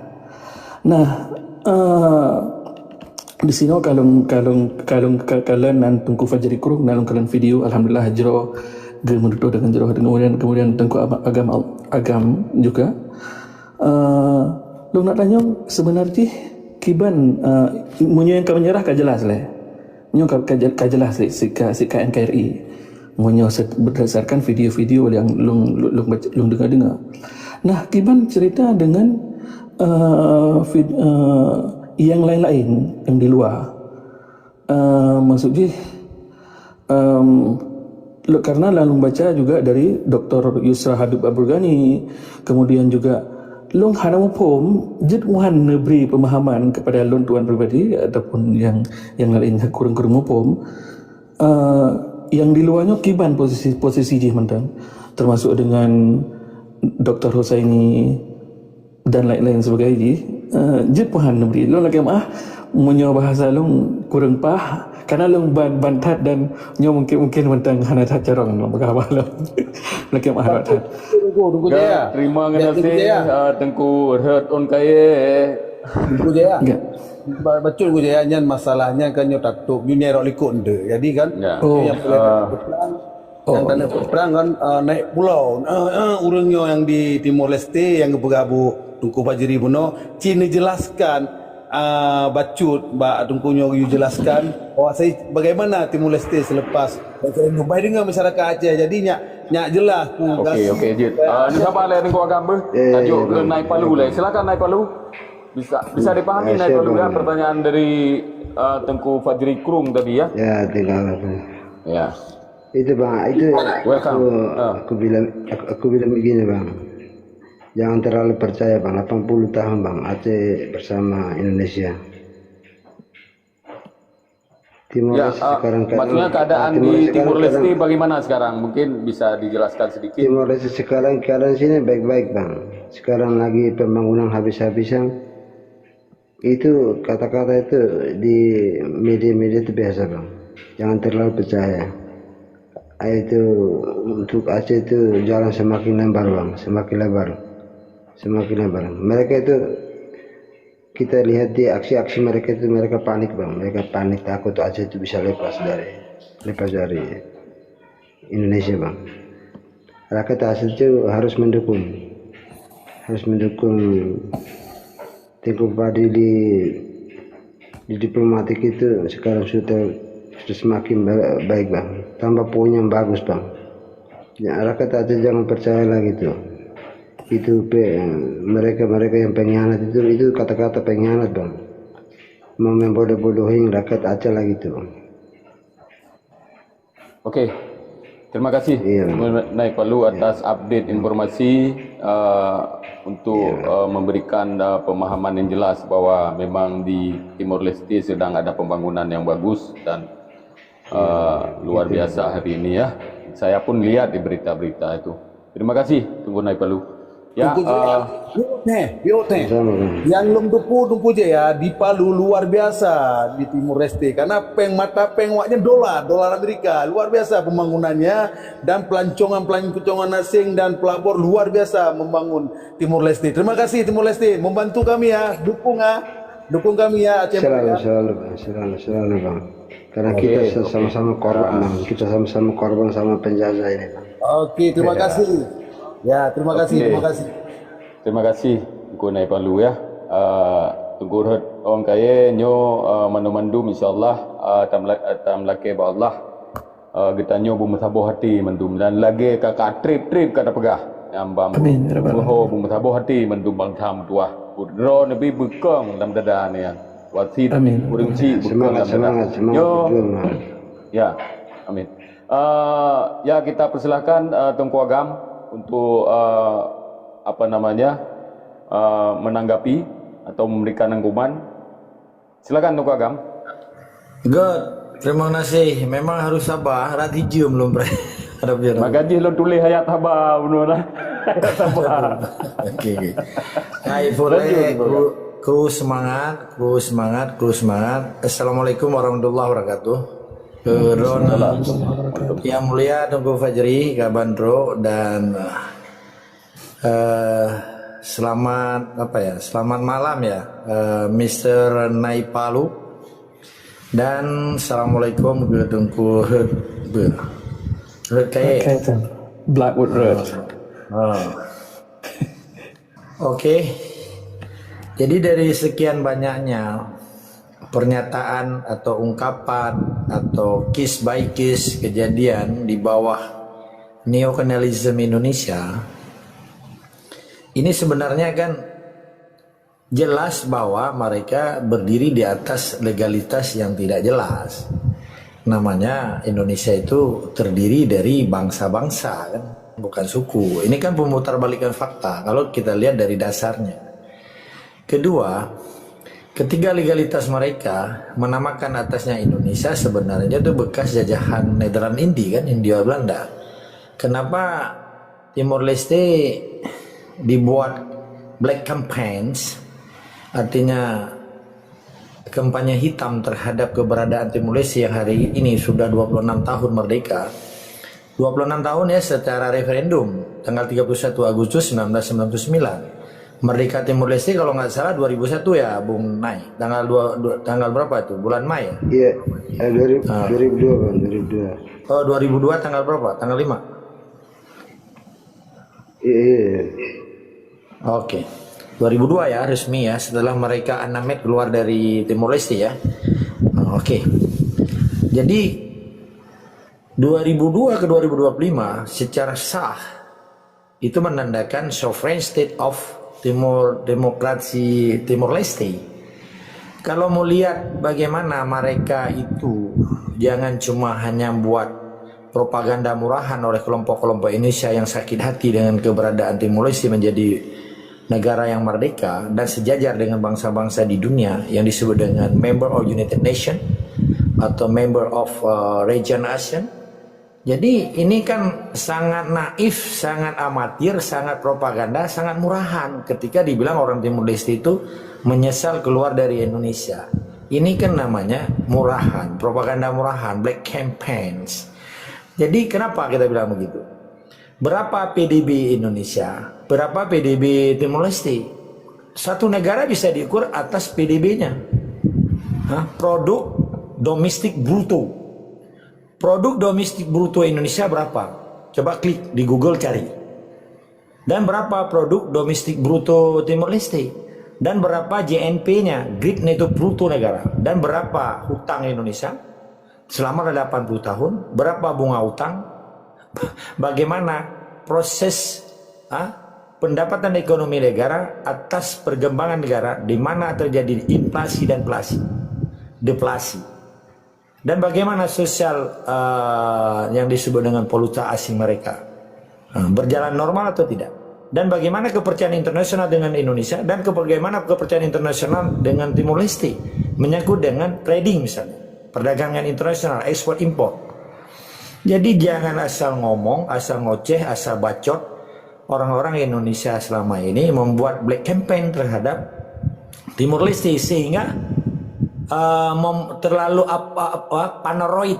nah uh, di sinoe kalon kalon kalon kalon nan Tengku Fajri Krung nan kalon video alhamdulillah jroh geumeututoh dengan jroh kemudian kemudian Tengku Agam Agam juga Uh, lôn nak tanyong sebenar jih kiban uh, meunyoe nyang ka menyerah ka jelas leh. Nyoe ka, ka, ka jelas sik ka sik ka N K R I. Meunyoe berdasarkan video-video yang lôn lôn lôn dengar-dengar. Nah, kiban cerita dengan uh, vid, uh, yang lain-lain yang di luar. Uh, maksud jih um, karena lalu baca juga dari Doktor Yusra Habib Abdul Ghani, kemudian juga lôn hana muphom jeuet Tuhan neubri pemahaman kepada lôn tuan pribadi ataupun yang yang lain kurang-kurang muphom uh, yang di luarnya kiban posisi posisi jih mantong termasuk dengan Doktor Husaini dan lain-lain sebagainya jih uh, jeuet Tuhan neubri lôn lagi maaf meunyoe bahasa lôn kurang pah karena lôn ban ban that dan nyoe mungkin mungkin mantong hana that carong lôn peugah bah lôn lagi maaf that Tunggu, tunggu Jaya. Terima kasih uh, Tengku Rhot On Kaye. Tunggu Jaya. Bacut Tunggu Jaya nyan masalahnya kan nyoe tatop dunia rok likot ende. Jadi kan ya. Oh. Yang boleh uh, Oh. Yang tanda perang kan uh, naik pulau. Uh, uh, urang nyoe yang di Timor Leste yang geupeugah Tengku Fajri bunoe, cit neujelaskan uh, bacut bak Tengku nyoe geujelaskan bahwa saya bagaimana Timor Leste selepas referendum. Baik dengan masyarakat Aceh. Jadi nyak nyak jelas tu. Okey, okey, jeuet. Uh, ni sabar leh Tengku Agam beuh. Eh, Tajuk ke Naik Palu leh. Silakan Naik Palu. Bisa bisa dipahami Naik Palu ya pertanyaan dari uh, Tengku Fajri Krung tadi ya. Ya, tinggal. Ya. Itu bang, itu Welcome. Aku, uh. aku bilang aku, aku bilang begini bang. Jangan terlalu percaya bang, delapan puluh tahun bang Aceh bersama Indonesia. Timor ya, uh, sekarang maksudnya keadaan Timor di Timor Leste bagaimana sekarang? Mungkin bisa dijelaskan sedikit. Timor Leste sekarang keadaan sini baik-baik bang. Sekarang lagi pembangunan habis-habisan. Itu kata-kata itu di media-media itu biasa bang. Jangan terlalu percaya. Itu untuk Aceh itu jalan semakin lebar bang, semakin lebar, semakin lebar. Mereka itu kita lihat di aksi-aksi mereka itu mereka panik bang, mereka panik takut Aceh itu bisa lepas dari lepas dari Indonesia bang. Rakyat Aceh itu harus mendukung, harus mendukung Tengku Fajri di di diplomatik itu sekarang sudah sudah semakin baik bang, tambah poin yang bagus bang. Ya, rakyat Aceh jangan percaya lagi tuh. Itu pe, mereka-mereka yang pengkhianat itu itu kata-kata pengkhianat bang. Mau membodoh-bodohin rakyat Aceh lagi tuh. Okey. Terima kasih, Naib Palu, atas update informasi, uh, untuk, uh, memberikan, uh, pemahaman yang jelas bahwa memang di Timor Leste sedang ada pembangunan yang bagus dan, uh, luar biasa hari ini, ya. Saya pun lihat di berita-berita itu. Terima kasih, Teungku Naib Palu. Ya, Teungku J, eh, yuk teh, yuk teh. Sama-sama. Nyang lôn teupeue Teungku J ya, di Palu luar biasa di Timor Leste. Karena péng, mata péng awaknyan dolar, dolar Amerika. Luar biasa pembangunannya dan pelancongan-pelancongan asing dan pelabur luar biasa membangun Timor Leste. Terima kasih Timor Leste, membantu kami ya, dukung ah. Dukung kami ya, Aceh Selalu, Merdeka. Selalu, Bang. Selalu, selalu, Bang. Karena kita Oke, sa-, oke. sama-sama korban, Ah. Bang. Kita sama-sama korban sama penjajah ini, Bang. Oke, terima Ya. kasih. Ya, terima kasih, Oke. terima kasih. Terima kasih, Teungku Naib Palu, ya. Ah, Teungku Rhot Ong Kayée, nyoe, ah, mandum-mandum, insya Allah, ah, tamla-, ah, tamlakée bak Allah. Ah, geutanyoe beumeusaboh até mandum dan lagée ka, ka treb-treb ka tapeugah. Nyang ban Amin, ya Rabbal Alamin. Beuho beumeusaboh até mandum bansa meutuwah. Droeneuh beukeung lam dada nyan. Wasit Amin. ureueng chik beukeung Semangat, lam dada. Semangat, semangat Nyoe, berjuang, Bang. Ya, amin. Ah, ya, kita persilahkan, ah, Teungku Agam untuk, ah, apa namanya, ah, menanggapi atau memberikan rangkuman. Silakan, Teungku Agam. Good. Terima kasih. Memang harus sabar. Rat hijau belum pernah. Harap dia Maka jih lôn tuléh ayat sabar, bunoe lah. Ayat sabar. Okey, okey. Hai, Boleh, boleh. Kru, kru semangat, kru semangat, kru semangat. Assalamualaikum warahmatullahi wabarakatuh. Keu droeneuh Yang Mulia Teungku Fajri, Kaban Trok dan, eh, selamat, apa ya, selamat malam ya, eh, Mister Naipalu. Dan assalamualaikum keu Teungku Hut Beuh. Hut Kayée. Oke, Tuan. Blackwood Road. Ah. Oke. Jadi dari sekian banyaknya pernyataan atau ungkapan atau case by case kejadian di bawah neokolonialisme Indonesia, ini sebenarnya kan jelas bahwa mereka berdiri di atas legalitas yang tidak jelas. Namanya Indonesia itu terdiri dari bangsa-bangsa kan, bukan suku. Ini kan pemutarbalikan fakta kalau kita lihat dari dasarnya. Kedua, ketiga legalitas mereka menamakan atasnya Indonesia sebenarnya itu bekas jajahan Netherlands Indi kan, Hindia Belanda. Kenapa Timor Leste dibuat black campaigns, artinya kampanye hitam terhadap keberadaan Timor Leste yang hari ini sudah dua puluh enam tahun merdeka. Dua puluh enam tahun ya secara referendum tanggal tiga puluh satu Agustus sembilan belas sembilan puluh sembilan. Merdeka Timor Leste kalau nggak salah dua ribu satu ya, Bung Nai. Tanggal dua, dua, tanggal berapa itu? Bulan Mei ya? Iya, eh, dua ribu, Ah. dua ribu dua, Bang, dua ribu dua. Oh, dua ribu dua tanggal berapa? Tanggal lima? Iya, iya, iya. Oke. Dua ribu dua ya, resmi ya, setelah mereka Annamed keluar dari Timor Leste ya. Ah, oke. Jadi, dua ribu dua ke dua ribu dua puluh lima secara sah itu menandakan sovereign state of Timor, demokrasi Timor Leste. Kalau mau lihat bagaimana mereka itu jangan cuma hanya buat propaganda murahan oleh kelompok-kelompok Indonesia yang sakit hati dengan keberadaan Timor Leste menjadi negara yang merdeka dan sejajar dengan bangsa-bangsa di dunia yang disebut dengan member of United Nation atau member of, uh, Region ASEAN. Jadi ini kan sangat naif, sangat amatir, sangat propaganda, sangat murahan ketika dibilang orang Timor Leste itu menyesal keluar dari Indonesia. Ini kan namanya murahan, propaganda murahan, black campaigns. Jadi kenapa kita bilang begitu? Berapa P D B Indonesia? Berapa P D B Timor Leste? Satu negara bisa diukur atas P D B-nya. Hah? Produk domestik bruto. Produk domestik bruto Indonesia berapa? Coba klik di Google cari. Dan berapa produk domestik bruto Timor Leste? Dan berapa G N P-nya, Great Native Bruto negara? Dan berapa hutang Indonesia selama delapan puluh tahun? Berapa bunga hutang? Bagaimana proses, ah, pendapatan ekonomi negara atas perkembangan negara di mana terjadi inflasi dan inflasi, deflasi? Dan bagaimana sosial, eh, yang disebut dengan valuta asing mereka? Eh, berjalan normal atau tidak? Dan bagaimana kepercayaan internasional dengan Indonesia? Dan ke-, bagaimana kepercayaan internasional dengan Timor Leste? Menyangkut dengan trading misalnya, perdagangan internasional, ekspor impor. Jadi jangan asal ngomong, asal ngoceh, asal bacot. Orang-orang Indonesia selama ini membuat black campaign terhadap Timor Leste sehingga, uh, mem-, terlalu apa, apa, paranoid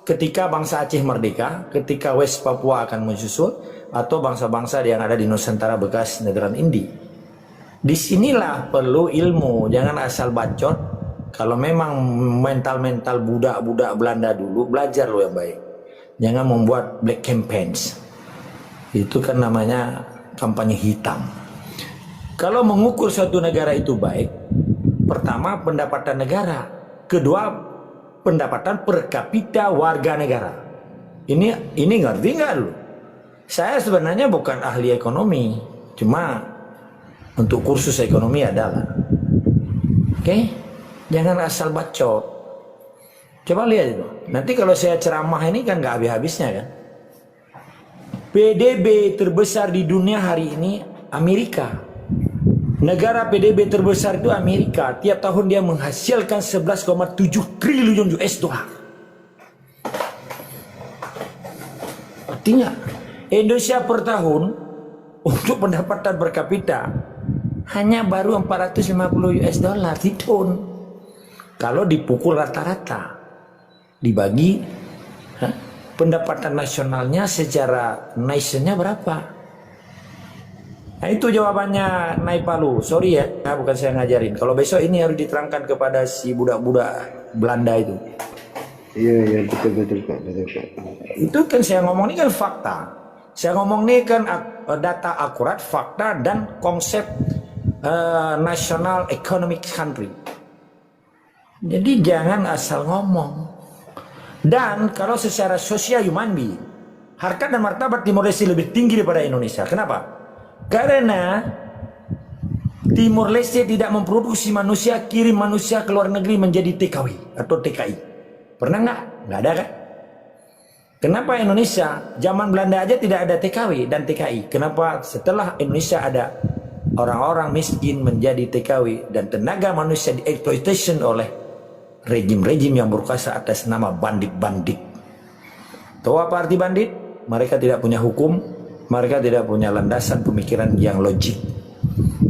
ketika bangsa Aceh merdeka, ketika West Papua akan menyusul, atau bangsa-bangsa yang ada di Nusantara bekas Netherlands Indi. Di sinilah perlu ilmu, jangan asal bacot. Kalau memang mental-mental budak-budak Belanda dulu, belajar lo yang baik. Jangan membuat black campaigns. Itu kan namanya kampanye hitam. Kalau mengukur suatu negara itu baik, pertama pendapatan negara, kedua pendapatan per kapita warga negara. Ini ini ngerti nggak lu? Saya sebenarnya bukan ahli ekonomi, cuma untuk kursus ekonomi adalah. Oke? Jangan asal bacot. Coba lihat itu. Nanti kalau saya ceramah ini kan nggak habis-habisnya kan. P D B terbesar di dunia hari ini Amerika. Negara P D B terbesar itu Amerika. Tiap tahun dia menghasilkan sebelas koma tujuh triliun U S dollar. Artinya, Indonesia per tahun untuk pendapatan per kapita hanya baru empat ratus lima puluh U S dollar di tahun. Kalau dipukul rata-rata, dibagi, ha, pendapatan nasionalnya secara nasionalnya berapa? Nah, itu jawabannya Nai Palu. Sorry ya, bukan saya ngajarin. Kalau besok ini harus diterangkan kepada si budak-budak Belanda itu. Iya, iya, betul, betul, Pak, betul, Pak. Itu kan saya ngomong ini kan fakta. Saya ngomong ini kan ak-, data akurat, fakta, dan konsep, eh, national economic country. Jadi jangan asal ngomong. Dan kalau secara sosial human being, harkat dan martabat Timor Leste lebih tinggi daripada Indonesia. Kenapa? Karena Timor Leste tidak memproduksi manusia, kirim manusia ke luar negeri menjadi T K W atau T K I. Pernah nggak? Nggak ada kan? Kenapa Indonesia zaman Belanda aja tidak ada T K W dan T K I? Kenapa setelah Indonesia ada orang-orang miskin menjadi T K W dan tenaga manusia dieksploitation oleh rejim-rejim yang berkuasa atas nama bandit-bandit? Tahu apa arti bandit? Mereka tidak punya hukum, mereka tidak punya landasan pemikiran yang logik.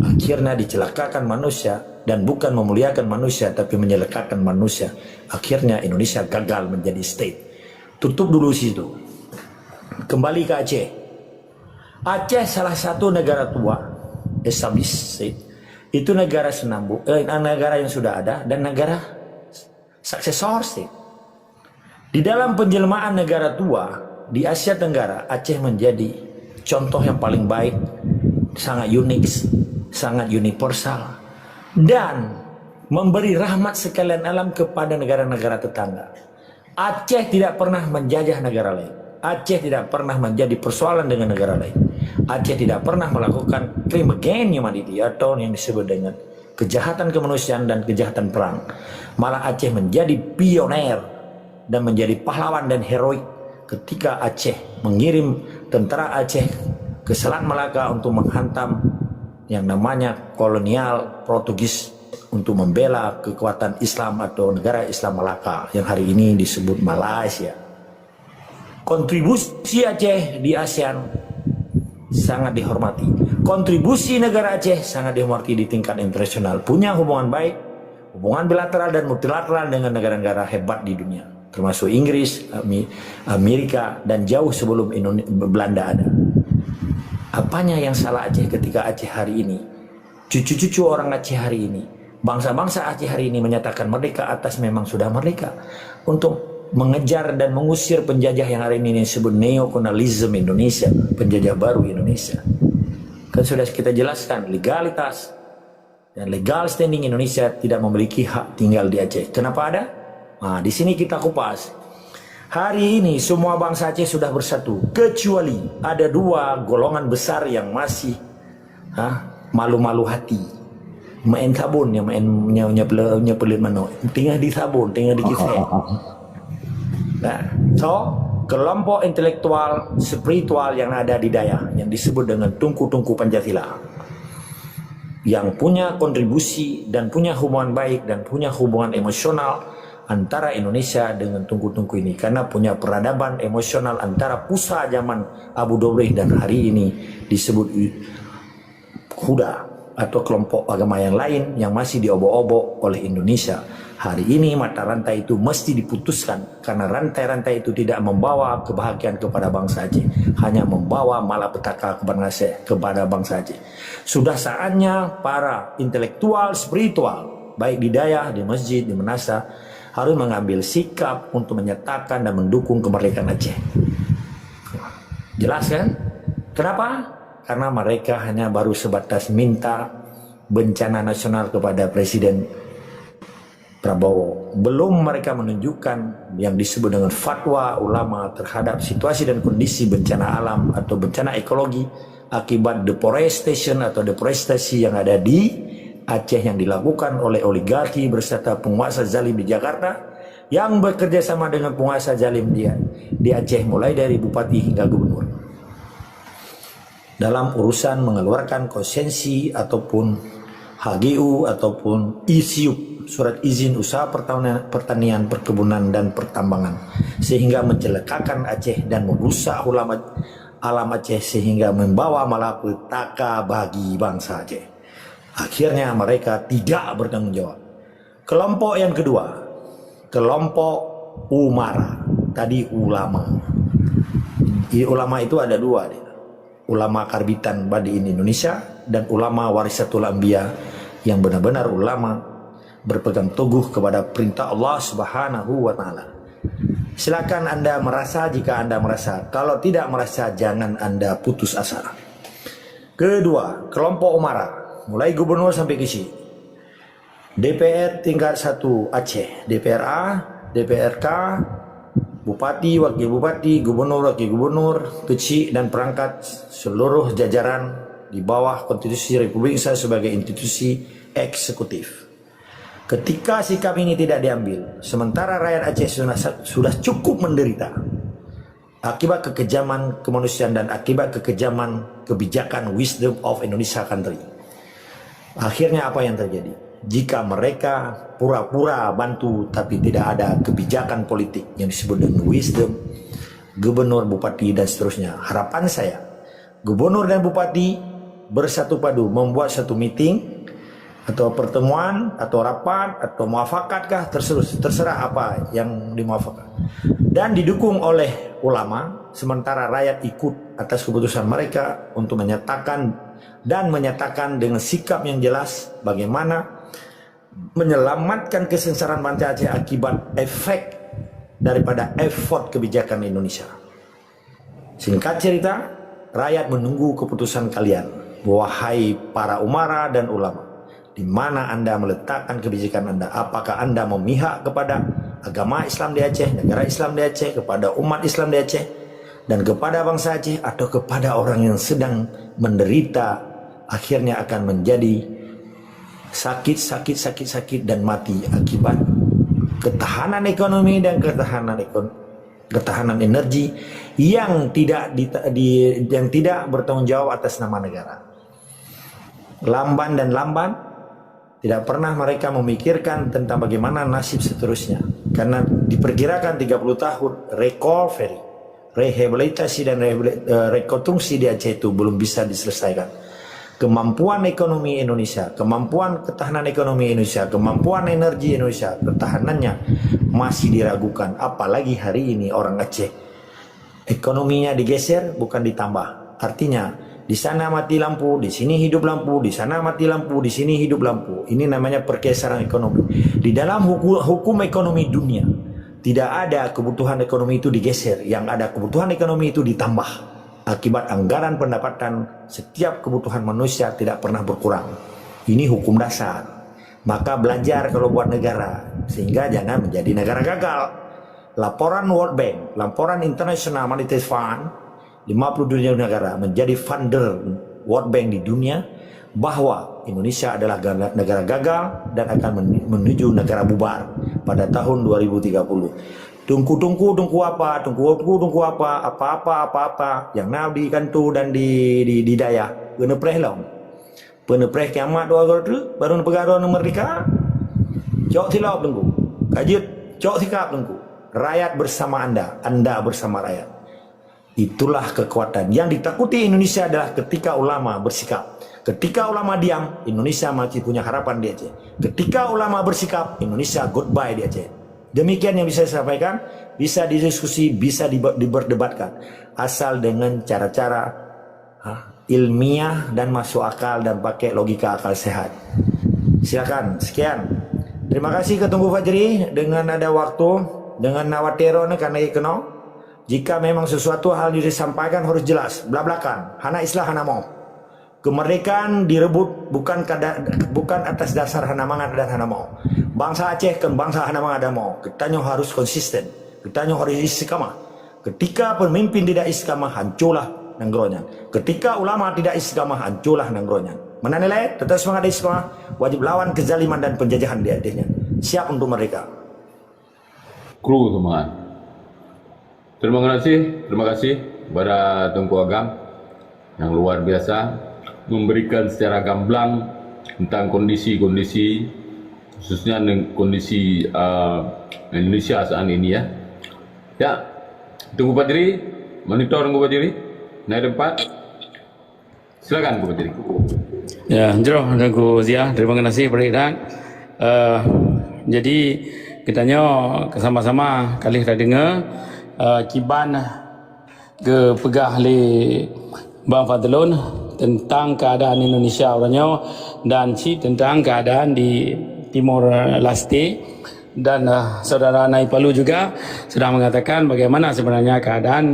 Akhirnya dicelakakan manusia dan bukan memuliakan manusia tapi menyelakakan manusia. Akhirnya Indonesia gagal menjadi state. Tutup dulu situ. Kembali ke Aceh. Aceh salah satu negara tua, established state. Itu negara senambung, eh, negara yang sudah ada dan negara successor state. Di dalam penjelmaan negara tua di Asia Tenggara, Aceh menjadi contoh yang paling baik, sangat unik, sangat universal, dan memberi rahmat sekalian alam kepada negara-negara tetangga. Aceh tidak pernah menjajah negara lain. Aceh tidak pernah menjadi persoalan dengan negara lain. Aceh tidak pernah melakukan crime against humanity atau yang disebut dengan kejahatan kemanusiaan dan kejahatan perang. Malah Aceh menjadi pioner dan menjadi pahlawan dan heroik ketika Aceh mengirim tentara Aceh ke Selat Malaka untuk menghantam yang namanya kolonial Portugis untuk membela kekuatan Islam atau negara Islam Malaka yang hari ini disebut Malaysia. Kontribusi Aceh di ASEAN sangat dihormati. Kontribusi negara Aceh sangat dihormati di tingkat internasional. Punya hubungan baik, hubungan bilateral dan multilateral dengan negara-negara hebat di dunia, termasuk Inggris, Ami-, Amerika, dan jauh sebelum Indone-, Belanda ada. Apanya yang salah Aceh ketika Aceh hari ini, cucu-cucu orang Aceh hari ini, bangsa-bangsa Aceh hari ini menyatakan merdeka atas memang sudah merdeka untuk mengejar dan mengusir penjajah yang hari ini disebut neokolonialisme Indonesia, penjajah baru Indonesia. Kan sudah kita jelaskan legalitas dan legal standing Indonesia tidak memiliki hak tinggal di Aceh. Kenapa ada? Nah, di sini kita kupas. Hari ini semua bangsa Aceh sudah bersatu, kecuali ada dua golongan besar yang masih, ha, malu-malu hati. Main sabun, yang main, nya, nya pele-, nya peuleuet manok. Tinggal di sabun, tinggal di kisah. Nah, so, kelompok intelektual spiritual yang ada di dayah yang disebut dengan tungku-tungku Pancasila, yang punya kontribusi dan punya hubungan baik dan punya hubungan emosional antara Indonesia dengan tungku-tungku ini, karena punya peradaban emosional antara Pusat zaman Abu Dobrih dan hari ini disebut HUDA atau kelompok agama yang lain yang masih diobok-obok oleh Indonesia. Hari ini mata rantai itu mesti diputuskan, karena rantai-rantai itu tidak membawa kebahagiaan kepada bangsa Aceh, hanya membawa malapetaka kepada bangsa Aceh. Sudah saatnya para intelektual spiritual, baik di dayah, di masjid, di madrasah, harus mengambil sikap untuk menyatakan dan mendukung kemerdekaan Aceh. Jelas kan? Kenapa? Karena mereka hanya baru sebatas minta bencana nasional kepada Presiden Prabowo. Belum mereka menunjukkan yang disebut dengan fatwa ulama terhadap situasi dan kondisi bencana alam atau bencana ekologi akibat deforestation atau deforestasi yang ada di Aceh yang dilakukan oleh oligarki berserta penguasa zalim di Jakarta yang bekerja sama dengan penguasa zalim di, di Aceh, mulai dari bupati hingga gubernur. Dalam urusan mengeluarkan konsensi ataupun H G U ataupun I S I U P, surat izin usaha pertanian, pertanian, perkebunan dan pertambangan, sehingga mencelakakan Aceh dan merusak ulama alam Aceh sehingga membawa malapetaka bagi bangsa Aceh. Akhirnya mereka tidak bertanggung jawab. Kelompok yang kedua, kelompok Umara. Tadi ulama. Jadi, ulama itu ada dua dia. Ulama karbitan badiin Indonesia dan ulama warisatul anbiya yang benar-benar ulama berpegang teguh kepada perintah Allah Subhanahu wa taala. Silakan anda merasa jika anda merasa. Kalau tidak merasa, jangan anda putus asa. Kedua, kelompok Umara, mulai gubernur sampai kecil. D P R tingkat satu Aceh, D P R A, D P R K, bupati, wakil bupati, gubernur, wakil gubernur, kecil dan perangkat seluruh jajaran di bawah Konstitusi Republik Indonesia sebagai institusi eksekutif. Ketika sikap ini tidak diambil, sementara rakyat Aceh sudah, sudah cukup menderita akibat kekejaman kemanusiaan dan akibat kekejaman kebijakan wisdom of Indonesia country. Akhirnya apa yang terjadi? Jika mereka pura-pura bantu tapi tidak ada kebijakan politik yang disebut dengan wisdom, gubernur, bupati dan seterusnya, harapan saya gubernur dan bupati bersatu padu membuat satu meeting atau pertemuan atau rapat atau muafakat kah, terserah, terserah apa yang dimuafakat, dan didukung oleh ulama, sementara rakyat ikut atas keputusan mereka untuk menyatakan dan menyatakan dengan sikap yang jelas bagaimana menyelamatkan kesengsaraan bangsa Aceh akibat efek daripada effort kebijakan Indonesia. Singkat cerita, rakyat menunggu keputusan kalian, wahai para umara dan ulama. Di mana anda meletakkan kebijakan anda? Apakah anda memihak kepada agama Islam di Aceh, negara Islam di Aceh, kepada umat Islam di Aceh, dan kepada bangsa Aceh, atau kepada orang yang sedang menderita, akhirnya akan menjadi sakit, sakit, sakit, sakit, dan mati akibat ketahanan ekonomi dan ketahanan ekon-, ketahanan energi yang tidak di, di, yang tidak bertanggung jawab atas nama negara. Lamban dan lamban, tidak pernah mereka memikirkan tentang bagaimana nasib seterusnya. Karena diperkirakan tiga puluh tahun recovery, rehabilitasi dan rehabilit-, eh, rekonstruksi di Aceh itu belum bisa diselesaikan. Kemampuan ekonomi Indonesia, kemampuan ketahanan ekonomi Indonesia, kemampuan energi Indonesia, pertahanannya masih diragukan. Apalagi hari ini orang Aceh ekonominya digeser, bukan ditambah. Artinya, di sana mati lampu, di sini hidup lampu, di sana mati lampu, di sini hidup lampu. Ini namanya pergeseran ekonomi. Di dalam huku-, hukum ekonomi dunia, tidak ada kebutuhan ekonomi itu digeser. Yang ada kebutuhan ekonomi itu ditambah. Akibat anggaran pendapatan, setiap kebutuhan manusia tidak pernah berkurang. Ini hukum dasar. Maka belajar kalau buat negara, sehingga jangan menjadi negara gagal. Laporan World Bank, laporan International Monetary Fund, lima puluh tujuh negara menjadi funder World Bank di dunia, bahwa Indonesia adalah gala-, negara gagal dan akan men-, menuju negara bubar pada tahun dua ribu tiga puluh. Teungku-teungku, teungku apa, teungku-teungku, teungku apa, apa-apa, apa-apa nyang na di kantô dan di, di, di dayah, peuneupreh lom. Peuneupreh kiamat dua uroe teuk, baru neupeugah droeneuh meurdeka. Cok silop teungku. Ka jeuet, cok sikap teungku. Rakyat bersama anda, anda bersama rakyat. Itulah kekuatan yang ditakuti Indonesia adalah ketika ulama bersikap. Ketika ulama diam, Indonesia masih punya harapan di Aceh. Ketika ulama bersikap, Indonesia goodbye di Aceh. Demikian yang bisa saya sampaikan, bisa didiskusi, bisa dibe-, diperdebatkan. Asal dengan cara-cara, ha, ilmiah dan masuk akal dan pakai logika akal sehat. Silakan, sekian. Terima kasih ke Teungku Fajri dengan ada waktu, dengan nawatero ni kan lagi kena. Jika memang sesuatu hal yang disampaikan harus jelas, blak-blakan, hana islah hana mau. Kemerdekaan direbut bukan kada, bukan atas dasar hana mangat dan hana mau. Bangsa Aceh kan bangsa hana mangat dan mau. Geutanyoe harus konsisten. Geutanyoe harus istiqamah. Ketika pemimpin tidak istiqamah, hancurlah nanggroe nyan. Ketika ulama tidak istiqamah, hancurlah nanggroe nyan. Meunan ilée, tetap semangat dan istiqamah, wajib lawan kezaliman dan penjajahan di Aceh nyan. Siap untuk merdeka. Kru semangat. Terima kasih, terima kasih kepada Teungku Agam yang luar biasa memberikan secara gamblang tentang kondisi-kondisi, khususnya neng-, kondisi, uh, Indonesia saat ini, ya. Ya, Teungku Fajri, monitor Teungku Fajri, naik tempat. Silakan, Teungku Fajri. Ya, jroh Teungku Zia, terima kasih Pak Idan. Eh, jadi, geutanyoe sama-sama ka lheueh tadeungoe, eh, kiban geupeugah lé Bang Fadlon tentang keadaan Indonesia uroe nyoe dan cit tentang keadaan di Timor Leste. Dan, eh, Saudara Nai Palu juga sudah mengatakan bagaimana sebenarnya keadaan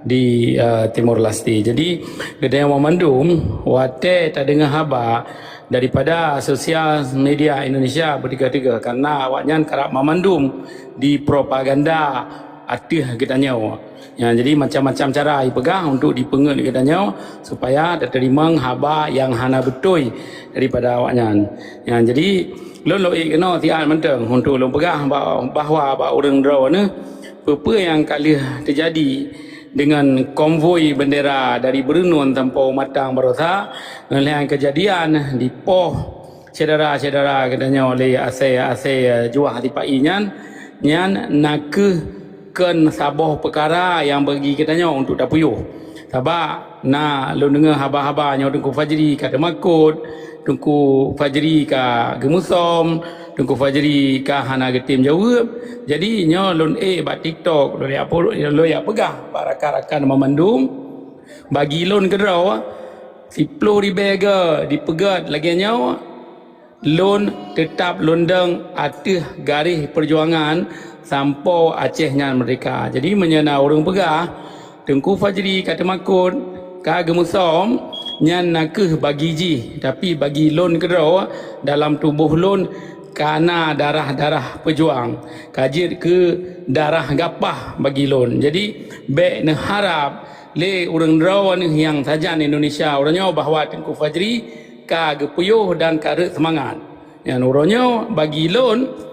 di, eh, Timor Leste. Jadi, geutanyoe mandum watée tadeungoe haba daripada sosial media Indonesia beutiga-tiga, karena awaknyan karab mandum dipropaganda ateueh geutanyoe. Ya, jadi macam-macam cara jipeugah untuk dipeungeut geutanyoe supaya tateurimong haba nyang hana beutôi daripada awaknyan. Ya, jadi lôn lôn ék keunoe siat mantong untuk lôn peugah ba-, bahwa bak ureuëng droeneuh peue-peue nyang ka lheueh teujadi deungon konvoi bendera dari Beureunon sampoe Matang baroesa, ngon lheueh kejadian dipoh syedara-syedara geutanyoe lé asée-asée juah sipa-i nyan, nyan na kheueh kon saboh peukara nyang bagi geutanyoe untuk tapuyoh. Sabab na lôn deungoe haba-haba nyoe Teungku Fajri ka teumakot, Teungku Fajri ka geumusom, Teungku Fajri ka hana geutem jaweueb. Jadi nyoe lôn ék bak TikTok, lôn jak pu-, lôn jak peugah bak rakan-rakan banmandum, bagi lôn keudroe, siplôh ribée goe dipeugét lagée nyoe, lôn teutab lôn dong ateueh garéh peujuangan sampoe Aceh nyan meurdeka. Jadi, meunyoe na ureuëng peugah, Teungku Fajri ka teumakot, ka geumusom, nyan na kheueh bagi jih, tapi bagi lôn keudroe, dalam tuboh lôn ka na darah-darah peujuang, ka jeuet keu darah gapah bagi lôn. Jadi, bék neuharab lé ureuëng droeneuh nyang sajan Indonesia uroe nyoe bahwa Teungku Fajri ka geupuyoh dan ka rhot seumangat. Nyan uroe nyoe bagi lôn,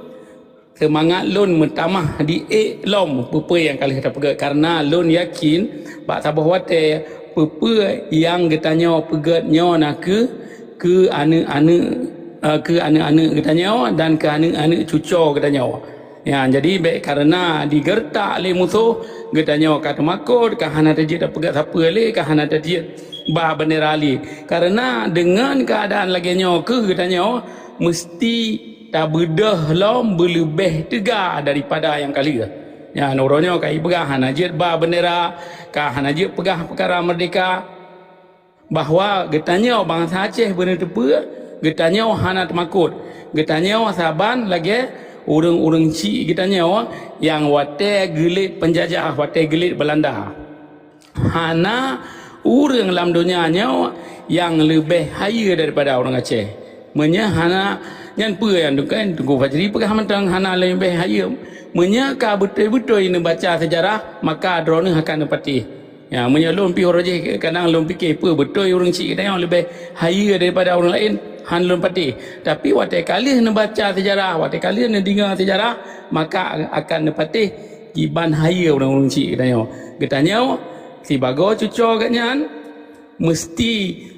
seumangat lôn meutamah di ék lom peue-peue nyang ka lheueh tapeugét, kareuna lôn yakin bak saboh watée peue-peue nyang geutanyoe peugét nyoe na kheueh keu aneuëk-aneuëk, eh, keu aneuëk-aneuëk geutanyoe dan keu aneuëk-aneuëk cucoe geutanyoe. Ya, jadi bék kareuna digeureutak lé musoh, geutanyoe ka teumakot, ka hana tajeuet tapeugét sapeue lé, ka hana tajeuet ba beundera lé. Kareuna deungon keuadaan lagée nyoe kheueh geutanyoe meuseuti tabeudôh lom beuleubeh teuga daripada nyang ka lheueh. Nyan uroe nyoe ka jipeugah hana jeuet ba beundera, ka hana jeuet peugah peukara meurdeka. Bahwa geutanyoe bansa Aceh beuneuteupeu, geutanyoe hana teumakot. Geutanyoe saban lagée ureuëng-ureuëng chik geutanyoe nyang watée geulet peunjajah, watée geulet Beulanda. Hana ureuëng lam donya nyoe nyang leubeh hayeue daripada ureuëng Aceh. Meunyoe hana, nyan peue nyang Teungku, Teungku Fajri peugah mantong hana leubeh hayeue. Meunyoe ka beutôi-beutôi neubaca seujarah, maka droeneueh akan neupatéh. Ya, meunyoe lôn pih uroe jih kadang lôn pike peue beutôi ureuëng chik geutanyoe leubeh hayeue daripada ureuëng laén, han lôn patéh. Tapi watée ka lheueh neubaca seujarah, watée ka lheueh neudeungoe seujarah, maka akan neupatéh Kiban hayeue ureuëng-ureuëng chik geutanyoe. Geutanyoe sibagoe cucoe geuhnyan meusti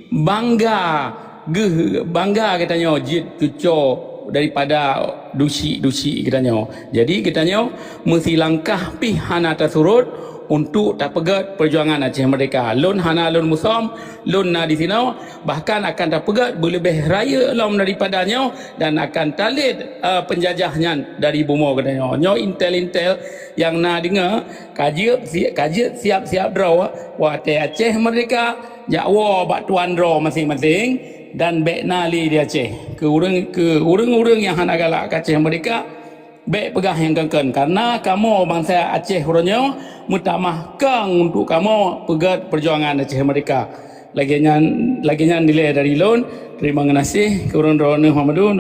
bangga geuh bangga geutanyoe jeuet cucoe daripada duchik-duchik geutanyoe. Jadi geutanyoe meusilangkah pih hana tasurot untuk tapeugét peujuangan Aceh Merdeka. Lôn hana lôn musom, lôn na disinoe, bahkan akan tapeugét beuleubeh rayeuk lom daripada nyoe dan akan talét uh, peunjajah nyan dari bumoe geutanyoe. Nyoe intel-intel nyang na deungoe, ka jeuet siap-siap droe watée Aceh Merdeka jak woe bak tuan droe maséng-maséng dan bék na lé di Aceh. Keu ureuëng keu ureuëng-ureuëng nyang hana galak keu Aceh Merdeka, bék peugah nyang keun-keun, kareuna kamoe bansa Aceh uroe nyoe meutamah kong untuk kamoe peugét peujuangan Aceh Merdeka. Lagée nyan lagée nyan dilée dari lôn. Terima geunaséh keu ureuëng droeneueh Muhammad lôn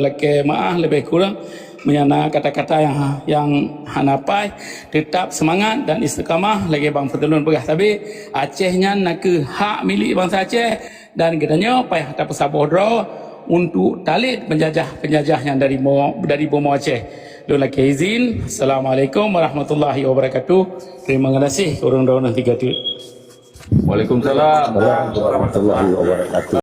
lakée meuáh leubeh kureueng meunyan na kata-kata nyang nyang hana paih. Teutap seumangat dan istiqamah lagée bang Fadlun peugah sabe, Aceh nyan nakeuh hak milék bansa Aceh dan geutanyoe payah tapeusaboh droe untuk talét peunjajah-peunjajah nyang dari dari bumoe Aceh. Lôn lakée izin. Assalamualaikum warahmatullahi wabarakatuh. Terima geunaséh keu ureuëng droeneueh tiga teuk. Waalaikumsalam warahmatullahi wabarakatuh.